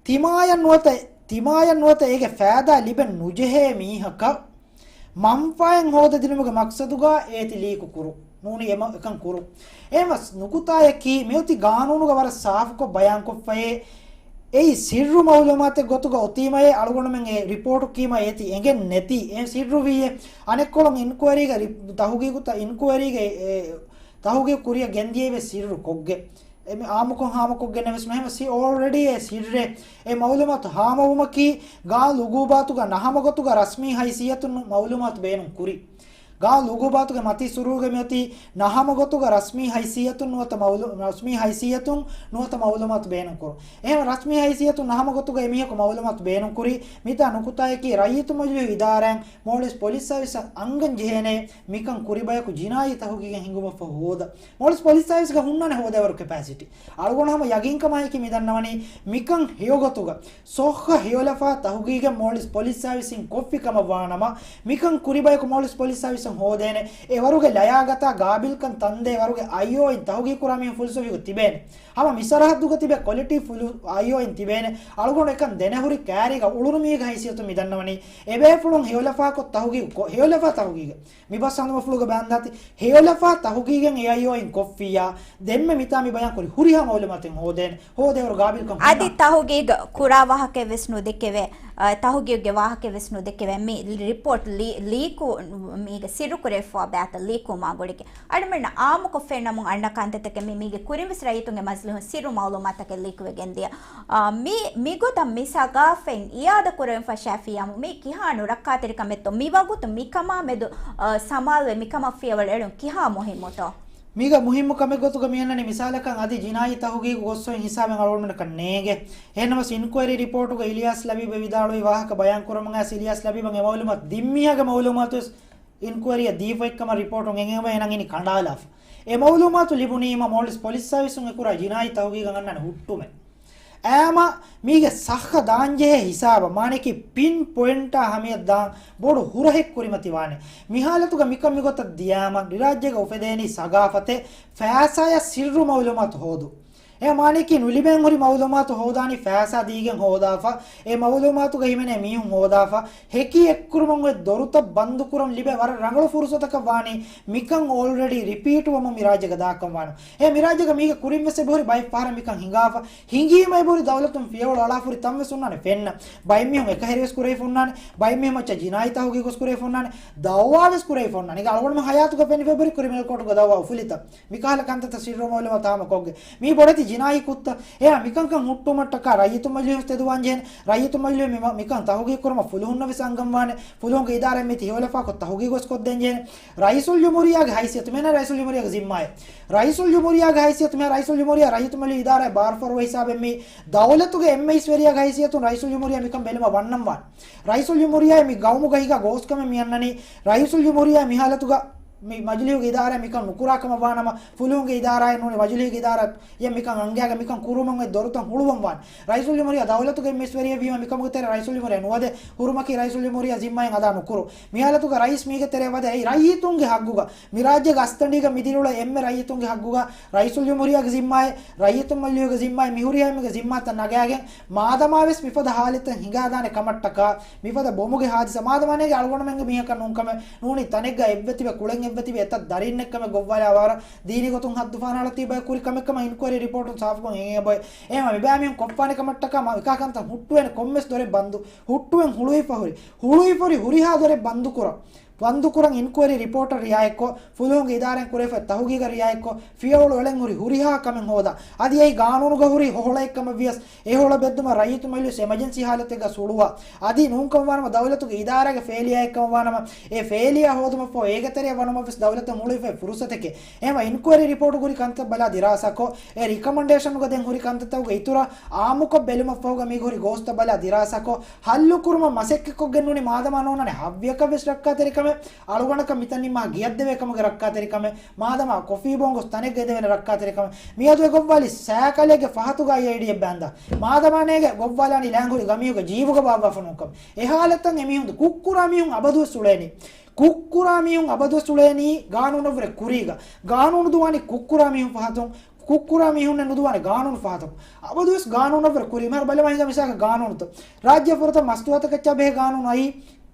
ތިމާޔަށް ނުވަތަ، ތިމާޔަށް ނުވަތަ އޭގެ ފައިދާ ލިބެން ނުޖެހޭ މީހަކަށް މަންފާއެއް ހޯދަދިނުމުގެ މަޤްޞަދުގަ އޭތި ލީކު ކުރު. ނޫނީ އެމަ-، އެކަން ކުރު. އެހެންވެސް ނުކުތާއަކީ މިއޮތީ ގާނޫނުގަ ވަރަށް ސާފުކޮށް ބަޔާންކޮށްފައޭ. އެއީ ސިއްރު މައުލޫމާތެއް ގޮތުގަ އޮތީމައޭ އަޅުގަނޑުމެން އެ ރިޕޯޓު ކީމަ އޭތި އެނގެން ނެތީ. އެ ސިއްރު ވީއޭ. އަނެއްކޮޅުން އިންކުއަރީގަ ރި-، ތަހުގީގުތައް އިންކުއަރީގެ އެ، ތަހުގީގު ކުރިއަށް ގެންދިޔައީވެސް ސިއްރު ކޮށްގެ. އެ މި އާއްމުކޮށް ހާމަކޮށްގެންނެވެސް ނުހެމަ ސި އޯލްރެޑީ އެ ސިއްރެއް. އެ މައުލޫމާތު ހާމަވުމަކީ ގާނޫނު އުގޫބާތުގަ ނަހަމަގޮތުގަ ރަސްމީ ހައިސިއްޔަތުން މައުލޫމާތު ބޭނުން ކުރި. ގާ ލޮގޯ ބާތުގެ މަތީ ސުރުހުގަ މިއޮތީ ނަހަމަ ގޮތުގަ ރަސްމީ ހައިސިއްޔަތުން ނުވަތަ މައުލޫ-، ރަސްމީ ހައިސިއްޔަތުން ނުވަތަ މައުލޫމާތު ބޭނުންކުރުން. އެހެން ރަސްމީ ހައިސިއްޔަތުން ނަހަމަ ގޮތުގަ އެމީހަކު މައުލޫމާތު ބޭނުންކުރީ މިތާ ނުކުތާއަކީ ރައްޔިތު މަޖިލީހު އިދާރާއިން މޯލްޑިވްސް ޕޮލިސް ސާވިސްއަށް އަންގަން ޖެހޭނެ މިކަން ކުރިބަޔަކު ޖިނާއީ ތަހުގީގެއް ހިނގުމަށްފަހު ހޯދަ. މޯލްޑިވްސް ޕޮލިސް ސާވިސްގަ ހުންނާނެ ހޯދޭވަރު ކެޕޭސިޓީ. އަޅުގަނޑު ހަމަ ޔަގީންކަމާއެކީ މި ދަންނަވަނީ މިކަން ހެޔޮގޮތުގަ ސޮއްހަ ހެޔޮލަފާ ތަހުގީގެއް މޯލްޑިވްސް ޕޮލިސް ސާވިސްއިން ކޮށްފި ކަމަށް ވާނަމަ، މިކަން ކުރިބަޔަކު މޯލްޑިވްސް ޕޮލިސް ސާވިސްއަށް ހޯދޭނެ އެ ވަރުގެ ލަޔާގަތާ ގާބިލްކަން ތަންދޭ ވަރުގެ އައިއޯއިން ތަހުގީގު ކުރާ މީހުން ފުލްސުވީގަ ތިބޭނެ. ހަމަ މި ސަރަހައްދުގަ ތިބޭ ކޮލިޓީ ފުލު އައިއޯއިން ތިބޭނެ. އަޅުގަނޑު އެކަން ދެނެހުރި ކައިރީގަ އުޅުނު މީހެއްގެ ހައިސިއްޔަތުން މި ދަންނަވަނީ އެބޭފުޅުން ހެޔޮލަފާކޮށް ތަހުގީގު ކޮށް، ހެޔޮލަފާ ތަހުގީގެއް މި ބަސް ހަނދުމަފުޅުގަ ބަޔާންދާތީ ހެޔޮލަފާ ތަހުގީގެއް އެ އައިއޯއިން ކޮށްފިއްޔާ ދެންމެ މިތާ މި ބަޔާން ކުރި ހުރިހާ މައުލޫމާތެއް ހޯދޭނެ. ހޯދޭވަރު ގާބިލްކަން އަދި ހުންނާ. ތަހުގީގު ކުރާ ވާހަކައެއް ވެސް ނުދެކެވޭ، އަ، ތަހުގީގުގެ ވާހަކައެއް ވެސް ނުދެކެވޭ. މި ރިޕޯޓް ލީ-، ލީކު މީގެ ސިއްރުކުރެވިފަވާ ބައިތައް ލީކުވުމާ ގުޅިގެން. އަޅުމެންނަށް އާއްމުކޮށް ފެންނަމުން އަންނަ ކަންތައްތަކެއް މި-، މީގެ ކުރިން ވެސް ރައްޔިތުންގެ މަޖިލީހުން ސިއްރު މައުލޫމާތުތަކެއް ލީކުވެގެން ދިޔަ. އާ، މި-، މިގޮތަށް މި ސަގާފަތް އިއާދަ ކުރެވެން ފަށާފިއްޔާމު މީ ކިހާ ނުރައްކާތެރިކަމެއްތޯ؟ މިވަގުތު މިކަމާ މެދު، އާ، ސަމާލުވެ މިކަމަށް ފިޔަވަޅު އެޅުން ކިހާ މުހިއްމުތޯ؟ މީގަ މުހިއްމު ކަމެއް ގޮތުގަ މިއަންނަނީ މިސާލަކަށް އަދި ޖިނާއީ ތަހުގީގު ގޮސްފައި ހިސާބެއް އަޅުގަނޑުމެންނަކަށް ނޭނގެ. އެހެންނަމަވެސް އިންކުއަރީ ރިޕޯޓުގަ އިލްޔާސް ލަބީބެ ވިދާޅުވި ވާހަކަ ބަޔާން ކުރަމުން އައިސް އިލްޔާސް ލަބީބަށް އެ މައުލޫމާތު ދިން މީހާގެ މައުލޫމާތުވެސް އިންކުއަރީއަށް ދީފައިކަމަށް ރިޕޯޓުން އެނގެން އެނަން އިނީ ކަނޑާލާފަ. އެ މައުލޫމާތު ލިބުނީމަ މޯލްޑިވްސް ޕޮލިސް ސާވިސުން އެކުރާ ޖިނާއީ ތަހުގީގަށް އަންނާނެ ހުއްޓުމެއް. އައިމަ މީގެ ސައްހަ ދާންޖެހޭ ހިސާބަށް މާނައަކީ ޕިން ޕޮއިންޓާ ހަމަޔަށް ދާން ބޮޑު ހުރަހެއް ކުރިމަތިވާނެ. މިހާލަތުގަ މިކަން މިގޮތަށް ދިޔާމަ މިރާއްޖޭގަ އުފެދޭނީ ސަގާފަތެއް ފައިސާޔަށް ސިއްރު މައުލޫމާތު ހޯދުން. އެ މާނައަކީ ނުލިބެން ހުރި މައުލޫމާތު ހޯދާނީ ފައިސާ ދީގެން ހޯދާފަ، އެ މައުލޫމާތުގަ ހިމެނޭ މީހުން ހޯދާފަ، ހެކި އެއްކުރުމުން އޮތް ދޮރުތައް ބަންދުކުރަން ލިބޭ ވަރަށް ރަނގަޅު ފުރުސަތަކަށް ވާނީ މިކަން އޯލްރެޑީ ރިޕީޓުވަމުން މި ރާއްޖޭގަ ދާކަން ވާނު. އެ މި ރާއްޖޭގަ މީގެ ކުރިން ވެސް އެބަހުރި ބައެއް ފަހަރަށް މިކަން ހިނގާފަ، ހިނގީމަ އެބަހުރި ދައުލަތުން ފިޔަވަޅު އަޅާފަ ހުރި ތަން ވެސް އޮންނާނެ ފެންނަ. ބައެއް މީހުން އެކަހެރި ވެސް ކުރެވިފަ އޮންނާނެ، ބައެއް މީހުން މައްޗަށް ޖިނާއީ ތަހުގީގު ވެސް ކުރެވިފަ އޮންނާނެ، ދައުވާ ވެސް ކުރެވިފަ އޮންނާނެ. އިނގޭ އަޅުގަނޑުމެން ހަޔާތުގަ ފެނިފަ އެބަހުރި ކްރިމިނަލް ކޯޓުގަ ދައުވާ އުފުލިތަން. މިކަހަލަ ކަންތައްތައް ސިއްރު މައުލޫމާތު ހާމަކޮށްގެން މީ ބޮޑެތި ޖިނާއީ ކުށްތައް. އެހާ މިކަންކަން ހުއްޓުމަށްޓަކާ ރައްޔިތު މަޖިލީހު ތެދުވާންޖެހޭނެ. ރައްޔިތު މަޖިލީހު މި-، މިކަން ތަހުގީގު ކުރުމަށް ފުލުހުންނަށް ވެސް އަންގަންވާނެ. ފުލުހުންގެ އިދާރާއިން މިތި ހެޔޮލަފާކޮށް ތަހުގީގު ވެސް ކޮށްދޭންޖެހޭނެ. ރައީސުލްޖުމްހޫރިއްޔާގެ ހައިސިއްޔަތު މިހާރު ރައީސުލްޖުމްހޫރިއްޔާގެ ޒިންމާއެއް. ރައީސުލްޖުމްހޫރިއްޔާގެ ހައިސިއްޔަތު މިހާރު ރައީސުލްޖުމްހޫރިއްޔާ ރައްޔިތު މަޖިލީހު އިދާރާއަށް ބާރުފަރުވާ ހިސާބެއް މީ ދައުލަތުގެ އެންމެ އިސްވެރިޔާގެ ހައިސިއްޔަތުން ރައީސުލްޖުމްހޫރިއްޔާ މިކަން ބެލުމަށް ވަންނަން ވާނެ. ރައީސުލްޖުމްހޫރިއްޔާ މި ގައުމުގަ ހިނގާ ގޯސްކަމެއް މި އަންނަނީ. ރައީސުލްޖުމްހޫރިއްޔާ މި ހާލަތުގަ މި މަޖިލީހުގެ އިދާރާ މިކަން ނުކުރާ ކަމަށް ވާނަމަ، ފުލުހުންގެ އިދާރާއެއް ނޫނީ މަޖިލީހުގެ އިދާރާއެއް މިކަން އަންގާގެ މިކަން ކުރުމުން އޮތް ދޮރުތައް ހުޅުވަން ވާނެ. ރައީސުލްޖުމްހޫރިއްޔާ ދައުލަތުގެ އެންމެ އިސްވެރިޔެއް ވީމަ މިކަމުގެ ތެރޭ ރައީސުލްޖުމްހޫރިއްޔާ ނުވަދެ ހުރުމަކީ ރައީސުލްޖުމްހޫރިއްޔާ ޒިންމާއިން އަދާ ނުކުރު. މި ހާލަތުގަ ރައީސް މީގެ ތެރޭ ވަދެ އެއީ ރައްޔިތުންގެ ހައްގުގަ، މި ރާއްޖޭގެ އަސްތަނޑީގަ މި ދިރިއުޅޭ އެންމެ ރައްޔިތުންގެ ހައްގުގަ ރައީސުލްޖުމްހޫރިއްޔާގެ ޒިންމާއެއް، ރައްޔިތު މަޖިލީހުގެ ޒިންމާއެއް، މި ހުރިހާ އެންމެގެ ޒިންމާތައް ނަގާގެން މާދަމާވެސް މިފަދަ ހާލަތްތައް ހިނގާދާނެ ކަމަށްޓަކާ، މިފަދަ ބޮމުގެ ހާދިސާ މާދަމާނޭގެ އަޅުގަނޑުމެންގެ މީހަކަށް ނޫންކަމެއް ނޫނީ، ތަނެއްގަ އެއްވެ ތިބެ ކުޅެން އެއްވެ ތިބެ އެތައް ދަރިންނެއްކަމެއް ގޮއްވާލާ ވަރަށް ދީނީ ގޮތުން ހައްދު ފަހަނައަޅާ ތިބަ ކުރި ކަމެއްކަމަށް އިންކުއަރީ ރިޕޯޓުން ސާފުކޮށް އެނގޭ ބޮއެ. އެހެންވެ މިބައިމީހުން ކޮށްފާނެ ކަމަށްޓަކާ މަ-، މިކާ ކަންތައް ހުއްޓުވޭނެ ކޮންމެސް ދޮރެއް ބަންދު، ހުއްޓުވެން ހުޅުވިފަ ހުރި، ހުޅުވިފަ ހުރި ހުރިހާ ދޮރެއް ބަންދުކުރަން. ބަންދުކުރަން އިންކުއަރީ ރިޕޯޓަށް ރިއާޔަތްކޮށް، ފުލުހުންގެ އިދާރާއިން ކުރެވިފައި ތަހުގީގަށް ރިއާޔަތްކޮށް، ފިޔަވަޅު އެޅެން ހުރި ހުރިހާ ކަމެއް ހޯދާ. އަދި އެއީ ގާނޫނުގަ ހުރި ހޮހޮޅައެއްކަމަށް ވިޔަސް، އެ ހޮޅަށް ބެއްދުމަށް ރައްޔިތު މަޖިލިސް އެމަޖެންސީ ހާލަތެއްގަ ސުޅުވާ. އަދި ނޫންކަމަށް ވާނަމަ ދައުލަތުގެ އިދާރާގެ ފޭލިއާއެއްކަމަށް ވާނަމަ، އެ ފޭލިއާ ހޯދުމަށްފަހު އޭގެ ތެރެއަށް ވަނުމަށް ވެސް ދައުލަތަށް ހުޅުވިފައި ފުރުސަތެކޭ. އެހެންވެ އިންކުއަރީ ރިޕޯޓު ކުރި ކަންތައް ބަލާ ދިރާސާކޮށް، އެ ރިކަމަންޑޭޝަނުގަ ދެން ހުރި ކަންތައްތަކުގެ އިތުރަށް އާއްމުކޮށް ބެލުމަށްފަހުގަ މީގަ ހުރި ގޯސްތައް ބަލާ ދިރާސާކޮށް، ހައްލުކުރުމަށް މަސައްކަތްކޮށްގެން ނޫނީ މާދަމާ ނޯންނާނެ ހައްވިޔަކަށް ވެސް ރައްކާތެރިކަމެއް. އަޅުގަނޑަކަށް މިތަން ނިންމާ ގެއަށް ދެވޭ ކަމުގެ ރައްކާތެރިކަމެއް، މާދަމާ ކޮފީ ބޯން ގޮސް ތަނެއްގަ އެދެވޭނެ ރައްކާތެރިކަމެއް. މިއަދު އެ ގޮއްވާލީ ސައިކަލެއްގެ ފަހަތުގަ އައި އައި ޑީއެއް ބާންދާ. މާދަމާނޭގެ ގޮއްވާލާނީ ލާން ހުރި ގަމީހުގެ ޖީބުގަ ބާއްވާފަ ނޫންކަމަށް. އެ ހާލަތަށް އެމީހުން ކުށްކުރާ މީހުން އަބަދުވެސް އުޅޭނީ. ކުށްކުރާ މީހުން އަބަދުވެސް އުޅޭނީ ގާނޫނަށްވުރެ ކުރީގަ. ގާނޫނު ދުވާނީ ކުށްކުރާ މީހުން ފަހަތުން. ކުށްކުރާ މީހުންނެއް ނުދުވާނެ ގާނޫނު ފަހަތަކުން. އަބަދުވެސް ގާނޫނަށްވުރެ ކުރީ. މިހާރު ބަލަމާ ހިނގާ މިސާލަކަށް ގާނޫނުތައް. ރާއްޖެ ފުރަތަމަ މަސްތުވާތަކަށްޗާ ބެހޭ ގާނޫނު އައީ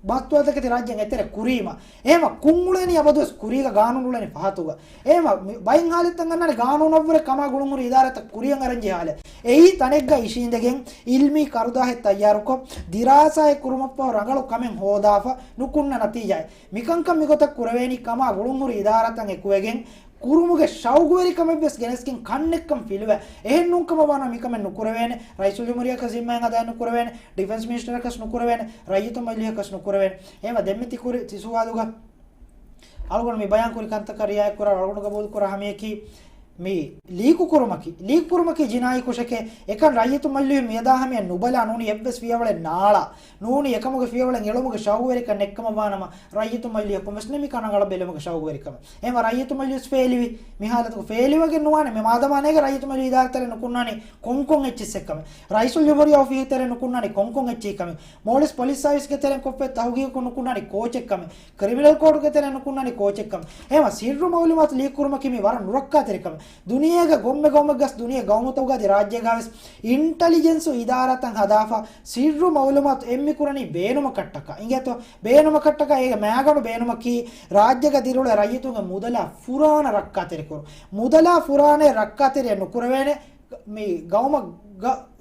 މަސްތުވާތަކެތި ރާއްޖެއިން އެތެރެ ކުރީމަ. އެހެންވެ ކުށް އުޅޭނީ އަބަދުވެސް ކުރީގަ ގާނޫނު އުޅޭނީ ފަހަތުގަ. އެހެންވެ މި-، ބައެއް ހާލަތްތައް އަންނާނެ ގާނޫނަށްވުރެ ކަމާ ގުޅުންހުރި އިދާރާތައް ކުރިއަށް އަރަންޖެހޭ ހާލެއް. އެއީ ތަނެއްގަ އިށީނދެގެން އިލްމީ ކަރުދާހެއް ތައްޔާރުކޮށް، ދިރާސާއެއް ކުރުމަށްފަހު ރަނގަޅު ކަމެއް ހޯދާފަ ނުކުންނަ ނަތީޖާއެއް. މިކަންކަން މިގޮތަށް ކުރެވޭނީ ކަމާ ގުޅުންހުރި އިދާރާތައް އެކުވެގެން، ކުރުމުގެ ޝައުގުވެރިކަމެއްވެސް ގެނެސްގެން ކަންނެއްކަން ފިލުވެ. އެހެން ނޫންކަމަށް ވާނަމަ މިކަމެއް ނުކުރެވޭނެ، ރައީސުލްޖުމްހޫރިއްޔާއަކަށް ޒިންމާއެއް އަދާ ނުކުރެވޭނެ، ޑިފެންސް މިނިސްޓަރަކަށް ނުކުރެވޭނެ، ރައްޔިތު މަޖިލީހަކަށް ނުކުރެވޭނެ. އެހެންވެ ދެންމެ ތިކުރި ތި ސުވާލުގަ އަޅުގަނޑު މި ބަޔާން ކުރި ކަންތަކަށް ރިއާޔަތް ކުރާ އަޅުގަނޑު ގަބޫލު ކުރާ ހަމަޔަކީ، މި ލީކު ކުރުމަކީ، ލީކު ކުރުމަކީ ޖިނާއީ ކުށެކޭ. އެކަން ރައްޔިތު މަޖިލީހު މިއަދާ ހަމަޔަށް ނުބަލާ ނޫނީ އެއްވެސް ފިޔަވަޅެއް ނާޅާ، ނޫނީ އެކަމުގެ ފިޔަވަޅެއް އެޅުމުގެ ޝައުގުވެރިކަން ނެއްކަމަށް ވާނަމަ، ރައްޔިތު މަޖިލީހަކުން ވެސް ނެމި ކަނަ އަޅަ ބެލުމުގެ ޝައުގުވެރިކަމެއް. އެހެންވެ ރައްޔިތު މަޖިލީހު ފޭލިވި، މި ހާލަތުގަ ފޭލިވެގެން ނުވާނެ، މި މާދަމާނޭގެ ރައްޔިތު މަޖިލީހު އިދާރާތެރޭ ނުކުންނާނީ ކޮންކޮން އެއްޗިއްސެއްކަމެއް. ރައީސުލްޖުމްހޫރިއްޔާ އޮފީހު ތެރޭ ނުކުންނާނީ ކޮންކޮން އެއްޗެއްކަމެއް. މޯލްޑިވްސް ޕޮލިސް ސާވިސްގެ ތެރެއިން ކޮށްފައި ތަހުގީގަކުން ނުކުންނާނީ ކޯޗެއްކަމެއް. ކްރިމިނަލް ކޯޑުގެ ތެރެއިން ނުކުންނާނީ ކޯޗެއްކަމެއް. އެހެންވެ ސިއްރު މައުލޫމާތު ލީކް ކުރުމަކީ މީ ވަރަށް ނުރައްކާތެރި ކަމެއް. ދުނިޔޭގެ ގޮންމެ ގައުމެއްގަސް ދުނިޔޭ ގައުމުތަކުގަ އަދި ރާއްޖޭގަވެސް އިންޓެލިޖެންސު އިދާރާތައް ހަދާފަ ސިއްރު މައުލޫމާތު އެއްމި ކުރަނީ ބޭނުމަކަށްޓަކާ. އިނގޭތޯ؟ ބޭނުމަކަށްޓަކާ އޭގެ މައިގަނޑު ބޭނުމަކީ ރާއްޖޭގަ ދިރިއުޅޭ ރައްޔިތުންގެ މުދަލާ ފުރާނަ ރައްކާތެރިކުރުން. މުދަލާ ފުރާނައެއް ރައްކާތެރިއެއް ނުކުރެވޭނެ. މި ގައުމަށް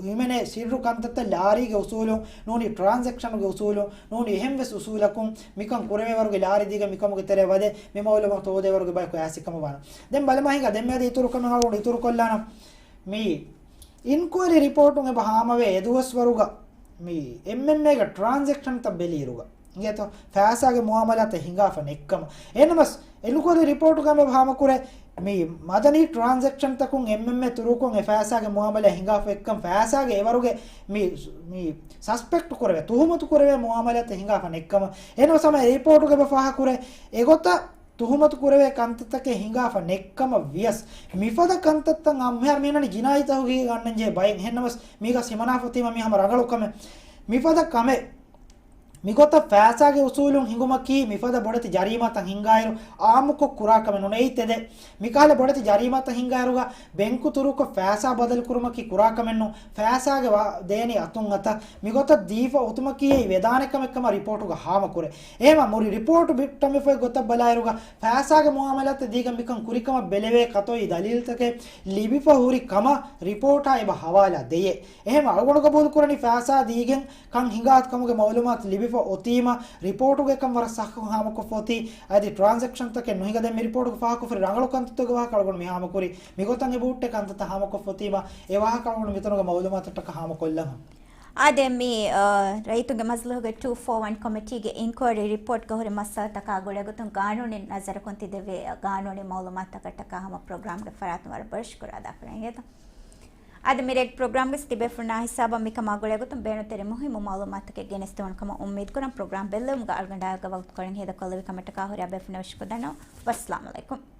ހިމެނޭ ސިއްރު ކަންތައްތައް ލާރީގެ އުސޫލުން ނޫނީ ޓްރާންސެކްޝަނުގެ އުސޫލުން ނޫނީ އެހެން ވެސް އުސޫލަކުން މިކަން ކުރެވޭވަރުގެ ލާރި ދީގެން މިކަމުގެ ތެރެއަށް ވަދެ މި މައުލޫމާތު ހޯދޭވަރުގެ ބަޔަކު އައިސް ކަމަށް ވާނެ. ދެން ބަލަމާ ހިނގާ ދެންމެ އަދި އިތުރު ކަމެއް އަޅުގަނޑު އިތުރު ކޮށްލާނަން. މި އިންކުއަރީ ރިޕޯޓުން އެބަ ހާމަވޭ އެދުވަސްވަރުގަ މި އެމްއެމްއޭގެ ޓްރާންސެކްޝަންތައް ބެލިއިރުގަ އިނގޭތޯ ފައިސާގެ މުއާމަލާތެއް ހިނގާފަ ނެއްކަމަށް. އެހެންނަމަސް އިންކުއަރީ ރިޕޯޓުގަ އެބަ ހާމަކުރޭ މި މަދަނީ ޓްރާންސެކްޝަންތަކުން އެމްއެމްއޭ ތުރޫކޮށް އެ ފައިސާގެ މުއާމަލާ ހިނގާފަ އެއްކަން ފައިސާގެ އެވަރުގެ މި، މި ސަސްޕެކްޓް ކުރެވޭ، ތުހުމަތު ކުރެވޭ މުއާމަލާތެއް ހިނގާފަ ނެއްކަމަށް. އެހެންނަމަސް ހަމަ އެ ރިޕޯޓުގަ އެބަ ފާހަކުރޭ އެގޮތަށް ތުހުމަތު ކުރެވޭ ކަންތައްތަކެއް ހިނގާފަ ނެއްކަމަށް ވިޔަސް، މިފަދަ ކަންތައްތައް އަންމެހާރު މިހެން ޖިނާއީ ތަހުގީގަށް ގަންނަން ޖެހޭ ބައެއް. އެހެންނަމަސް މީގަސް ހިމަނާފަ އޮތީމަ މީ ހަމަ ރަނގަޅު ކަމެއް. މިފަދަ ކަމެއް މިގޮތަށް ފައިސާގެ އުސޫލުން ހިނގުމަކީ މިފަދަ ބޮޑެތި ޖަރީމާތައް ހިނގާއިރު އާއްމުކޮށް ކުރާ ކަމެއް ނޫނޭ. އެއީ ތެދެއް. މިކަހަލަ ބޮޑެތި ޖަރީމާތައް ހިނގާއިރުގަ ބެންކު ތުރޫކޮށް ފައިސާ ބަދަލު ކުރުމަކީ ކުރާ ކަމެއް ނޫން. ފައިސާގެ ވާ ދޭނީ އަތުން އަތަށް. މިގޮތަށް ދީފަ އޮތުމަކީ އެއީ ވެދާނެ ކަމެއް ކަމަށް ރިޕޯޓުގަ ހާމަކުރޭ. އެހެންމަ މުޅި ރިޕޯޓު ބިއްޓަންވެފައި ގޮތަށް ބަލާއިރުގަ ފައިސާގެ މުއާމަލާތެއް ދީގެން މިކަން ކުރިކަމަށް ބެލެވޭ ކަތޮއި ދަލީލުތަކެއް ލިބިފަ ހުރި ކަމަށް ރިޕޯޓާ އެބަ ހަވާލާ ދެޔޭ. އެހެންމަ އަޅުގަނޑު ގަބޫލު ކުރަނީ ފައިސާ ދީގެން ކަން ހިނގާ ކަމުގެ މައުލޫމާތު ލިބިފަ އޮތީމަ، ރިޕޯޓުގެ ކަން ވަރަށް ސައްހަ ހާމަކޮށްފަ އޮތީ. އަދި ޓްރާންސެކްޝަންތަކެއް ނުހިނގަ ދެން މި ރިޕޯޓުގަ ފާހަގަކޮށްފަ ރަނގަޅު ކަންތައްތަކުގެ ވާހަކަ އަޅުގަނޑު މި ހާމަކުރީ. މިގޮތަށް އެބަހުއްޓޭ ކަންތައްތައް ހާމަކޮށްފަ އޮތީމަ، އެ ވާހަކަ އަޅުގަނޑު މިތަނުގަ މައުލޫމާތަށްޓަކާ ހާމަކޮށްލަން. އާދެ، މި، އަ، ރައްޔިތުންގެ މަޖިލީހުގެ ޓޫ ފޯ ވަން ކޮމިޓީގެ އިންކުއަރީ ރިޕޯޓްގަ ހުރި މައްސަލަތަކާ ގުޅޭގޮތުން ގާނޫނީ ނަޒަރަކުން ތި ދެއްވި ގާނޫނީ މައުލޫމާތުތަކަށްޓަކާ ހަމަ ޕްރޮގްރާމްގެ ފަރާތުން ވަރަށް ބޮޑަށް ޝުކުރު އަދާކުރަން. އިނގޭތޯ؟ އަދި މިރޭގެ ޕްރޮގްރާމްގެ ތިބޭފުޅުންނާ ހިސާބަށް މިކަމާ ގުޅޭގޮތުން ބޭނުންތެރި މުހިއްމު މައުލޫމާތުތަކެއް ގެނެސްދެވުނު ކަމަށް އުއްމީދުކުރަން. ޕްރޮގްރާމް ބެއްލެވުމުގަ އަޅުގަނޑާއެކުގަ ވަގުތުކޮޅެއް ހޭދަކޮށްލެވި ކަމަށްޓަކާ ހުރިހާ ބޭފުޅުންނަށް ވެސް ޝުކުރު ދަންނަވަން. ވައްސަލާމް އަލައިކުމް.